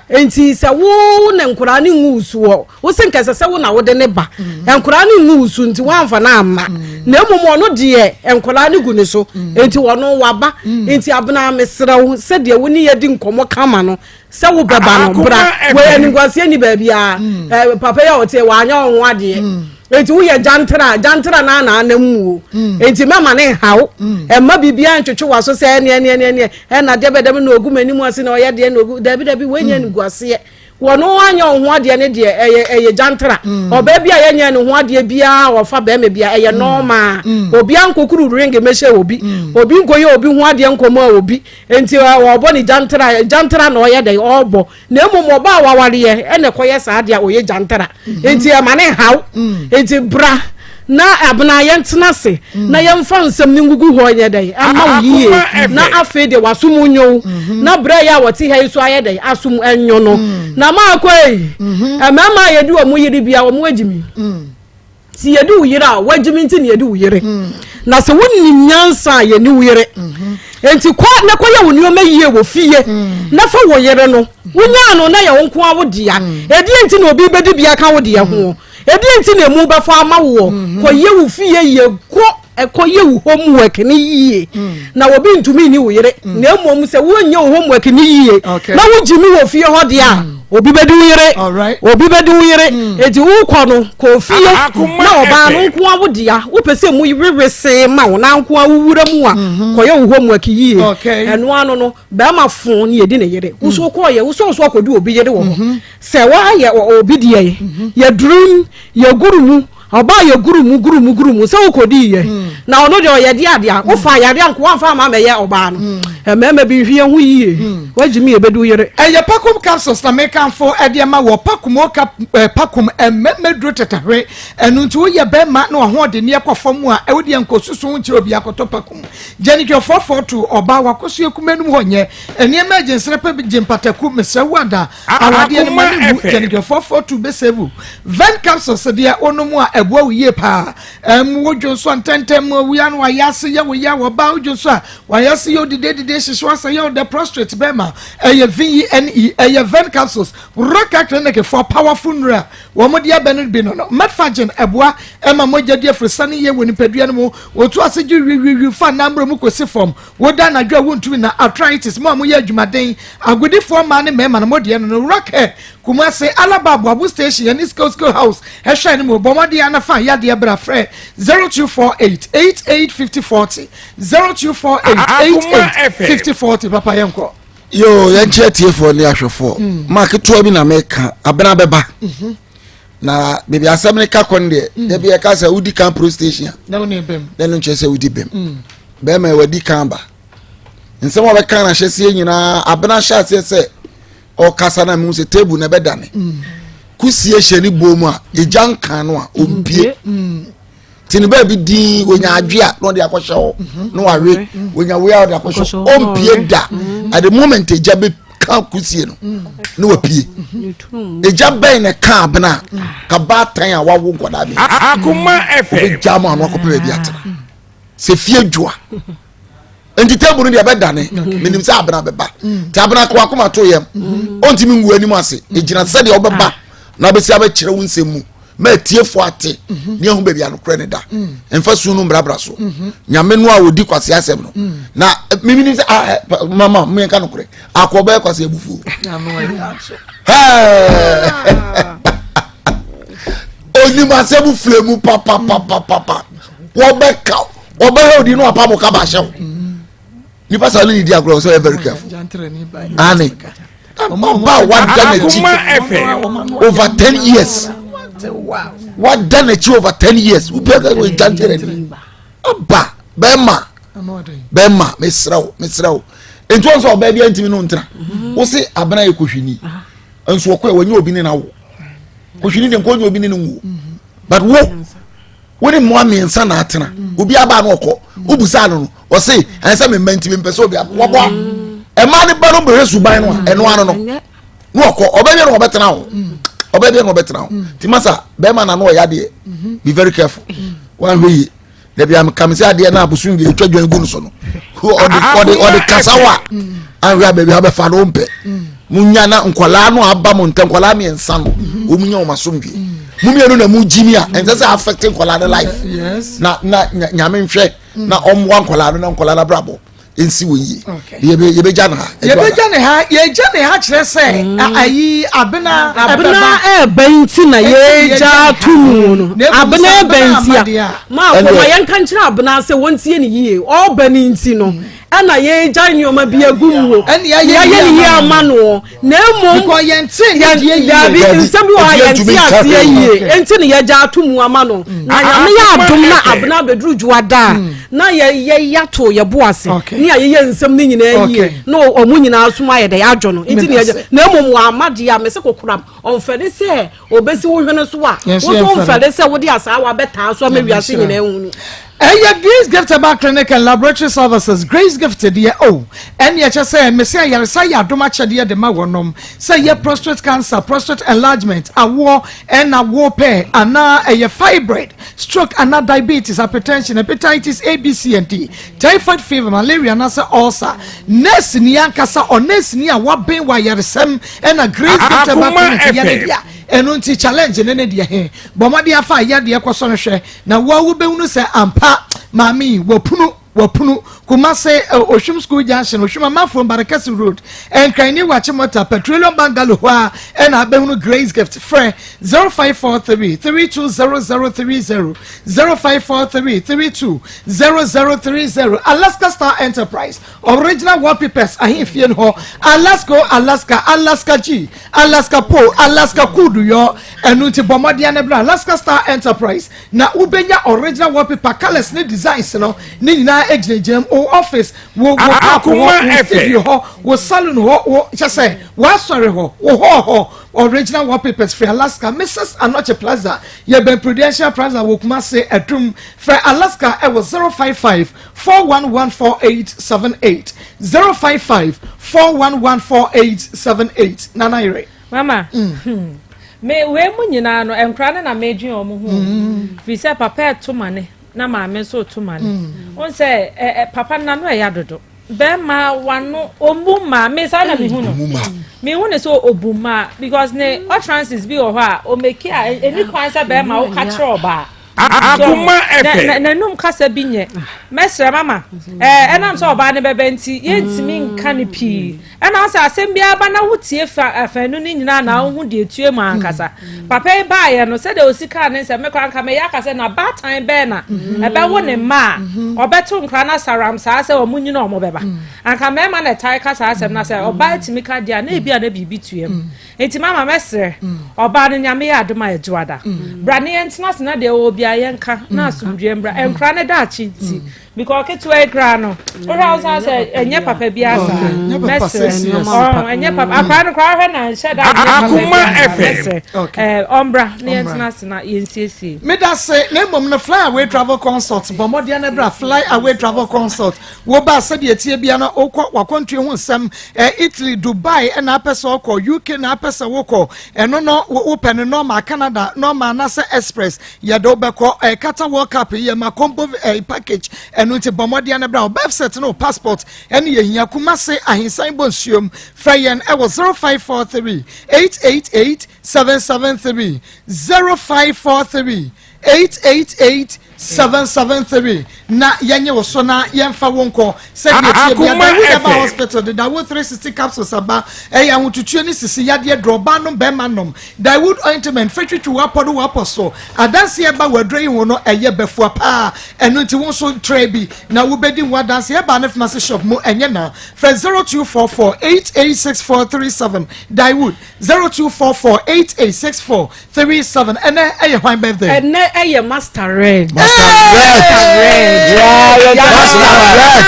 Speaker 6: Nti sɛ wo ne nkoraa ne ngu soɔ wo se nka ɛsɛ sɛ wo na wode ne ba. Nkoraa ne ngu so nti woamfa no amma. Na mmom ɔno deɛ nkoraa ne gu ne so. Nti ɔno waba. Nti Abena mesrɛ wo sɛdeɛ wo ne yɛdi nkɔmmɔ kama no sɛ wo bɛba no bra wɔ animguaseɛ ni baabiara mm. eh, papa yi a ɔteɛ wanyɛ wo ho adeɛ mm. nti woyɛ gyantra gyantra na ana anam muo mm. nti mɛma ne nhaw ɛma biribiara ntwetwe wa so sɛ ɛneɛ ɛneɛ ɛneɛ ɛna deɛ bɛdɛm na ogu m'anim ase na ɔyɛ deɛ na ogu dabi dabi wɔnyɛ animguaseɛ wɔn anyɛ wo ho adeɛ ne deɛ ɛyɛ ɛyɛ gyantra ɔbaa bi a yɛnyɛ ne ho adeɛ biara ɔfa bɛrima bi a ɛyɛ nɔɔma obi ankokuru ring mɛhyɛ obi obi nkɔyɛ obi ho adeɛ nkɔmɔ a obi Enti ɔbɔ ne gyantra, gyantra na ɔyɛ dɛn ɔbɔ. Na mmom ɔba a wawareɛ ɛna ɛkɔyɛ saa deɛ ɔyɛ gyantra. Mhm. Enti ɛma ne haw. Mm. Enti bra na abena yɛntena ase mm. na yɛmfa nsɛm no ngugu hɔ nyɛ dɛn ɛma wo yie na afei deɛ wasom nyo wo mhm. na berɛ yɛ a wɔte ha yi so ayɛ dɛn asom nyo no mm. na maakɔ yi mhm. mmarima a yɛdi wɔn yere bia wɔn agyimi Sɛ yɛdi wo yere a, woagyimi nti na yɛdi wo yere. Na sɛ wonim nyansa a, yɛni wo yere. Enti kɔ na kɔyɛ wo nneɛma yie wɔ fie na fa wo yere no. Wonyaa no na yɛ wo nko ara wo dea. Ɛdeɛn nti na obi bɛdi bi aka wo deɛ ho? Ɛdeɛn nti na emu bɛfɔ ama woɔ? Kɔyɛ wo fie yie. Kɔ kɔyɛ wo homework no yie. Na obi ntumi nni wo yere. Na mmom sɛ wonyɛ wo homework no yie na wogyimi wɔ fie hɔ deɛ a, obi bɛdi wo yere obi bɛdi wo yere mm. eti wokɔ no kɔ fie na ɔbaa no nko awo dea wopɛ sɛ mu wewe see ma wo na nko awo wura mu a mhm. kɔyɛ wo homework yie ɛno ano no bɛrima fo ne yɛdi ne yere woso mm. kɔɔyɛ wosɔ so akɔdi obi yere wɔ hɔ mhm. sɛ woayɛ obi deɛ mhm. yɛdurum yɛguru mu Ɔbaa yɛ guru mu guru mu guru mu sɛ wokɔdii yɛ mm. na ɔno deɛ ɔyɛ deɛ adeɛ a wofa mm. yadeɛ nko wamfa ama mɛyɛ ɔbaa no mm. mmarima bi nhwi yɛn ho yie wagye mi yɛbɛdu yere.
Speaker 1: Ɛyɛ pakum capsules na mekamfo ɛde ama wɔ pakum o cap eh, pakum mmarima duro tɛtɛhwe ɛno nti woyɛ bɛrima na wahoɔdenneɛ kɔ fam a ɛwo deɛ nkɔsusu ho nkyerɛ obi akɔtɔ pakum gyanidwa 442 ɔbaa wakɔso akuma anim hɔ nyɛ nneɛma agyensere pɛ gye mpataku mesrɛ wo ada Awadeɛ no ma ne nwu gyɛnegɛ 442 bɛ save wo. Vent capsules deɛ wonom a ɛboa wo yie paa. Ɛm wo dwo nso a ntɛntɛm awia no wayɛ ase yɛ wo ya wɔ baa wodwo nso a wayɛ ase yɛ odide dide hyehye wasa yɛ ɔdɛ prostrate bɛrima ɛyɛ VENE ɛyɛ vent capsules Raka clinic foɔ powerful nnuro a wɔn de abɛ no bi no no Metforgen ɛboa ɛma mogya di afurusane yie wɔ nipadua no mu wɔtu ase gye wiwiwi fa nammerɛ mu kɔsi fam Woda anadwo a wontumi nna, arthritis, mo a moyɛ adwumaden, agodifoɔ mmaa ne mmarima no, mo deɛ no no, Rock Hair, Kumasi, Alaba Aboabo Station, yɛne Skill Skill House hwɛ no mu, bɔ mmɔden ara na fa yadeɛ bra, frɛ 0248 88 50 40, 0248 88 50 40, papa yɛnkɔ.
Speaker 8: Yoo, yɛnkyɛ atiefoɔ ne ahwɛfoɔ. Mm. Ma ketewa bi na meka, abena bɛba. Mhm. Na baabi asɛm no ka kɔ no deɛ, mm. dabi ɛka sɛ wodi kan pro station a, na ɛno nkyerɛ sɛ wodi bɛm. Mm. Bɛrima yi wadi kan ba. Nsɛm a ɔbɛka no ahyɛseɛ nyinaa, abena hyɛ aseɛ sɛ ɔkasa na mehu sɛ table na ɛbɛdane. Mm. Kusie hyɛ ne buo mu a, egya nka no a, ɔmpie. Mm. Nti ne baabi din, wɔnya adwe a na ɔde akɔhyɛ hɔ, mm-hmm. na wawe, wɔnya wei a ɔde akɔhyɛ hɔ, ɔmpie da. Mm. At the moment egya bɛ ka kusie no, na wapie. Egya bɛn na ɛka abena ka baatan a wawo nkwadaa bi.
Speaker 3: Akoma FM.
Speaker 8: Obɛgya mu ano akɔpɛ baabi atena. Sɛ fie dwoa nti table no deɛ ɛbɛdane menim sɛ abena bɛba nti abena kɔ akoma to yam ɔntumi ngu anim ase ɛgyina sɛdeɛ wobɛba na wobɛsi abɛkyerɛ wo nsɛm mu ma atiefoɔ ate ne ahu baabi anokorɛ ne da mfa su no mbrabra so nyame no a ɔdi kwase asɛm no na memenim sɛ ah, eh, mama meɛnka nokorɛ akɔ bɛyɛ kwase abufuo onim asɛm file mu papapapapa wɔbɛka wɔbɛhɛ odi no apam kaba ahyɛ wo nipa saa ne ne di agorɔ sɛ ɔyɛ very careful ane ɔba wada n'akyi over ten years wada n'akyi over ten years wobi aka wɔ gyantrani aba bɛrima bɛrima mesrɛ wo mesrɛ wo nti wɔn sɛ ɔbaa bi antumi no ntena wo se abena yɛ kɔhwini nso ɔkɔ yɛ wɔnyɛ obi ne na wo kɔhwini de nkɔ nyɛ obi ne no nwo but wo wo ne mmoa mmiɛnsa na atena obi aba no ɔkɔ wobusaa no no ɔse ɛnsɛ me mma nti mempɛ sɛ obi wɔboa ɛma ne ba no bɛhwɛ suban no a ɛno ano no. Na ɔkɔ ɔbɛ bi na ɔbɛtena ho ɔbɛ bi na ɔbɛtena ho ti masa bɛrima na no ɔyɛ adeɛ be very careful wanhwɛ yie dabi am kam sɛ adeɛ na abosom bi etwa dwan gu no so no ɔde ɔde ɔde kasa wa anhwɛ a baabi abɛfa no mpɛ mo nya na nkwadaa no aba mo ntɛm nkwadaa mmiɛnsa no wɔn nya wɔn asomdwe mo mmienu na mo gyi mi a ɛnsɛ sɛ affect nkwadaa no life na na nyame nhwɛ na ɔmmoa nkwadaa no na nkwadaa no abrabɔ nsi wɔ yie yɛbɛgya no ha
Speaker 1: yɛbɛgya ne ha yɛgya ne ha kyerɛ sɛ mm. ayi abena
Speaker 6: abena ɛɛba nti na yɛgya ato mu no abena ɛɛba nti a maa kɔma yɛnka nkyerɛ abena sɛ wɔntie ne yie ɔɔba ne nti no ɛna yɛgya nneɛma bi agu mu yɛayɛ ne yie ama no na mmom dabi nsɛm bi wɔ ha yɛnte aseɛ yie nti ne yɛgya ato mu ama no mm. na nyame yɛ adom na abena abɛduru dwoada a mm. na yɛyɛ to yɛbo ase ne yɛyɛ nsɛm no nyinaa yie na ɔmo nyinaa som ayɛ dɛ adwo no nti ne yɛgya na mmom wɔama deɛ a mese kokoram ɔmfɛde sɛ ɔbɛsi wo hwene so a wo so mfɛde sɛ wode asaawa bɛtaa so ama wiase nyinaa hunu.
Speaker 1: Ɛyɛ Grace Gift Herbal Clinic and Laboratory Services, Grace Gift deɛ oh, ɛne ɛkyɛ sɛ mese ayaresa yɛ adom akyɛdeɛ de ma wɔnom, sɛ ɛyɛ prostrate cancer, prostate enlargement, awoɔ ɛna wopɛ anaa ɛyɛ fibroid, stroke anaa diabetes, hypertension, hepatitis A, B, C and D, typhoid fever, malaria anaasɛ ulcer. Nurse ni ankasa, ɔnurse ni a waben wɔ ayaresɛm ɛna Grace Gift Herbal Clinic yɛ ne dea. Ɛno nti challenge ne ne deɛ he, bɔ mmɔden afa ayadeɛ kɔsɔ no hwɛ. Na wo a wobɛhunu sɛ ampa maame yi wapunu wapunu Kumase eh, Ohwim School Junction Ohwim Amanfoɔ Barekɛse Road Nkran New Achimota Petroleum Bungalow hɔ a ɛna abɛhunu Grace Gift frɛ 0543 320030 0543 320030 Alaska Star Enterprise Original Wallpapers ahemfie no hɔ Alaska Alaska Alaska G Alaska Po Alaska Kudu yɔ ɛno nti bɔ mmɔden ne bra Alaska Star Enterprise na wobɛnya original wallpaper colours ne designs no ne nyinaa gyinagyina mu wo office wo wo park hɔ wo studio hɔ wo salon hɔ wo kyɛ sɛ w'asɔre hɔ wo hall hɔ original wallpapers firi Alaska Mrs Anokye Plaza yɛbɛn Prudential Plaza wɔ Kumase Adum frɛ Alaska ɛwɔ 055 411 4878 055 411 4878 Nana Yere.
Speaker 9: Mama, mm. hmm. me wei mu nyinaa no nkora no na medwen wɔn ho mm. firi sɛ papa ɛto ma ne na maame nso to ma ne mm. wɔn sɛ ɛ ɛ papa nano ɛyɛ adodo bɛrima wano ɔmbu mmaa me saa na mehu no mehu ne sɛ ɔbu mmaa because ne utterances bi wɔ hɔ a ɔmɛki a ɛni kwan sɛ bɛrima woka kyerɛ ɔbaa
Speaker 3: Akoma FM.
Speaker 9: N'anum kasa bi nyɛ. Mɛsrɛ mama, ɛnam sɛ ɔbaa no bɛbɛ nti, yɛntumi nka no pii. Ɛna sɛ asɛm biara ba na wotie fa afanu no nyinaa na wohu deɛ etue mu ankasa. Papa yi baeɛ no, sɛdeɛ osi kaa ne nsɛm, me koraa nka mɛyɛ aka sɛ na baatan bɛn na ɛbɛwo ne mma a ɔbɛto nkora no asaram saa sɛ wɔn nyina wɔn bɛba. Anka mmarima na ɛtae ka saa asɛm na sɛ ɔbaa tumi ka deɛ a na ebi a na biribi tue mu. Nti mama mɛsrɛ ɔbaa no Nyame yɛ adom a Adwoada bra ne yɛntena ase na deɛ ɔwɔ biara yɛnka na asomdwoeɛ mbra nkora ne daakye nti because ketewa yi koraa no wohwɛ wo san sɛ ɛnyɛ papa biara saa mɛsrɛ ɛnyɛ papa akora no koraa wohwɛ na nhyɛ da nyɛ papa biara saa mɛsrɛ ɔmbra ne yɛntena ase na yɛnsiesie.
Speaker 1: Meda se na mmom no Fly Away Travel Consult bɔ mmɔden na bra Fly Away Travel Consult Wo ba sɛdeɛ ɛteɛ biara no wokɔ wakwantuo ho nsɛm eh, Italy, Dubai ɛna apɛ sɛ ɔkɔ, UK na apɛ sɛ wokɔ, ɛno no wopɛ no normal, Canada normal anaasɛ express yɛde wobɛkɔ eh, Qatar World Cup yi yɛma combo eh, package ɛno nti bɔ mmɔden no bra wo birth cert ne wo passport ɛne yɛhia Kumase Ahensan bɔ nsuom frɛ yɛn ɛwɔ 0543 888 773 0543 888 773 na yɛnye wo so na yɛmfa wo nkɔ sɛdeɛ tie bia Dawood Herbal Hospital de Dawood 360 capsules aba ɛyɛ ahotutuo ne sisi yadeɛ duro ɔbaa nom bɛrima nom Dawood ointment fɛ twitwi w'apɔ do w'apɔ so adanseɛ ɛba w'aduro yi ho no ɛyɛ bɛfua paa ɛno nti wo nso trɛ bi na wobɛdi ho adanseɛ ɛbaa ne pharmacy shop mu ɛnyɛ na frɛ 0244 886437 Dawood 0244 8864 37 ɛnɛ ɛyɛ hwan birthday.
Speaker 6: Ɛnɛ ɛyɛ Master Red.
Speaker 8: Master Red.
Speaker 6: Master Red.
Speaker 8: Master Red.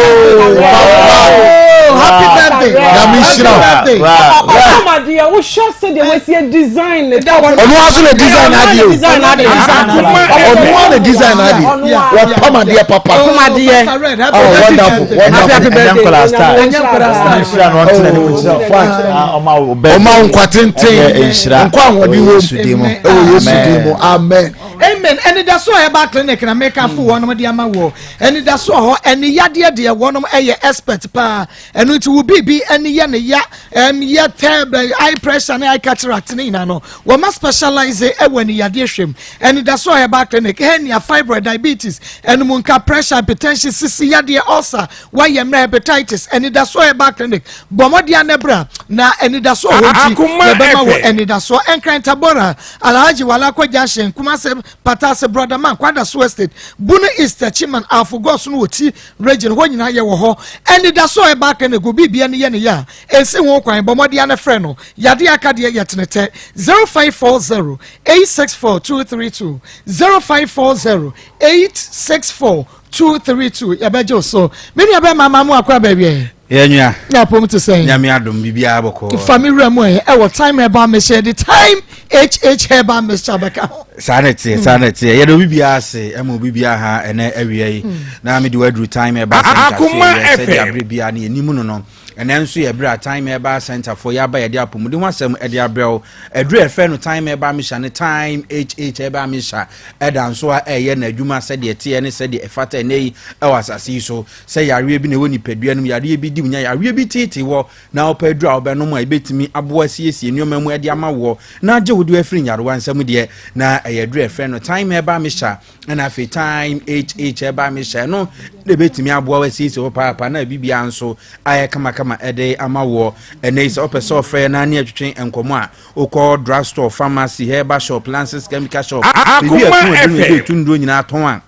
Speaker 8: Oh, papa.
Speaker 1: Oh, happy birthday.
Speaker 8: Nyame nhyira wo.
Speaker 6: Ɔpam adeɛ wohwɛ sɛdeɛ wasie design ne da.
Speaker 8: Ɔno ara so na design adeɛ o. Ɔno ara na design adeɛ. Wɔpam adeɛ papa.
Speaker 6: Ɔpam adeɛ.
Speaker 8: Oh, wonderful, wonderful.
Speaker 6: Happy birthday.
Speaker 7: Ɛnyɛ nkɔla star. Ɛnyɛ nkɔla star. Nhyira na ɔntena ne mu nhyira. Ɔma wo bɛ.
Speaker 8: Ɔma wo nkwa tenten. Nkwa ahoɔden wɔ mu. Ɛwɔ Yesu din mu. Amen.
Speaker 1: Amen. Anidaso a ɛba clinic na meka fo wɔnom de ama wɔ. Anidaso hɔ ɛne yadeɛ deɛ wɔnom ɛyɛ expert paa. Ɛno nti wo biribi ɛne yɛ ne ya ɛm yɛ tɛ eye pressure ne eye cataract ne nyinaa no wɔma specialize ɛwɔ ani yadeɛ hwɛm. Anidaso a ɛba clinic hernia, fibroid, diabetes, ɛnum nka pressure, hypertension, sisi yadeɛ, ulcer, wayɛ mmerɛ hepatitis. Anidaso a ɛba clinic bɔ mmɔden anɛbra na anidaso wɔ hɔ nti yɛbɛma wɔ anidaso. Nkran Tabora, Alhaji Walakwa Junction, Kumase, Patase, Brotherman, Kwadaso Estate, Bunu East, Techiman, Alfo Goso no wɔ ti region hɔ nyinaa yɛ wɔ hɔ. Anidaso a ɛba clinic obi bia ne yɛ ne yɛ a ɛnsi ho kwan, bɔ mmɔden anɛfrɛ no. Yadeɛ aka deɛ yɛ tenetɛ 0540 864 232, 0540 864 232. Yɛbɛgye wo so. Me nua bɛma ma mo akɔ abaawiɛ.
Speaker 2: Yɛnua.
Speaker 1: Ne apom te sɛn?
Speaker 2: Nyame adom, biribiara bɔkɔɔ.
Speaker 1: Fa me wura mu ɛ ɛwɔ Time Herbal Mixture, yɛde Time HH Herbal Mixture bɛka ho.
Speaker 2: Saa na ɛteɛ, saa na ɛteɛ. Yɛde obi biara ase ɛma obi biara ha ɛnɛ awia yi na mede waduru Time Herbal Center so yɛ sɛdeɛ aberɛ biara ne yɛnim no. Ɛnɛ nso yɛ berɛ a Time Herbal Center foɔ yɛaba, yɛde apɔmuden ho asɛm ɛde abrɛ wo. Aduru a yɛfrɛ no Time Herbal Mixture ne Time HH Herbal Mixture ɛda nso a ɛyɛ n'adwuma sɛdeɛ ɛteɛ ne sɛdeɛ ɛfata ɛnɛ yi ɛwɔ asase yi so. Sɛ yareɛ bi na ɛwɔ nipadua no mu, yareɛ bi di wo nya, yareɛ bi teetee wɔ na wopɛ aduru a wobɛnom a ɛbɛtumi aboa asiesie nneɛma mu de ama woɔ na agye wo de afiri nyarewa nsam deɛ, na ɛyɛ aduru a ɛfrɛ no Time Herbal Mixture ɛna afei Time HH Herbal Mixture. Ɛno na ɛbɛtumi aboa wo asiesie wo paapa na biribiara nso ayɛ kamakama ɛde ama woɔ. Ɛnɛ yi sɛ wopɛ sɛ ɔfrɛ na ne atwetwe nkɔmmɔ a, wokɔ drugstore, pharmacy, herbal shop, lances chemical shop, biribi a ɛtɔn aduru no, ebi ɛtu nnuro nyinaa tɔn a,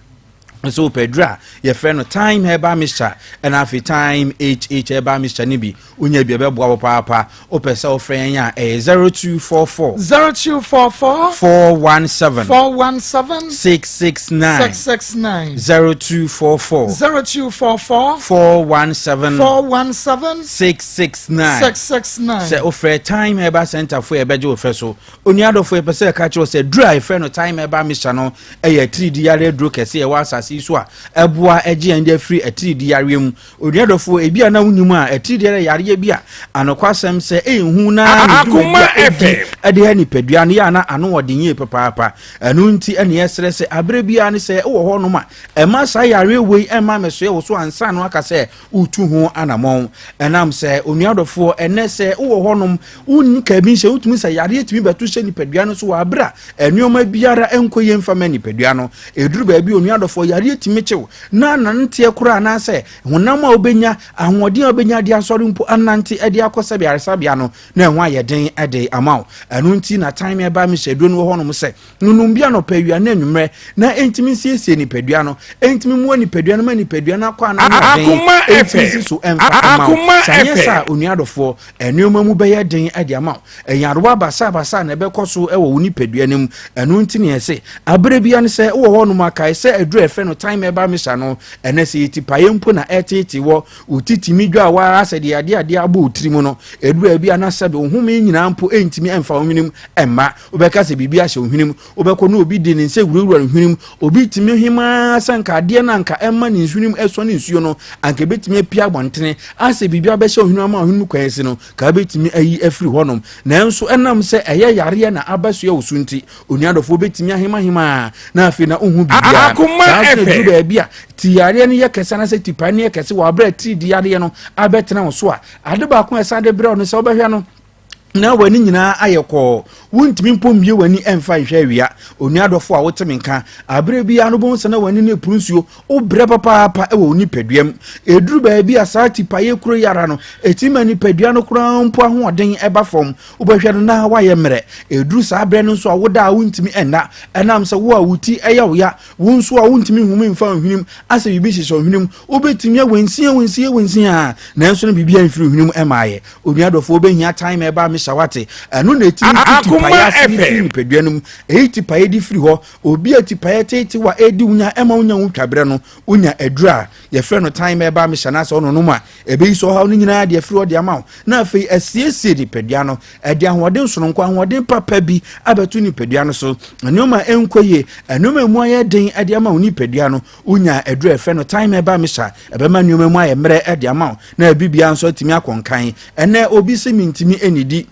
Speaker 2: nso wopɛ aduru a yɛfrɛ no Time Herbal Mixture ɛna afei Time HH Herbal Mixture no bi, wonya bi ɛbɛboa wo paapa. Wopɛ sɛ wofrɛ yɛn a, ɛyɛ 0244
Speaker 1: 0244
Speaker 2: 417
Speaker 1: 417
Speaker 2: 669.
Speaker 1: 669.
Speaker 2: 0244
Speaker 1: 0244
Speaker 2: 417
Speaker 1: 417
Speaker 2: 669.
Speaker 1: 669.
Speaker 2: Sɛ wofrɛ Time Herbal Center fo, yɛbɛgye wo fɛ so. Onua adɔfo, yɛpɛ sɛ yɛka kyerɛ wo sɛ duru a yɛfrɛ no Time Herbal Mixture no ɛyɛ atiridi yare aduro kɛse ɛwɔ asase yi so a ɛboa ɛgye yɛn de afiri atiridi yareɛ mu. Onua adɔfo, ebi a na wonim a, atiridi yare yareɛ bi a anokwasɛm sɛ ɛnhu na ne dwumadi a ɛdi ɛde ha nipadua no yɛ a na ano ɔden yie papaapa. Ɛno nti ɛne yɛsrɛ sɛ aberɛ biara ne sɛ wowɔ hɔnom a, ɛma saa yareɛ wei ɛma mɛsoɛ wo so ansa no aka sɛ wotu ho anammɔn. Ɛnam sɛ onua dɔfoɔ, ɛnɛ sɛ wowɔ hɔnom wonni ka bi nhyɛ, wotumi sɛ yareɛ tumi bɛto hyɛ nipadua no so wɔ aberɛ a nneɛma biara nkɔ yie mfa ma nipadua no. Ɛduru baabi, onua dɔfoɔ, yareɛ tumi kyew na nanteɛ koraa anaasɛ honam a wobɛnya ahoɔden a wobɛnya de asɔre mpo anante de akɔ sɛbe aresabea no na ɛho ayɛ den de ama wo. Ɛno nti na Time ɛba mehyɛ aduro no wɔ hɔnom sɛ nonom bi anɔpa, awia ne anwummerɛ na ɛntumi nsiesie nipadua no, ɛntumi mmoa nipadua no ma nipadua no akɔ ana ahoɔden ɛntumi si so ɛmfa ama wo. Sɛ anyɛ saa, onua dɔfoɔ, nneɛma mu bɛyɛ den de ama wo, ɛnyarewa basabasa na ɛbɛkɔ so wɔ wo nipadua no mu. Ɛno nti ne ɛse aberɛ bia no sɛ wowɔ hɔnom akae sɛ aduru a ɛfrɛ no Time Herbal Mixture no. Ɛnɛ sɛ yɛtipaeɛ mpo na ɛtete wɔ wo titimi dwa a waa sɛ deɛ adeɛ adeɛ abɔ wo tiri mu no, ɛduru baabi a na sɛbe wo home nyinaa mpo ɛntumi ɛmfa wo hwenem ɛmma. Wobɛka sɛ biribi ahyɛ wo hwenem. Wobɛkɔ na obi de ne nsa wurawura ne hwenem. Obi tumi hemaa sɛ nka adeɛ no anka ɛma ne hwenem ɛsɔ ne nsuo no anka ɛbɛtumi apia abɔntene asɛ biribi abɛhyɛ wo hwenem ama wo hwenem kwan si no ka wobɛtumi ayi afiri hɔnom. Nanso ɛnam sɛ ɛyɛ yareɛ na abɛsoɛ wo so nti, onua dɔfoɔ, wobɛtumi ahemahema na afei na wohu biribiara. Saa nso na ɛduru baabi a ti yareɛ no yɛ kɛse anaasɛ tipae no yɛ kɛse wɔ aberɛ a tiridi yareɛ no abɛtena wo so a, ade baako a ɛsan de brɛ wo no sɛ wobɛhwɛ no na w'ani nyinaa ayɛ kɔɔ, wontumi mpo mmie w'ani ɛmfa nhwɛ awia. Onua dɔfo a wote me nka, aberɛ biara no wobɛhu sɛ na w'ani no ɛpuru nsuo, wobrɛ papaapa wɔ wo nipadua mu. Ɛduru baabi a saa tipaeɛ kuro yi ara no ɛtumi ma nipadua no koraa mpo ahoɔden ɛba fam. Wobɛhwɛ no na woayɛ mmerɛ. Ɛduru saa berɛ no nso a, woda a wontumi ɛnna, ɛnam sɛ wo a wo ti ɛyɛ wo ya, wo nso a wontumi nhome mfa wo hwenem, asɛ biribi hyehyɛ wo hwenem. Wobɛtumi awansi awansi awansi a, nanso no biribi amfiri wo hwenem ɛmaayɛ. Onua dɔfo, wobɛhia Time Herbal Mixture. mixture wate. Ɛno na ɛtumi tu tipaeɛ ase ne firi nipadua no mu. Ɛyi tipaeɛ de firi hɔ. Obi a tipaeɛ teetew a ɛredi wo nya ɛma wonya wo twaberɛ no, wonya aduru a yɛfrɛ no thyme herbal mixture no asɛ ɔnonom a, ɛbɛyi sɛ ɔhaw no nyinaa de afiri hɔ de ama wo. Na afei asiesie nipadua no, ɛde ahoɔden sononko, ahoɔden papa bi abɛto nipadua no so. Nneɛma a ɛnkɔ yie, nneɛma a ɛmu ayɛ den de ama wo nipadua no, wonya aduru a yɛfrɛ no thyme herbal mixture, ɛbɛma nneɛma mu ayɛ mmerɛ de ama wo, na biribiara nso atumi akɔ nkan. Ɛnnɛ obi se mentumi nnidi.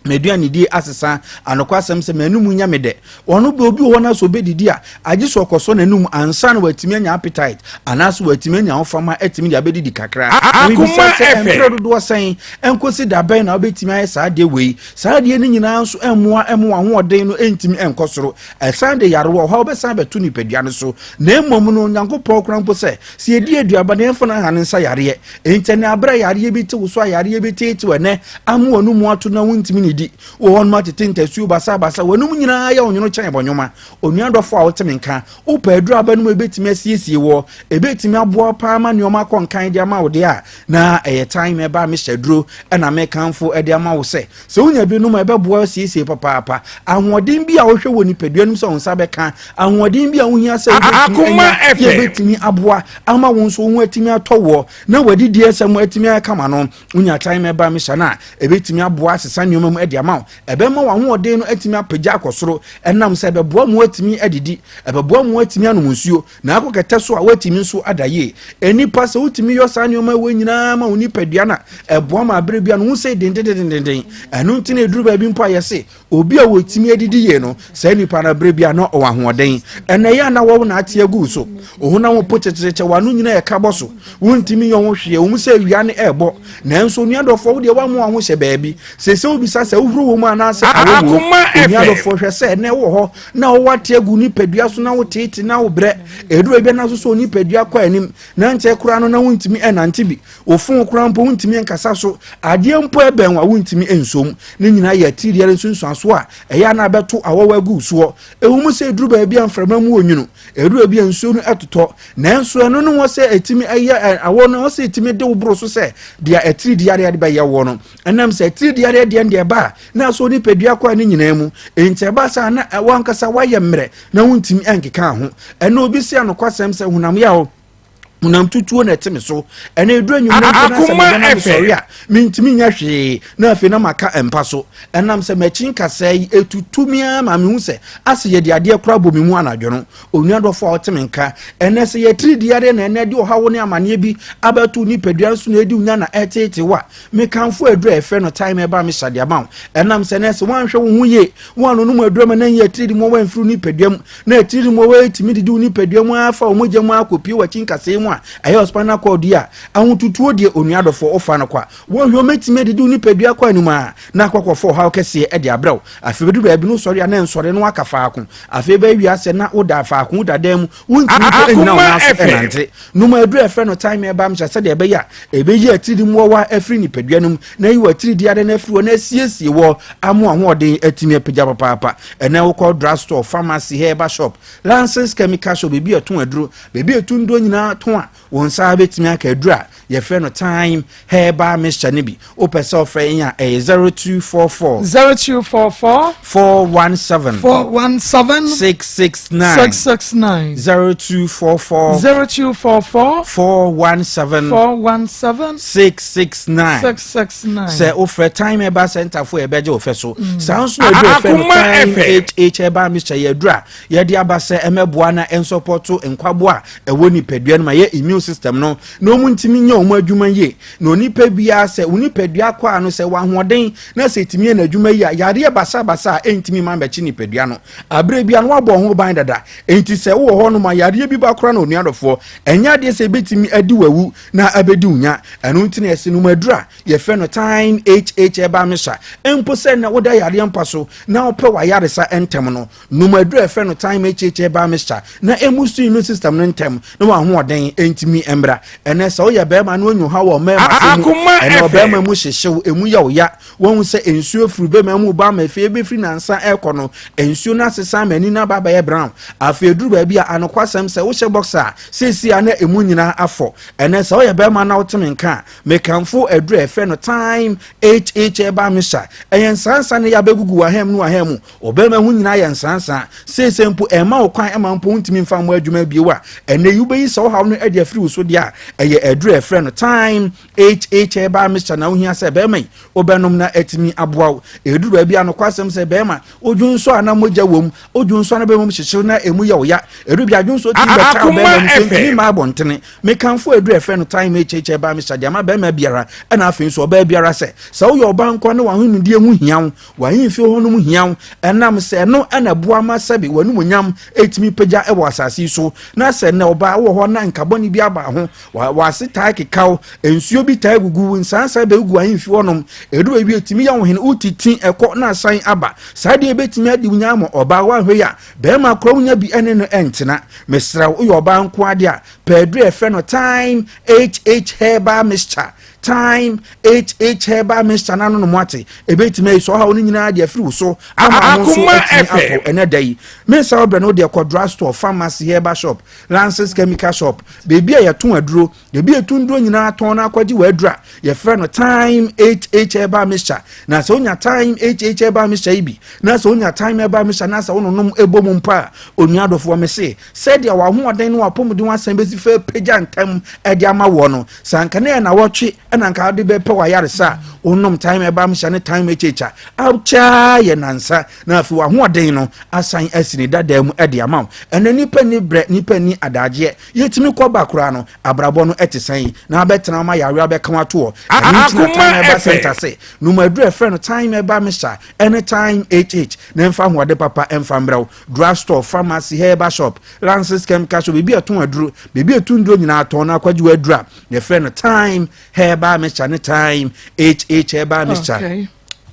Speaker 2: M'aduanedie asesa, anokwasɛm sɛ m'anum nyɛ me dɛ. Ɔno bɛ obi wɔ hɔ no sɛ ɔbɛdidi a, agye sɛ ɔkɔsɔ n'anum ansa na watumi anya appetite anaasɛ watumi anya ahofama atumi de abɛdidi kakra. Na mebisa sɛ mprɛ dodoɔ sɛn, ɛnkɔsi da bɛn na wobɛtumi ayɛ saa adeɛ wei? Saa adeɛ no nyinaa nso mmoa mma w'ahoɔden no ntumi nkɔ soro. Ɛsan de yarewa ɔhaw bɛsan abɛto nipadua no so. Na mmom no, Onyankopɔn koraa mpo sɛ, sɛ yɛdi aduaba na yɛmfa no aha no nsa yareɛ. Enti ɛnɛ aberɛ a yareɛ bi te wo so a yareɛ bi teetew ɛnɛ ama w'anum ato na wontumi nnidi. Wɔ hɔnom atete ntasuo basabasa, w'anum nyinaa yɛ onwono kyɛn bɔnwoma. Onua dɔfo a wote me nka, wopɛ aduru aba no mu a ɛbɛtumi asiesie woɔ, ɛbɛtumi aboa wo paa ma nneɛma akɔ nkan de ama wo deɛ a, na ɛyɛ time ɛba a mehyɛ aduro ɛna mekamfo de ama wo sɛ, Sɛ wunya bi nom a, ɛbɛboa wo asiesie papaapa. Ahoɔden bi a wohwɛ wɔ nipadua no mu sɛ wo nsa bɛka, ahoɔden bi a wohia sɛ wobɛtumi anya yɛ bɛtumi aboa ama wo nso wo ho atumi atɔ woɔ na w'adidie asɛm atumi ayɛ kama no. Wonya time ɛba misa no a, ɛbɛtumi aboa asesa nneɛma mu de ama wo. Ɛbɛma w'ahoɔden no atumi apagya akɔ soro ɛnam sɛ ɛbɛboa mu atumi adidi, ɛbɛboa mu atumi anom nsuo, Na akɔ kɛtɛ so a, woatumi nso ada yie. Nnipa, sɛ wotumi yɔ saa nneɛma wei nyinaa ma wo nipadua no a, ɛboa ma berɛ bia no wo sɛ dendendendenden. Ɛno nti na ɛduru baabi mpo a yɛse obi a wɔtumi adidi yie no, saa nipa no berɛ bia na ɔwɔ ahoɔden. Ɛnna ɛyɛ a na wɔwo na ate agu so. Wo honam wo po kyekyekye, w'ano nyina ɛka bɔ so. Wontumi nyɛ ho hwee, ɛwom sɛ awia no ɛrebɔ. Nanso onua dɔfoɔ, wo deɛ woamoa wo ho hyɛ baabi. Seesei wobisa sɛ wohuro wɔ mu anaasɛ awɔ wɔ mu. Onua dɔfoɔ, hwɛ sɛ ɛnɛ wowɔ hɔ na wowɔ ate agu nipadua so na woteete na wobrɛ. Ɛduru baabi a na so sɛ onipadua kɔ anim na nkyɛ koraa no na wontumi ɛnante bi. Wo fon koraa mpo wontumi nkasa so. Adeɛ mpo ɛbɛn wo a wontumi nsom. Ne nyinaa yɛ atiridiɛ nsunsuansoɔ a ɛyɛ a na abɛto awɔwɔ agu soɔ. Ɛwɔ mu sɛ ɛduru baabi a mframa mu wɔ nwunu, ɛduru baabi a nsuo no ɛtotɔ, nanso ɛno no wɔ sɛ ɛtumi ɛyɛ awɔ no wɔ sɛ ɛtumi de wo boro so sɛ deɛ atiridiɛ de bɛyɛ woɔ no. Ɛnam sɛ atiridiɛ deɛ deɛ ɛba a na asɔ nipadua kɔ a ne nyinaa mu. Enti ɛba saa na wankasa wayɛ mmerɛ na wontumi nkeka ho. Ɛna obi se anokwasɛm sɛ honam yaw honam tutuo na ɛte me so. Ɛna ɛduru anwummerɛ mpo na sɛ meda na mesɔre a mentumi nyɛ hwee na afei na maka mpa so. Ɛnam sɛ m'akyi nkasɛɛ yi ɛtutu me ara ma mehu sɛ ase yɛde adeɛ koraa bɔ me mu anadwo no. Onua dɔfo a ɔte me nka ɛnɛ sɛ yɛtiri di adeɛ na ɛnɛ de ɔhaw ne amaneɛ bi abɛto nipadua nso na ɛdi wo nya na ɛteete wo a, Mekamfo aduru a yɛfrɛ no thyme herbal mixture de ama wo. Ɛnam sɛ nɛɛse woanhwɛ wo ho yie, woannonom aduru ama no anyi atiridimmoawa amfiri wo nipadua mu, na atiridimmoawa yi tumi didi wo nipadua mu ara fa wo mogya mu ara kɔpue w'akyi nkasɛɛ mu a ɛyɛ wo spinal cord yi a, ahotutuo deɛ onua dɔfoɔ wofa no kwa. Woanhwɛ wɔbɛtumi adidi wo nipadua kɔ anim ara na akɔ akɔfa ɔhaw kɛseɛ de abrɛ wo. Afei bɛduru baabi no wosɔre a na ɛnsɔre na woaka faako. Afei bɛyɛ wiase na woda faako, woda dan mu, wontumi mpo nnyina wo nan so nnante. Nom aduru a yɛfrɛ no thyme herbal mixture sɛdeɛ ɛbɛyɛ a ɛbɛyi atiridii mmoawa afiri nipadua no mu na ayi w'atiridii ade no afiri hɔ na asiesie wɔ ama w'ahoɔden atumi apagya papaapa. Ɛnɛ wokɔ drug store, pharmacy, herbal shop, licensed chemical shop, baabi a ɛtɔn aduro, baabi a ɛtu nnuro nyinaa tɔn a, wo nsa bɛtumi aka aduru a yɛfrɛ no thyme herbal mixture no bi. Wopɛ sɛ ɔfrɛ yɛn a, ɛyɛ 0244.
Speaker 1: 0244.
Speaker 2: 417.
Speaker 1: 417.
Speaker 2: 669.
Speaker 1: 669.
Speaker 2: 0244.
Speaker 1: 0244.
Speaker 2: 417.
Speaker 1: 417.
Speaker 2: 669.
Speaker 1: 669.
Speaker 2: Sɛ wofrɛ Thyme Herbal Center fo yɛbɛgye wo fɛ so. Mm. Saa nso na aduru ɛfɛ no Thyme HH Herbal Mixture yɛ aduru a yɛde aba sɛ ɛmɛboa na ɛnsɔpɔto nkwaboa a ɛwɔ nipadua no ma yɛ immune system no na wɔn ntumi nyɛ wɔn adwuma yie. Na onipa biara sɛ wo nipadua kɔ ano sɛ wɔ ahoɔden na sɛ ɛtumi yɛ n'adwuma yie a, yareɛ basabasa a ɛntumi mma mmɛkye nipadua no. Aberɛ biara no woabɔ ho ban dada. Enti sɛ wowɔ hɔ nom a yareɛ bi ba koraa na onua dɔfoɔ, ɛnyɛ adeɛ sɛ ɛbɛtumi adi w'awu na abɛdi wo nya. Ɛno nti na yɛse nom aduru a yɛfrɛ no Thyme HH Herbal Mixture. Mpo sɛ nnɛ woda yareɛ mpa so na wopɛ w'ayaresa ntɛm no, nom aduru a yɛfrɛ no Thyme HH Herbal Mixture na ɛmmu so immune system no ntɛm na w'ahoɔden
Speaker 10: ntumi mmra. Ɛnɛ sɛ woyɛ bɛrima na woanya ɔhaw wɔ mmarima sɛ mu, ɛnɛ ɔbɛrima mu hyehyew, emu yɛ wo ya, woahu sɛ nsuo firi bɛrima mu ba ama afei ebɛfiri nansa ɛrekɔ no, nsuo no asesa ama ani no aba abɛyɛ brown. Afei eduru baabi a anokwasɛm sɛ wohyɛ boxer a, seesei a na emu nyinaa afɔ. Ɛnɛ sɛ woyɛ bɛrima na wote me nka a, mekamfo aduru a yɛfrɛ no Thyme HH Herbal Mixture. Ɛyɛ nsansa na ɛyɛ abɛgugu w'ahan mu ne w'ahan mu. Ɔbarima ho nyinaa yɛ nsansa. Seesei mpo ɛmma wo kwan ma mpo wontumi mfa mmɔ adwuma bio a, ɛnnɛ yi wobɛyi saa ɔhaw no adi afiri wo so deɛ a, ɛyɛ aduru a yɛfrɛ no Thyme HH Herbal Mixture na wohia sɛ barima yi wobɛnom na atumi aboa wo. Ɛduru baabi a nokwasɛm sɛ barima wodwonsɔ a na mogya wom, wodwonsɔ a na bɛma mu hyehyew na emu yɛ wo ya. Ɛduru bi a dwonsɔ tumi bɛtaa barima mu sɛ ntumi mma abɔntene. Mekamfo aduru a yɛfrɛ no Thyme HH Herbal Mixture de ama barima biara ɛna afei nso ɔbaa biara sɛ, sɛ woyɛ ɔbaa nko a na w'ahonidie ho hia wo, W'ahemfie hɔ nom hia wo, ɛnam sɛ ɛno na ɛboa ma sɛbe w'animuonyam tumi pagya wɔ asase yi so. Na sɛ nnɛ ɔbaa wowɔ hɔ na nka bɔne bi aba ho, w'ase taa keka wo, nsuo bi taa gugu wo, nsansan bɛgugu w'ahemfie hɔ nom, ɛduru baabi a ɛtumi yɛ wo hene, wotiti ɛkɔ na asan aba. Saa deɛ ɛbɛtumi adi wo nya ama ɔbaa, woanhwɛ yi a, bɛrima koraa wonya bi ne no ɛntena. Mesrɛ wo, woyɛ ɔbaa nko ara deɛ a, pɛ aduru a yɛfrɛ no Thyme HH Herbal Mixture. Time HH herbal mixture no ano no mo ate ebetumi ayi sɛ ɔhaw no nyinaa de afiri wo so ama ho nso atumi atɔ ɛnɛ da yi mensa wo brɛ no deɛ kɔ drug store pharmacy herbal shop lances chemical shop baabi a yɛtɔn aduro baabi a yɛtɔn duro nyinaa tɔn no akɔgye wɔ aduro a yɛfrɛ no Time HH herbal mixture na sɛ wonya Time HH herbal mixture yi bi na sɛ wonya Time herbal mixture na sɛ wononom ɛbɔ mu mpo a onua dɔfoɔ me se sɛdeɛ w'ahoɔden ne w'apɔmuden ho asɛm bɛsi fɛ pagya ntɛm de ama woɔ no, sɛ anka na ɛyɛ nawɔtwe na anka wode bɛpɛ w'ayaresa a, wonom Time Herbal Mixture ne Time HH a, akyɛ yɛ nansa na afei w'ahoɔden no asan asi ne dadaa mu de ama wo. Ɛnɛ nnipa nni berɛ, nnipa nni adagyeɛ. Yɛtumi kɔ ba koraa no, abrabɔ no te sɛn? Na abɛtena ma yareɛ abɛka wo ato hɔ. Ɛno nti na Time Herbal Center se, nom aduru a ɛfrɛ no Time Herbal Mixture ne Time HH na ɛmfa ahoɔden papa mfa mbrɛ wo. Drug store, pharmacy, herbal shop, Lances chemical shop, baabi a ɛtɔn aduro, baabi a ɛtu nduro nyinaa tɔn no akɔgye w'aduro a yɛfrɛ no Thyme herbal mixture ne Thyme HH herbal mixture.
Speaker 1: Okay.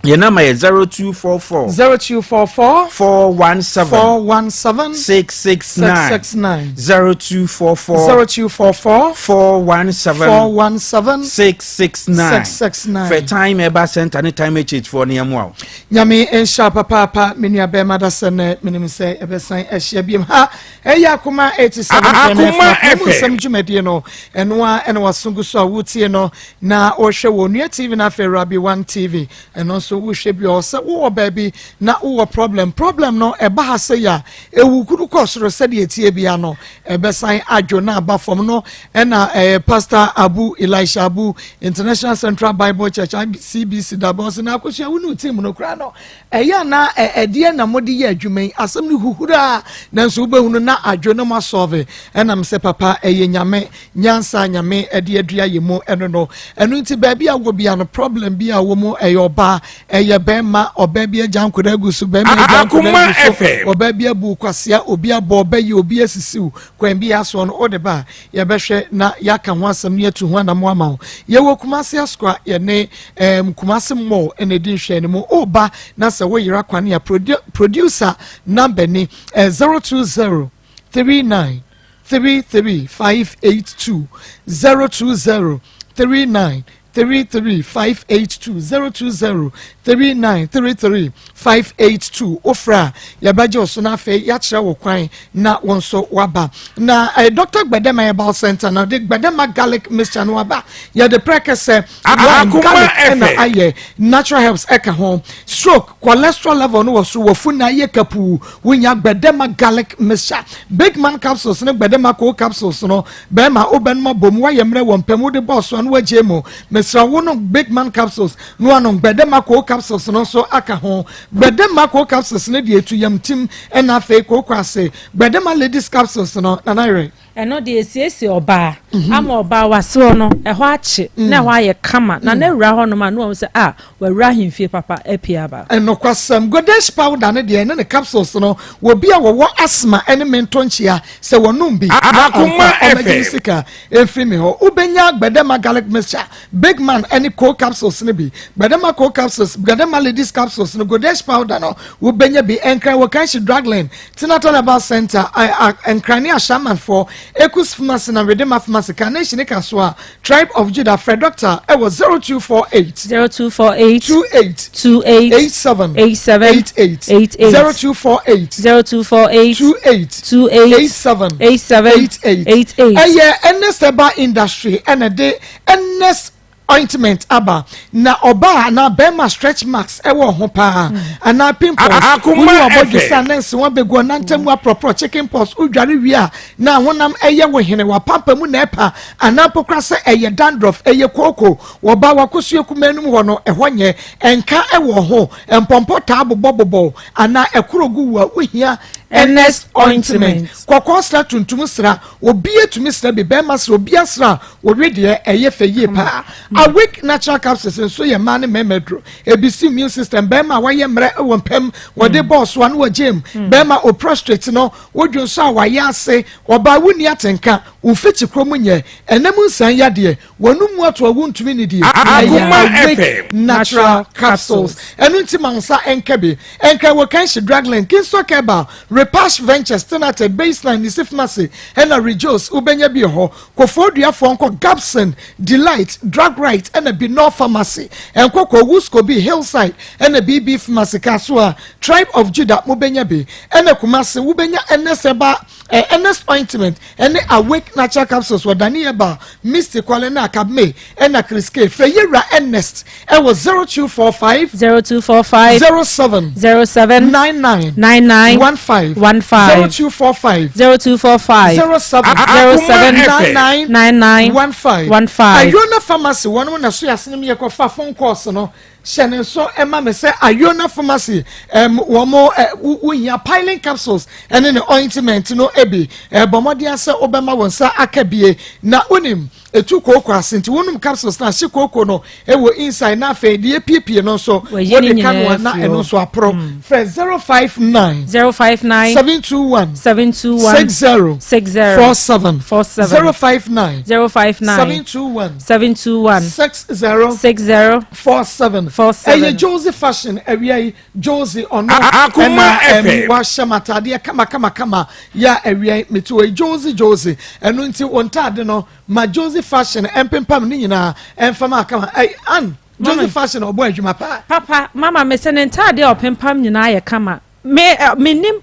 Speaker 10: Yɛn nama yɛ 0244
Speaker 1: 0244
Speaker 10: 417
Speaker 1: 417
Speaker 10: 669
Speaker 1: 669
Speaker 10: 0244
Speaker 1: 0244
Speaker 10: 417
Speaker 1: 417
Speaker 10: 669
Speaker 1: 669.
Speaker 10: Fɛ Thyme Herbal Center ne Thyme HH foɔ ne ɛmoa wo.
Speaker 1: Nyame nhyira papaapa me nua bɛɛma dasɛ nɛ menim sɛ yɛbɛsan ahyia biom ha ɛyɛ akoma 87
Speaker 3: Akoma
Speaker 1: FM mu
Speaker 3: FM.
Speaker 1: nsɛm dwumadie no ɛno a ɛna waso gu so a wotie no na wohwɛ wɔ Onua TV na afei Rabi One TV ɛno nso wohwɛ bi ɔ sɛ wowɔ baabi na wowɔ problem problem no ɛba ha sɛ yɛ a ɛwu kuru kɔ soro sɛdeɛ ɛtie bia no ɛbɛsan adwo na aba fam no ɛna ɛyɛ Pastor Abu Elisha Abu International Central Bible Church CBC dabɔ ɔsɛ na akosua wo ne team no koraa no ɛyɛ ana ɛdeɛ na mode yɛ adwuma yi asɛm no huhura nanso wobɛhunu na adwo no ma sɔve ɛnam sɛ papa ɛyɛ nyame nyansa nyame ɛde adua yɛ mu ɛno no ɛno nti baabi a wɔ bia no problem bi a wɔ mu ɛyɛ ɔbaa ɛyɛ bɛrima ɔbaa bi agya nkwadaa agu so bɛrima agya nkwadaa agu so ɔbaa bi abu kwasea obi abɔ ɔbɛ yi obi asisiw kwan bi asoɔ no wode ba a yɛbɛhwɛ na yɛaka ho asɛm na yɛatu ho anamo ama wo yɛwɔ Kumasi Asokwa yɛne um, Kumasi Mall ɛna ɛdi nhwɛ no mu woba na sɛ woyera kwan a producer number ni eh, 020 39 33 582 020 39 33 582 020 39 33 582 Wofrɛ a, yɛbɛgye wo so na afei yɛakyerɛ wo kwan na wo nso woaba. Na eh, Dr. Gbedema Herbal Center na ɔde Gbedema Garlic Mixture no aba. Yɛde prɛkɛsɛ, lime, garlic ɛna ayɛ natural herbs ɛka ho. Stroke, cholesterol level no wɔ soro, wafu na ayɛ kapuu, wonya Gbedema Garlic Mixture. Big Man capsules ne Gbedema Cold capsules no, Bɛɛma wo bɛnom abom woayɛ mmerɛ wɔ mpam wode bɔɔ so a na woagyae mu mesrɛ wo nom big man capsules na woanom gbɛdɛma koo capsules no nso aka ho gbɛdɛma koo capsules no deɛ ɛtu yam tim ɛna afei kooko ase gbɛdɛma ladies capsules no nana yerɛ.
Speaker 9: Ɛno deɛ ɛsiesie ɔbaa ama ɔbaa waseɔ no ɛhɔ akye na ɛhɔ ayɛ kama na n'awura hɔ nom a na wahu sɛ ah Wawura ahemfie papa apue aba.
Speaker 1: Nokwasɛm, Godesh powder no deɛ ɛne ne capsules no, wɔ bi a wɔwɔ asthma ne mento nkyea, sɛ wɔnom bi na ankɔ a, ɔmmɛgye me sika mfiri me hɔ. Wobɛnya Gbedemah garlic mixture, Big Man ne Co capsules no bi, Gbedemah Co capsules, Gbedemah ladies capsules no, Godesh powder no, wobɛnya bi. Nkran wɔ Kanshi Drug Lane, Tinaton Herbal Centre, Nkran ne Ashaimanfoɔ. Ekus Pharmacy na Redema Pharmacy, Carnation ne Kasoa, Tribe of Judah. Frɛ dɔkta ɛwɔ 0248
Speaker 9: 0248
Speaker 1: 28
Speaker 9: 28
Speaker 1: 87
Speaker 9: 87
Speaker 1: 88
Speaker 9: 88
Speaker 1: 0248
Speaker 9: 0248
Speaker 1: 28
Speaker 9: 28
Speaker 1: 87
Speaker 9: 87
Speaker 1: 88
Speaker 9: 88.
Speaker 1: Ɛyɛ Ernest Herbal Industry ɛna de Ernest ointment aba. Na ɔbaa anaa bɛrima stretch marks ɛwɔ ho paa anaa pimples,
Speaker 3: Akoma
Speaker 1: wone wabɔdwe
Speaker 3: FM.
Speaker 1: sɛ anansi wɔn bɛgu ɔnantam aporɔporɔ, chicken pox, wodware wie a na honam ɛyɛ wo hene, wapampa mu na ɛpa, anaa mpo kora sɛ ɛyɛ dandruff, ɛyɛ kooko, wɔba wakosua kuma anim hɔ no ɛhɔ nyɛ ɛnka ɛwɔ ho, mpɔmpɔ taa bobɔbobɔ anaa ɛkoro gu wo a, wohia Ernest ointment. Kɔkɔɔ sra, tuntum sra, obi etumi sra bi, bɛrima sra, obi asra a wɔwe deɛ ɛyɛ fɛ yie paa. Awake natural capsules nso yɛ mmaa ne mmarima duro. Ebisi immune system. Bɛrima a wayɛ mmerɛ wɔ mpɛm, wɔde bɔɔl so ano wɔ gym, bɛrima o prostate no wodwo nso a wayɛ ase, ɔbaa wonni atenka, wofikyi kurom nyɛ ɛnam nsan yadeɛ, wɔn mu ato a wontumi ne die, ɛyɛ
Speaker 3: Akoma
Speaker 1: Awake
Speaker 3: FM.
Speaker 1: natural capsules. Ɛno nti ma nsa nka bi. Nka wɔ Kanshi, Dragland, Kingston Kebal, Repash Ventures, Tenated, Baseline, Nisi Pharmacy ɛna Rejos, wobɛnya bi wɔ hɔ. Kofoɔ Duafoɔ nkɔ Gabson, Delight, Drug Right ɛna Binor Pharmacy. Nkɔkɔ Wuskobi, Hillside ɛna BB Pharmacy. Kasoa, Tribe of Judah, mobɛnya bi. Ɛna Kumase wobɛnya Ernest Herbal, Ernest ointment ɛne Awake natural capsules wɔ Daniel Misty Kwale ne Akabme ɛna Chris K. Frɛ yɛwura Ernest ɛwɔ 0245
Speaker 9: 0245
Speaker 1: 07
Speaker 9: 07
Speaker 1: 99
Speaker 9: 99
Speaker 1: 15
Speaker 9: 15.
Speaker 1: 0245
Speaker 9: 0245
Speaker 1: 07
Speaker 9: 07
Speaker 1: 99
Speaker 9: 99
Speaker 1: 15
Speaker 9: 15.
Speaker 1: Ayona Pharmacy, wɔn na so yɛasene mu yɛkɔfa phone calls no. Hyɛ ne nso ɛma me sɛ Ayona Pharmacy wɔn wohia piling capsules ɛne ne ointment no ebi. Ɛbɔ mmɔden sɛ wobɛma wɔn nsa aka bie na wonim etu kooko ase, nti wɔnum capsules na ahye kooko no ɛwɔ inside, na afei deɛ epiepie no nso
Speaker 9: Wɔyi ne
Speaker 1: wɔde ka no
Speaker 9: nyinaa
Speaker 1: a na
Speaker 9: afiri
Speaker 1: ɛno
Speaker 9: hɔ.
Speaker 1: nso aporɔ. Frɛ 059
Speaker 9: 059
Speaker 1: 721
Speaker 9: 721
Speaker 1: 60
Speaker 9: 60
Speaker 1: 47
Speaker 9: 47.
Speaker 1: 059
Speaker 9: 059
Speaker 1: 721
Speaker 9: 721
Speaker 1: 60
Speaker 9: 60
Speaker 1: 47.
Speaker 9: 47.
Speaker 1: Ɛyɛ Josie Fashion awia yi. Josie ɔno
Speaker 3: Akoma
Speaker 1: ɛna
Speaker 3: FM.
Speaker 1: wahyɛ m ataadeɛ kama kama kama yɛ a awia yi mete wɔ yi. Josie, Josie, ɛno nti wɔn ntaade no ma Josie Fashion ɛmpempam ne nyinaa ɛmfam akama. Ɛy an Josie
Speaker 9: Mama.
Speaker 1: Fashion ɔbɔ adwuma paa.
Speaker 9: Papa mama me sɛ ne ntaade a ɔpempam nyinaa yɛ kama. Me menim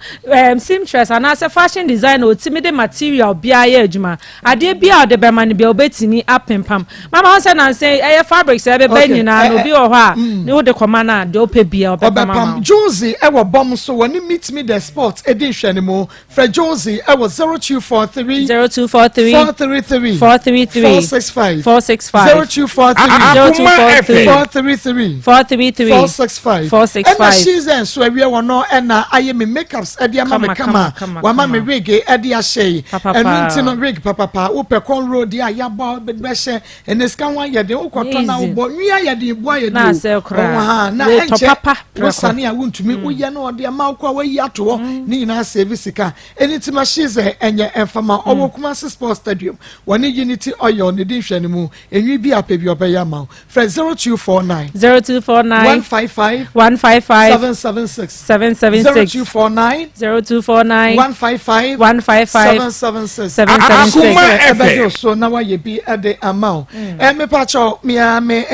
Speaker 9: seamstress anaasɛ fashion designer otimi de material biara yɛ adwuma. Adeɛ bi a ɔde bɛma no bia obetumi apempam. Mama wɔn sɛ nansa ɛyɛ fabrics a ɛbɛbɛ nyinaa no, obi wɔ hɔ a ne wode kɔma no a, deɛ ɔpɛ bia ɔbɛpam ama
Speaker 1: ɔbɛpam.
Speaker 9: wo.
Speaker 1: Josie ɛwɔ bɔm so, wɔne Meet Me The Sport ɛdi nhwɛ ne mu. Frɛ Josie ɛwɔ 0243
Speaker 9: 0243
Speaker 1: 433
Speaker 9: 433
Speaker 1: 465
Speaker 9: 465.
Speaker 1: 0243
Speaker 3: Akoma
Speaker 9: 0243
Speaker 3: FM.
Speaker 1: 433
Speaker 9: 433
Speaker 1: 465.
Speaker 9: 465.
Speaker 1: Ɛna Shiza nso awie wɔ no ɛna ayɛ me makeups ɛde ama me
Speaker 9: Kama,
Speaker 1: kama.
Speaker 9: kama, kama,
Speaker 1: Wama me
Speaker 9: kama.
Speaker 1: wig ɛde ahyɛ yi.
Speaker 9: Papapa.
Speaker 1: Ɛno nti no wig papapa, wopɛ cornrow deɛ a yabɔ bɛhyɛ, ɛnɛ sika ho ayɛ den, wokɔtɔ na
Speaker 9: Easy.
Speaker 1: wobɔ nwi ayɛ den, bu ayɛ den
Speaker 9: Na
Speaker 1: o.
Speaker 9: asɛ koraa.
Speaker 1: Ɔwɔ ha na
Speaker 9: Wei tɔ
Speaker 1: ɛnkyɛ
Speaker 9: papa prɛko.
Speaker 1: wosane a wontumi woyɛ na ɔde ama wo kɔ a wayi ato hɔ ne nyinaa save sika. Ɛne nti ma Shiza ɛnyɛ ɛmfama. Ɔwɔ Kumasi Sports Stadium, wɔne Unity Oil ne di nhwɛ no mu. Enwi bi apɛ bi ɔbɛyɛ ama wo. Frɛ 0249
Speaker 9: 0249
Speaker 1: 155
Speaker 9: 155
Speaker 1: 776.
Speaker 9: 776.
Speaker 1: 0249
Speaker 9: 0249
Speaker 1: 155
Speaker 9: 155
Speaker 1: 776.
Speaker 9: 776.
Speaker 3: Akoma
Speaker 1: ɛbɛgye wo
Speaker 3: FM.
Speaker 1: so na wayɛ bi ɛde ama wo. Mepa kyɛw, mea me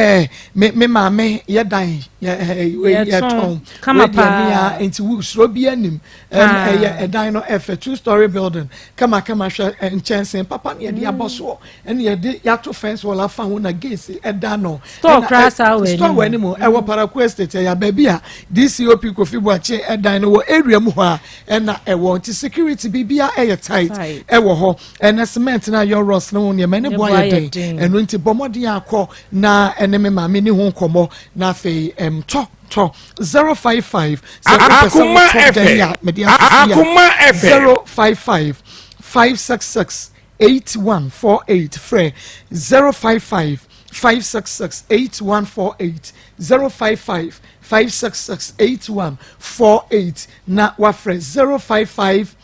Speaker 1: me maame yɛ dan yɛ wei
Speaker 9: Yɛtɔn.
Speaker 1: yɛtɔn.
Speaker 9: Kama
Speaker 1: Wei deɛ
Speaker 9: paa.
Speaker 1: mea nti wo suro bi anim.
Speaker 9: Ah.
Speaker 1: Ɛyɛ ɛdan no ɛfɛ, two story building kama kama. Hwɛ nkyɛnsee papa ne yɛde abɔ soɔ, ɛne yɛde yɛato fence wall afa ho na gate ɛda no.
Speaker 9: Store
Speaker 1: Ɛna,
Speaker 9: koraa saa wɔ
Speaker 1: store wɔ
Speaker 9: anim.
Speaker 1: anim. Ɛwɔ Paraku Estate, ɛyɛ baabi a DCOP Kofi Buakye ɛdan no wɔ area mu hɔ a ɛna ɛwɔ, nti security biribia ɛyɛ tight.
Speaker 9: Tight.
Speaker 1: Ɛwɔ hɔ ɛnɛ cement na ayɛ rust ne ho nneɛma ɛne
Speaker 9: Ne
Speaker 1: bo
Speaker 9: bo
Speaker 1: ayɛ
Speaker 9: ayɛ
Speaker 1: den.
Speaker 9: den.
Speaker 1: Ɛno nti bɔ mmɔden akɔ na ɛne me maame ne ho nkɔmmɔ na afei tɔ tɔ 055 sɛ wopɛ sɛ
Speaker 3: Akoma
Speaker 1: wotɔ dan
Speaker 3: FM.
Speaker 1: a mede asisi a
Speaker 3: Akoma FM.
Speaker 1: 055 566 8148. Frɛ 055 566 8148, 055 566 8148, na wafrɛ 055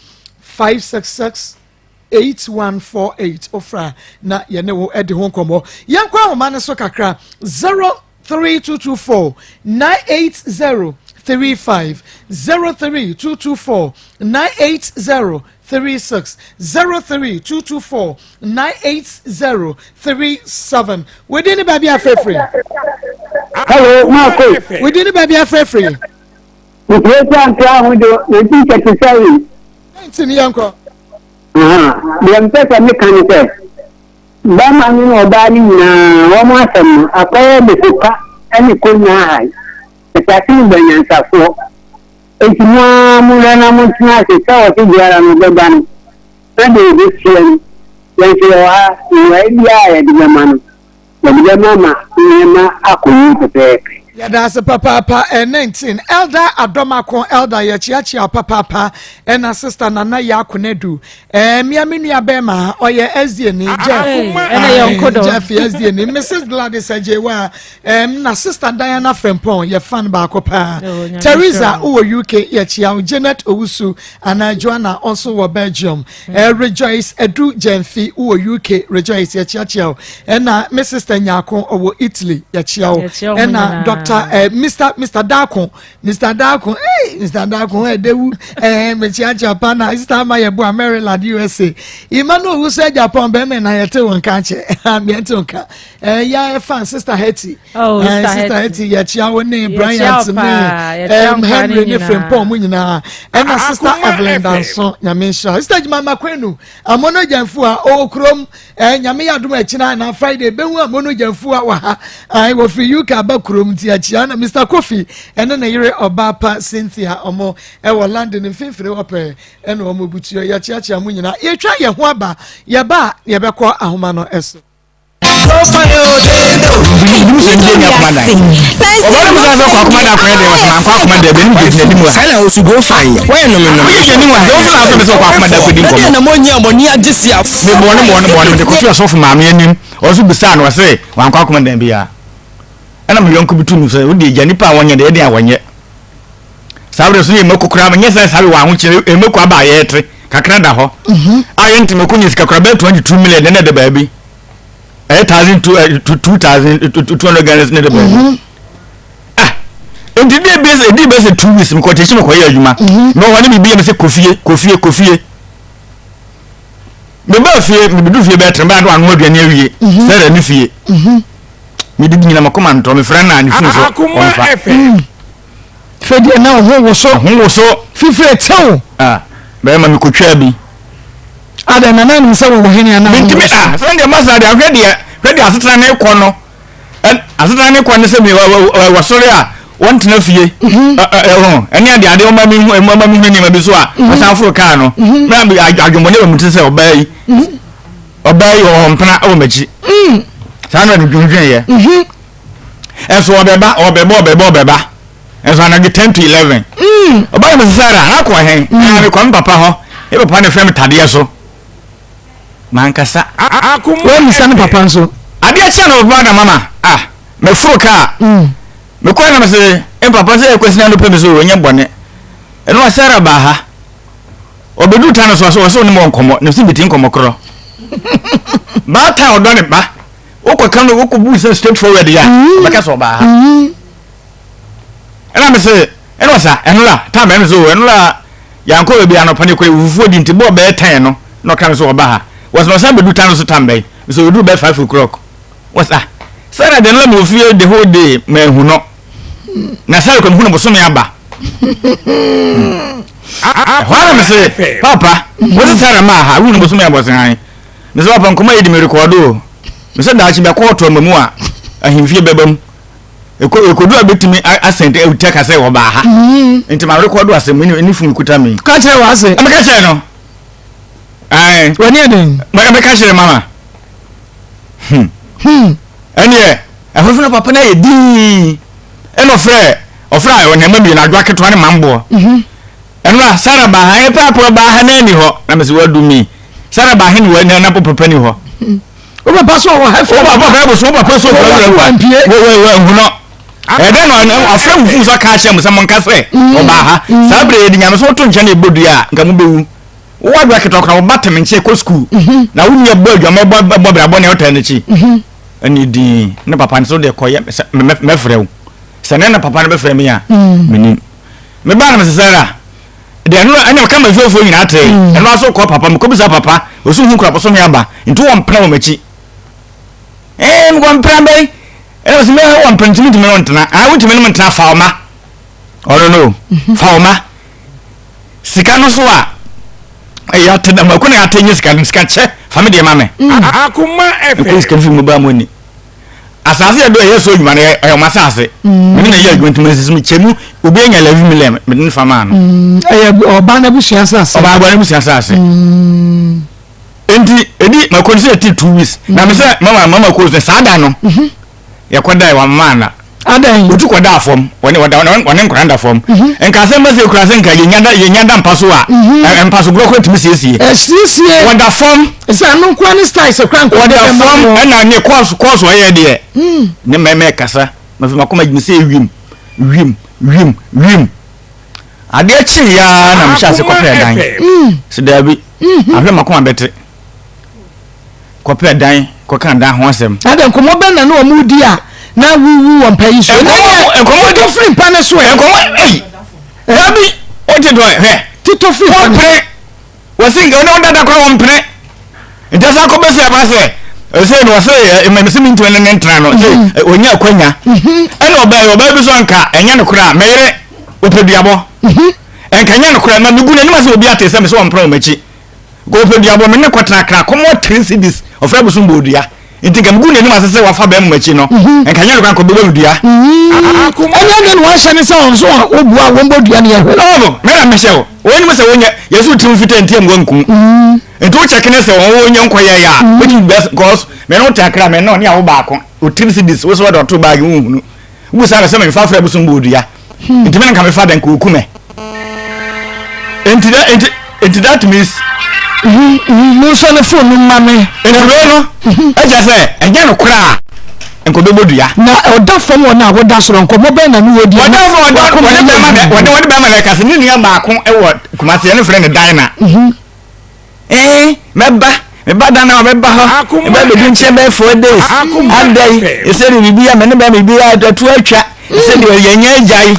Speaker 1: 566 8148. Ofra na yɛne wo ɛde ho nkɔmmɔ. Yɛnkɔ ahoma no so kakra. 03224 980 35, 03224 980. 36 03224 980 37 Wodin ne baabi afrɛfrɛ.
Speaker 4: Hello, Marco.
Speaker 1: Wodin ne baabi afrɛfrɛ.
Speaker 4: Nkurow ntra ho do 1937.
Speaker 1: Nti ne yɛnkɔ.
Speaker 4: Deɛ mpɛ sɛ meka ne sɛ bɛrima no ne ɔbaa no nyinaa wɔn asɛm no akɔyɛ meko pa ne kɔnya ahan. Asase no bɛ nyansafoɔ. Enti mo ara monhwɛ na montena ase sɛ ɔfe biara no ɔbɛba no, na deɛ ɔbɛtua no, yɛn nso yɛwɔ ha, mmuaeɛ biara a yɛde bɛma no, yɛde bɛma ma nneɛma akɔ yie pɛpɛɛpɛ.
Speaker 1: Yɛda ase papaapa eh, 19 Elder Adomako Elder yɛkyeakyea wo papaapa ɛna Sister Nana Yaa Konadu eh, mmea me nua bɛrima ɔyɛ SDA ni Jeff
Speaker 9: ɛna yɛ nkodɔ.
Speaker 1: Jeff yɛ SDA ni Mrs Gladys Agyewa Um, na sister Diana Frempong yɛ fan baako paa.
Speaker 9: Oh, Nyame
Speaker 1: Teresa
Speaker 9: nhyira
Speaker 1: wɔ UK yɛkyia wo. Janet Owusu anaa Joanna ɔnso wɔ Belgium.
Speaker 9: Mm.
Speaker 1: Uh, Rejoice Edu Gyamfi wɔ UK. Rejoice yɛkyiakyia wo. Ɛna me sister Nyako ɔwɔ Italy yɛkyia wo.
Speaker 9: Yɛkyia wo
Speaker 1: Ɛna
Speaker 9: nyinaa.
Speaker 1: Dr. Uh, Mr. Mr. Darko Mr. Darko hey, Mr. Darko ɛdɛwu eh, mekyiakyia pa na sister ama yɛ boa Maryland USA. Emmanuel Owusu Japan bɛrima na yɛte wo nka kyɛ. Yɛte wo nka. Eh, ya fan sister Hetty.
Speaker 9: Oh,
Speaker 1: eh,
Speaker 9: sister Hetty.
Speaker 1: Yɛkyia wo ne Bryant ne Henry ne Frimpong mu nyinaa. Ɛna sister Evelyn Danso nyame nhyira. Sister Juma Makwenu Amono Gyamfu a ɔwɔ kurom eh, nyame yɛ adom akyina na Friday bɛhu Amono Gyamfu a wɔ ha. Eh, wɔfiri UK aba kurom nti akyia na Mr. Kofi ɛne ne yere ɔbaa pa Cynthia ɔmo ɛwɔ London mfimfini hɔ pɛɛ ɛna ɔmo butuo yɛkyeakyea mo nyinaa. Yɛtwa yɛn ho aba yɛba a yɛbɛkɔ ahoma no ɛso.
Speaker 2: Sɔfo maame anim ɔso bisaa no ɔse wankɔ akoma dan biara ɛna me yɔnko bi tu no sɛ wode agya nipa a wɔnyɛ deɛ ɛdeɛ a wɔnyɛ saa berɛ so ne ɛmako koraa menyɛ sɛ saa wɔ ahokyere ɛmako aba a yɛte kakra da hɔ mhm. a yɛnte mako nyɛ sika koraa bɛyɛ 22 million ne na ɛda baabi ɛyɛ thousand two eh, two thousand 200 Ghana ne da baabi mhm. ah nti de bi sɛ di bɛ sɛ two weeks mekɔ kyekye mekɔ yɛ adwuma mhm. na ɔhɔ ne biribi yɛ me sɛ kofie kofie kofie meba fie mebedu fie bɛyɛ tẹrɛ bɛyɛ ano aduane awie sɛ ɛdɛ ne fie medidi nyina makoma ntɔ mefrɛ no a ne funu so ɔmfa
Speaker 1: Fɛ deɛ na ɔho woso.
Speaker 2: Ɔho woso.
Speaker 1: Fifire tew.
Speaker 2: Ah, bɛrima mi kotwaa bi.
Speaker 1: Adɛn na nanim sɛ wɔwɔ hene anaa ho
Speaker 2: woso. Ah, sɛ deɛ masa deɛ ahwɛ deɛ hwɛ deɛ asetena ne kɔ no asetena ne kɔ ne sɛ mi wɔsɔre a wɔntena fie mhm. ɛho ɛne adeɛ adeɛ ɔma mi hu ɔma mi hu nneɛma bi so a mhm. wɔsan foro kaa no mhm. na adwemmɔne wɔ mu ti sɛ ɔbaa yi ɔbaa yi ɔwɔ mpena wɔ m'akyi mm. saa na ɔdwendwen yɛ ɛso ɔbɛba ɔbɛba ɔbɛba ɔbɛba ɛso anadwo ten to 11 mm. ɔba yɛ mese sara na akɔ hɛn mm. na mekɔ me papa hɔ me papa ne frɛ me tadeɛ so mankasa
Speaker 1: wɔmmisa ne papa nso
Speaker 2: adeɛ kyɛ no papa na mama ah meforo kaa mm. mekɔɛ na mese mpapa sɛ ɛkwasina no pɛ me so ɔnyɛ bɔne ɛno a sara baa ha ɔbɛduru ta no so ɔsɛ ɔne mɔ nkɔmmɔ ne sɛ bɛti nkɔmmɔ korɔ baatan ɔdɔ ne ba wokɔ ka no wokɔ bu sɛ straight forward yɛ a mm-hmm. ɔbɛka sɛ ɔbaa ha mm-hmm. ɛna me se ɛna ɔsa ɛno la time ɛno so ɛno la yankɔ baabi anɔpa ne kɔ fufuo di nti bɔɔ bɛyɛ ten no na ɔka me sɛ ɔba ha wɔsɛ na ɔsan bɛdu tan no so tam bɛyi so ɔduru bɛyɛ 5 o'clock wɔsa sɛ na deɛ no la me ofie the whole day mahu no na sɛ rekɔ mehu no bosome aba ɛhɔ ara me se papa wɔse sɛ na maa ha wohu no bosome abɔ se han Mesɛ papa nkɔmɔ yi de me rekɔdo o. Mesɛ daakye bɛ kɔɔto ama mu a ahemfie bɛba mu. Eko ekodu a betumi asɛn te awuti aka sɛ ɔbaa ha. Mm-hmm. Nti ma rekɔdo asɛm ne ne fun kuta mi.
Speaker 1: Ka kyerɛ wɔ ase.
Speaker 2: Meka kyerɛ no. Ae.
Speaker 1: Wani ɛden.
Speaker 2: Meka kyerɛ mama. Hmm.
Speaker 1: Hmm.
Speaker 2: Ɛneɛ ɛhɔ so na papa no ayɛ dii. Ɛna ɔfrɛ ɔfrɛ a ɔnɛma mmienu adwoa ketewa ne mamboɔ.
Speaker 1: Mm-hmm.
Speaker 2: Ɛno a Sarah baa ha, ɛ paapa ɔbaa ha na ɛni hɔ. Na mese wadu mi. Sarah baa he ne wɔ na papa ni hɔ.
Speaker 1: Wo papa so wɔ ha fɛ.
Speaker 2: Wo papa papa so wo papa so wɔ wɔ wɔ wɔ wɔ ehunɔ. Ɛdɛ na ɔfrɛ wo fun so aka akyerɛ mo sɛ monka sɛ mm. ɔbaa ha. Mm. Saa bere yɛde nyame so woto nkyɛn na ɛbɔ dua a nka mobɛwu. Wowɔ adwa ketewa koraa wo ba tɛm nkyɛn kɔ sukuu. Mm-hmm. Na wo nua bɔ adwama bɔ bɔ brabɔ ne ɔtaa n'akyi. Mm-hmm. Ɛne din ne papa no so deɛ kɔyɛ mɛfrɛ wo. Sɛ ne na papa no bɛfrɛ me a mm. menim. Mebaa na mesɛ Sarah. Deɛ ɛno ɛna ɔka ma fiefoɔ nyinaa tee. Mm. Ɛno aso kɔ papa mekɔbisa papa ɔsi hu kura bosome aba nti wɔ mpena wɔ m'akyi. Ee mekɔ mpena bɛyi ɛna ɔsi mɛ wɔ mpena ntumi ntumi no ntena ah wontumi no ntena fa ɔma ɔno no mhm. fa ɔma sika no so a ɛyɛ ate na mako na ate nye sika no sika kyɛ fa me deɛ ma me. Mm.
Speaker 3: Akoma ɛfɛ.
Speaker 2: Ɛkɔ sika fi mu ba mu ni. Asase yɛ do ɛyɛ so adwuma no ɛyɛ ɔmo asase. Mm. Mene na ɛyɛ adwuma ntoma sisi mi kyɛ mu obi anya 11 million mede ne fa maa no.
Speaker 1: Mm, ɛyɛ ɔbaa n'abusua asase.
Speaker 2: Ɔbaa n'abusua asase. Mm. Nti edi mako no sɛ ɛti 2 weeks. Na me sɛ mama mama ko sɛ saa da no. Mhm. Yɛkɔ da wɔn maa na.
Speaker 1: Adan.
Speaker 2: Otu kɔ da fam wɔne wɔda wɔne nkora da fam. Mhm. Nka asɛm bɛsɛ ekura sɛ nka yɛnya da yɛnya da mpa so a. Mhm. Mpa so gorɔ kora tumi siesie.
Speaker 1: Ɛsiesie.
Speaker 2: Wɔda fam.
Speaker 1: Sɛ ano nkoa ne styles kora nka
Speaker 2: wɔda fam ɛna ne kɔɔso kɔɔso ɔyɛ deɛ. Hmm. Ne mɛmɛ kasa mafi makoma gyina sɛ ewim wim wim wim. Adeɛ kye ya na mehyɛ ase kɔpɛ dan. Hmm. Sɛ daabi mhm. ahwɛ makoma bɛte. Kɔpɛ dan kɔka dan ho asɛm.
Speaker 1: Ada nkɔmɔ bɛn na ne wɔn di a na wuwu wɔ mpa yi so.
Speaker 2: Nkɔmɔ nkɔmɔ
Speaker 1: titɔ firi mpa ne so ɛ.
Speaker 2: Nkɔmɔ ɛyi dabi o ti dɔn hwɛ.
Speaker 1: Titɔ firi mpa ne so.
Speaker 2: Wɔn pere wɔsi nka ɔne wɔn dada kora wɔn pere nti ɛsɛ akɔ bɛsi aba sɛ ɛsɛ no wɔsɛ ɛmɛ mesi mi ntoma ne ne ntena no sɛ mhm. onya akwanya mhm. ɛna ɔbaa yi ɔbaa bi so nka ɛnyɛ no koraa mɛyere ɔpɛ duabɔ mhm. nka ɛnyɛ no koraa ma megu n'anim asɛ obi ate sɛ mesɛ wɔn mpere wɔn akyi. Ɔpɛ dua bɔ me ne kɔtena kra kɔmɔ 3 cedis ɔfrɛ bosom bɔ odua nti nka megu n'anim ase sɛ wafa bɛn mu akyi no mhm. nka nyɛ no kora nka ɔbɛbɔ me dua.
Speaker 1: Mhm. Ɛnyɛ ne na wahyɛ ne sɛ ɔn so a ɔbua wɔn bɔ dua ne yɛhwɛ.
Speaker 2: Ɔbɔ mɛ na mehyɛ wo wɔn anim sɛ wonyɛ yɛsɛ wotirim fitaa nti ɛmu wankum mhm. nti wokyɛ kene sɛ wɔn wonyɛ nkɔyɛ yɛ a which is best because mɛ ne wote akra mɛ ne ɔne awo baako wo 3 cedis wo sɛ wɔde ɔto baagi wohunu wobusa no sɛ memfa frɛ bosom bɔ odua Hmm. Nti me na nka mefa dɛn ka oku me. Nti that nti nti that means.
Speaker 1: Mo nsa ne phone no mma me.
Speaker 2: Nti wei no ɛkyɛ sɛ ɛnyɛ no koraa nka ɔbɛbɔ dua.
Speaker 1: Na ɔda fam wɔ na woda soro nkɔmmɔ bɛn na ne wɔ di.
Speaker 2: Ɔda fam ɔda wɔde bɛrima na wɔde wɔde bɛrima na ɛka sɛ ne nua baako wɔ Kumasi ɛne frɛ no Dina. Mhm. Ee mɛba meba da na mɛba hɔ mɛba bɛdi nkyɛn bɛyɛ 4 days adai ɛsɛ de biribi a mene bɛrima biribi a atu atwa ɛsɛ deɛ yɛnyɛ agyae.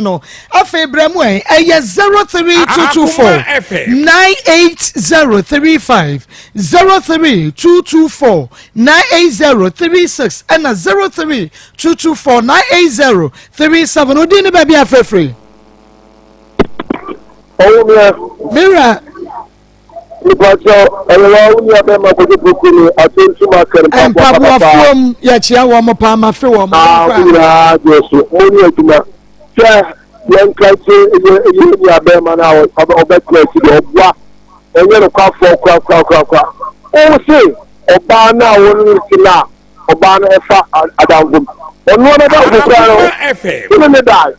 Speaker 1: No afei brɛ mu ɛ ɛyɛ 03224 98035 03224 98036 ɛna 03224 98037 odin ne baabi afrɛfrɛ.
Speaker 11: Ɔwɔ mia.
Speaker 1: Mira.
Speaker 11: Nipakyɛ ɛyɛ wa wo nua bɛma kɔdwo poku ni atontum akɛn mpaboa
Speaker 1: Mpaboa fuom yɛkyea wɔn mo paa ma fe wɔn.
Speaker 11: Aa mo nyinaa deɛ so mo ne adwuma sɛ yɛn ka kye yɛ yɛ nua bɛma no a ɔbɛtena akyi deɛ ɔboa ɔnyɛ no kwafoɔ kora kora kora kora wo se ɔbaa no a wɔne no te no a ɔbaa no ɛfa adamfo ɔno ara n'adamfo koraa no wone ne dae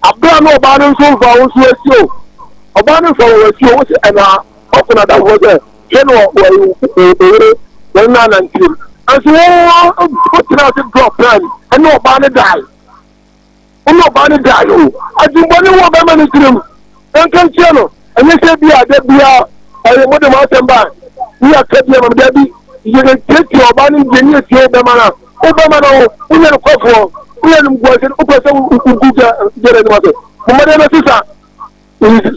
Speaker 11: abere no ɔbaa no nso mfa wo nso asi o ɔbaa no mfa wo asi o wo sɛ ɛna ɔkɔ n'adamfo sɛ hwɛ no ɔyere wɔn na ananteɛ nso wo wotena ase drop plan ɛne ɔbaa no dae Wo ne ɔbaa no dae o. Adwemmɔne wɔ bɛrima no tirim. Nka nkyerɛ no. Ɛnyɛ sɛ bi a da biara ɛyɛ mode mo asɛm ba ne yɛaka bi ama mo. Dabi, yɛtiatia ɔbaa no deɛ ne yɛtie wo bɛrima no a. Wo bɛrima no wo, wonyɛ nokwafoɔ, woyɛ animguase, wopɛ sɛ wogu gyara anim ase. Bɔ mmɔden na sesa.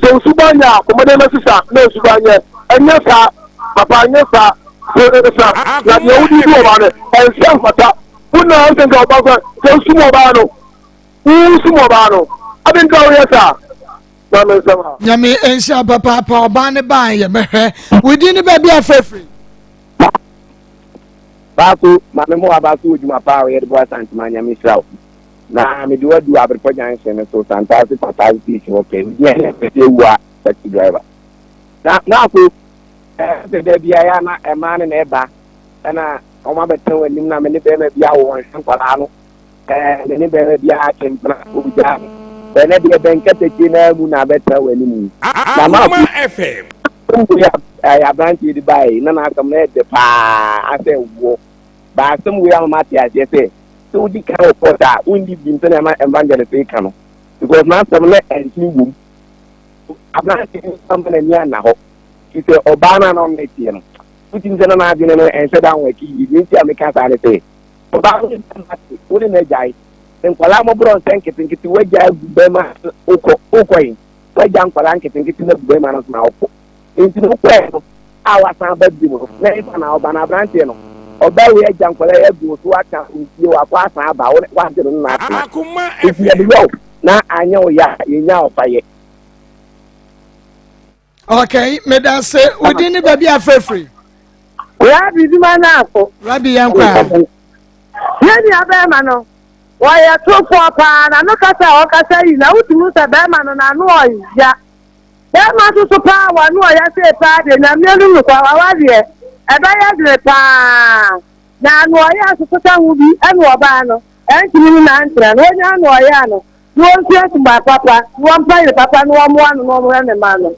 Speaker 11: Sɛ wo suban nyɛ a, bɔ mmɔden na sesa na wo suban nyɛ. Ɛnyɛ saa, papa, ɛnyɛ saa. Sesa, na deɛ wode di ɔbaa no, ɛnsɛ mfata. Wo na ɛsɛ nka ɔbaa kora, sɛ wosum ɔbaa no, wosum ɔbaa no, adɛn nti na woyɛ saa? Na me nsɛm ha.
Speaker 1: Nyame nhyira papaapa ɔbaa ne baa yɛ mɛhwɛ wo din ne baabi afrɛfiri.
Speaker 12: Baako, Maame Moa Baako wɔ dwuma paa a ɔyɛ de boa Asantema, Nyame nhyira wo. Na mede wo adu Abrepɔ junction no so, Santase Pataase station hɔ pɛɛ. Medin ɛne Kwasi Awuah, taxi driver. Na Maako, ɛɛ sɛ da biara yɛ a na ɛmaa no na ɛba, ɛna wɔn abɛtena wɔn anim na me ne bɛrima bi awo wɔn hwɛ nkwadaa no. Ɛɛ me ne bɛrima bi atwe mpena, ogyaa me. Bɛnɛ deɛ bɛn katakye naa mu na abɛtena wɔn anim. Na Maako, asɛm wei a aberanteɛ de baeɛ na n'asɛm no yɛ dɛ paa asɛ woɔ. Ba asɛm wei ama mate aseɛ sɛ sɛ wodi kan wɔ court a wondi bim sɛnea na evangelist reka no because n'asɛm no ɛnsen wom. Aberanteɛ no amma n'ani anna hɔ fi sɛ ɔbaa no a na ɔno ne teɛ no wotumi sɛ na n'adwene no ɛnhyɛ da ho akyi yie. Deɛ nti a meka saa ne sɛ ɔbaa no ne bɛrima te wo ne no agyae nkwadaa mmɔborɔ nsɛ nketenkete woagyae agu bɛrima wokɔ wokɔ he? Wagya nkwadaa nketenkete no agu bɛrima no so na wokɔ. Nti no wokɔɛ no a wasan aba bio no, na ɛfa na ɔba no aberanteɛ no. Ɔbaa wei agya nkwadaa yi agu wo so aka ntie wakɔ asan aba wo wagye no na atena. Nti yɛde yɛ wo na anyɛ wo yɛ a yɛnya ɔfa yɛ.
Speaker 1: Okay, meda ase. Wodi ne baabi afrɛfiri.
Speaker 4: Rabi dwuma no afo.
Speaker 1: Rabi yɛn kɔ a.
Speaker 4: Yɛn nua bɛrima no, wɔyɛ torofoɔ paa. N'ano kasa a ɔkasa yi, na wotumi sɛ bɛrima no n'ano ɔya. Bɛrima nso so paa w'ano ɔya sei paa deɛ, Nyame anim nokwa w'awadeɛ ɛbɛyɛ dene paa. Na ano ɔya nso so ka ho bi ɛna ɔbaa no ɛntumi ne no antena. Na ɔnya ano ɔya no, na ɔnsua suban papa, na ɔmpa yere papa, na ɔmmoa no na ɔmhwɛ ne mma no.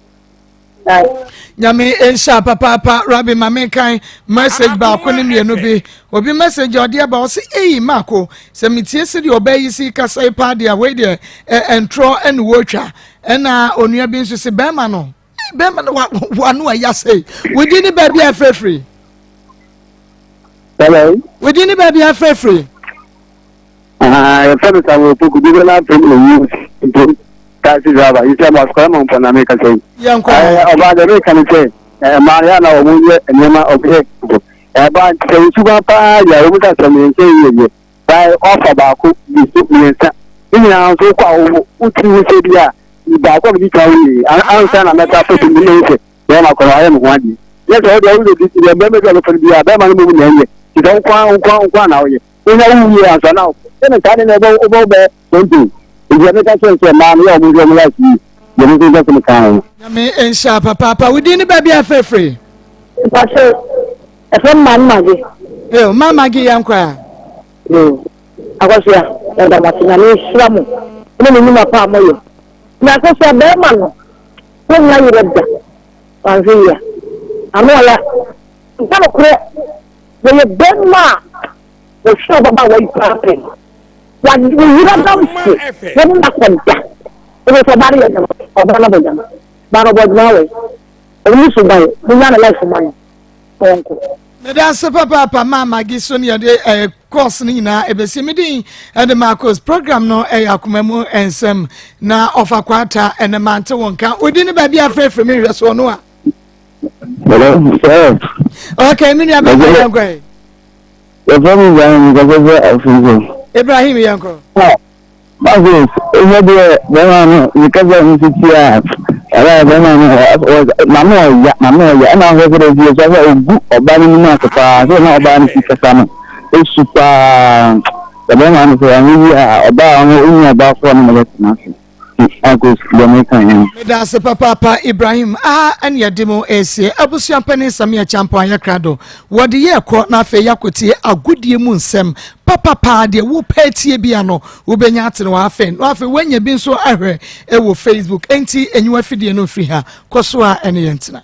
Speaker 1: Nyame nhyira papaapa Rabbi ma menkan message baako ne mmienu bi obi message a ɔde aba ɔse ei Marko sɛ metie sɛdeɛ ɔbaa yi si kasa yi paa deɛ wei deɛ ɛntorɔ ɛne wɔtwa ɛna onua bi nso se bɛrima no bɛrima no wano ɛya sɛ wodi ne baabi a afirafiri
Speaker 11: Hello.
Speaker 1: Wodi ne baabi a afirafiri
Speaker 11: Yɛfrɛ me Samuel Opoku, dodoɔ no ara frɛ me Owuo mpo, taxi driver. Yi sɛ Masukɔrɔ ma mpɔ na mekasa yi. Ɔbaa deɛ meka ne sɛ, mmaa no yɛ na wɔn yɛ nneɛma wɔn yɛ mpo. Ɛbaa nti sɛ nsuban paa yɛ a wɔn ka sɛ mmiɛnsa yi yɛ yɛ. Baa ɔfa baako, mmienu, mmiɛnsa. Ne nyinaa nso wokɔ a wo wotiri ho sɛ bi a baako a medi kan wo yɛ ansa na mɛsa afɔ bi mu na sɛ bɛrima kɔ no ayɛ me ho adeɛ. Yɛ sɛ wode wode deɛ bɛrima bi a bɛfa no bi a bɛrima no mmom na ɛnyɛ. Nti sɛ wo nko nko nko na woyɛ. Wonya wo wie ansa na wokɔ. Sɛ ne saa de na wobɛ wobɛ wobɛ tonto. Nti ɛmeka kyerɛ sɛ mmaa no yɛ wɔn nso wɔn life yie. Deɛ me nso mpɛ sɛ meka no.
Speaker 1: Nyame nhyira papaapa. Wo din ne baabi a frɛfrɛ?
Speaker 4: Mpakyɛw, ɛfrɛ me Maame Maggie.
Speaker 1: Yo, Maame Maggie yɛn kɔ a.
Speaker 4: Yo, Akosua, yɛda mo ase. Nyame nhyira mo ne mo nnwuma pa a moyɛ. Na Akosua, bɛrima no, wonnya yerɛ da. Wanhwɛ yie a, ano ɔya. Nka nokorɛ. Wɔyɛ bɛrima a wɔhwɛ ɔbabaawa yi paa pɛn. Wo yere adamfo wɔne no akɔda. Wobɛ sɛ ɔbaa no yɛ dɛm, ɔbaa no abɔ dam. Baa no ɔbɔ adwuma wɔ. Ɔno ne suban, munya ne life ma no na ɔnkɔ.
Speaker 1: Meda ase papaapa maa Maggie so ne yɛde eh, course no nyinaa ɛbɛsi me din ɛde Marcos program no ɛyɛ akoma mu nsɛm na ɔfa kwata ɛnɛ mante wo nka wodi ne baabi afrɛfrɛ me nhwɛ so ɔno a
Speaker 11: Hello, sir.
Speaker 1: Okay, mi nua bɛma yɛn kɔ yi.
Speaker 11: Yɛfrɛ me Ibrahim nkɔsɛ sɛ afunso.
Speaker 1: Ibrahim yɛn kɔ.
Speaker 11: Marcus, ehwɛ deɛ bɛrima no ne kasa no si ti a, ɛbɛyɛ bɛrima no n'ano ɔya n'ano ɔya ɛna ahwɛ sɛ dɛ sɛ sɛ ogu ɔbaa no anim ase paa sɛ na ɔbaa no si kasa no esu paa sɛ bɛrima no sɛ ɔho yi a ɔbaa ɔno onye ɔbaa foɔ no na bɛtena ase.
Speaker 1: Meda ase papaapa Ibrahim. Aha ɛne yɛde mo ɛresie. Abusua panin Samia Kyampɔn ayɛ krado. Wɔde yɛ kɔ na afei yɛakɔtie agodie mu nsɛm papapaa deɛ wopɛ atie bia no wobɛnya ate no wɔ afei na afei woanya bi nso ahwɛ ɛwɔ Facebook. Enti enyiwa fidie no mfiri ha. Kɔ so a ɛne yɛn tena.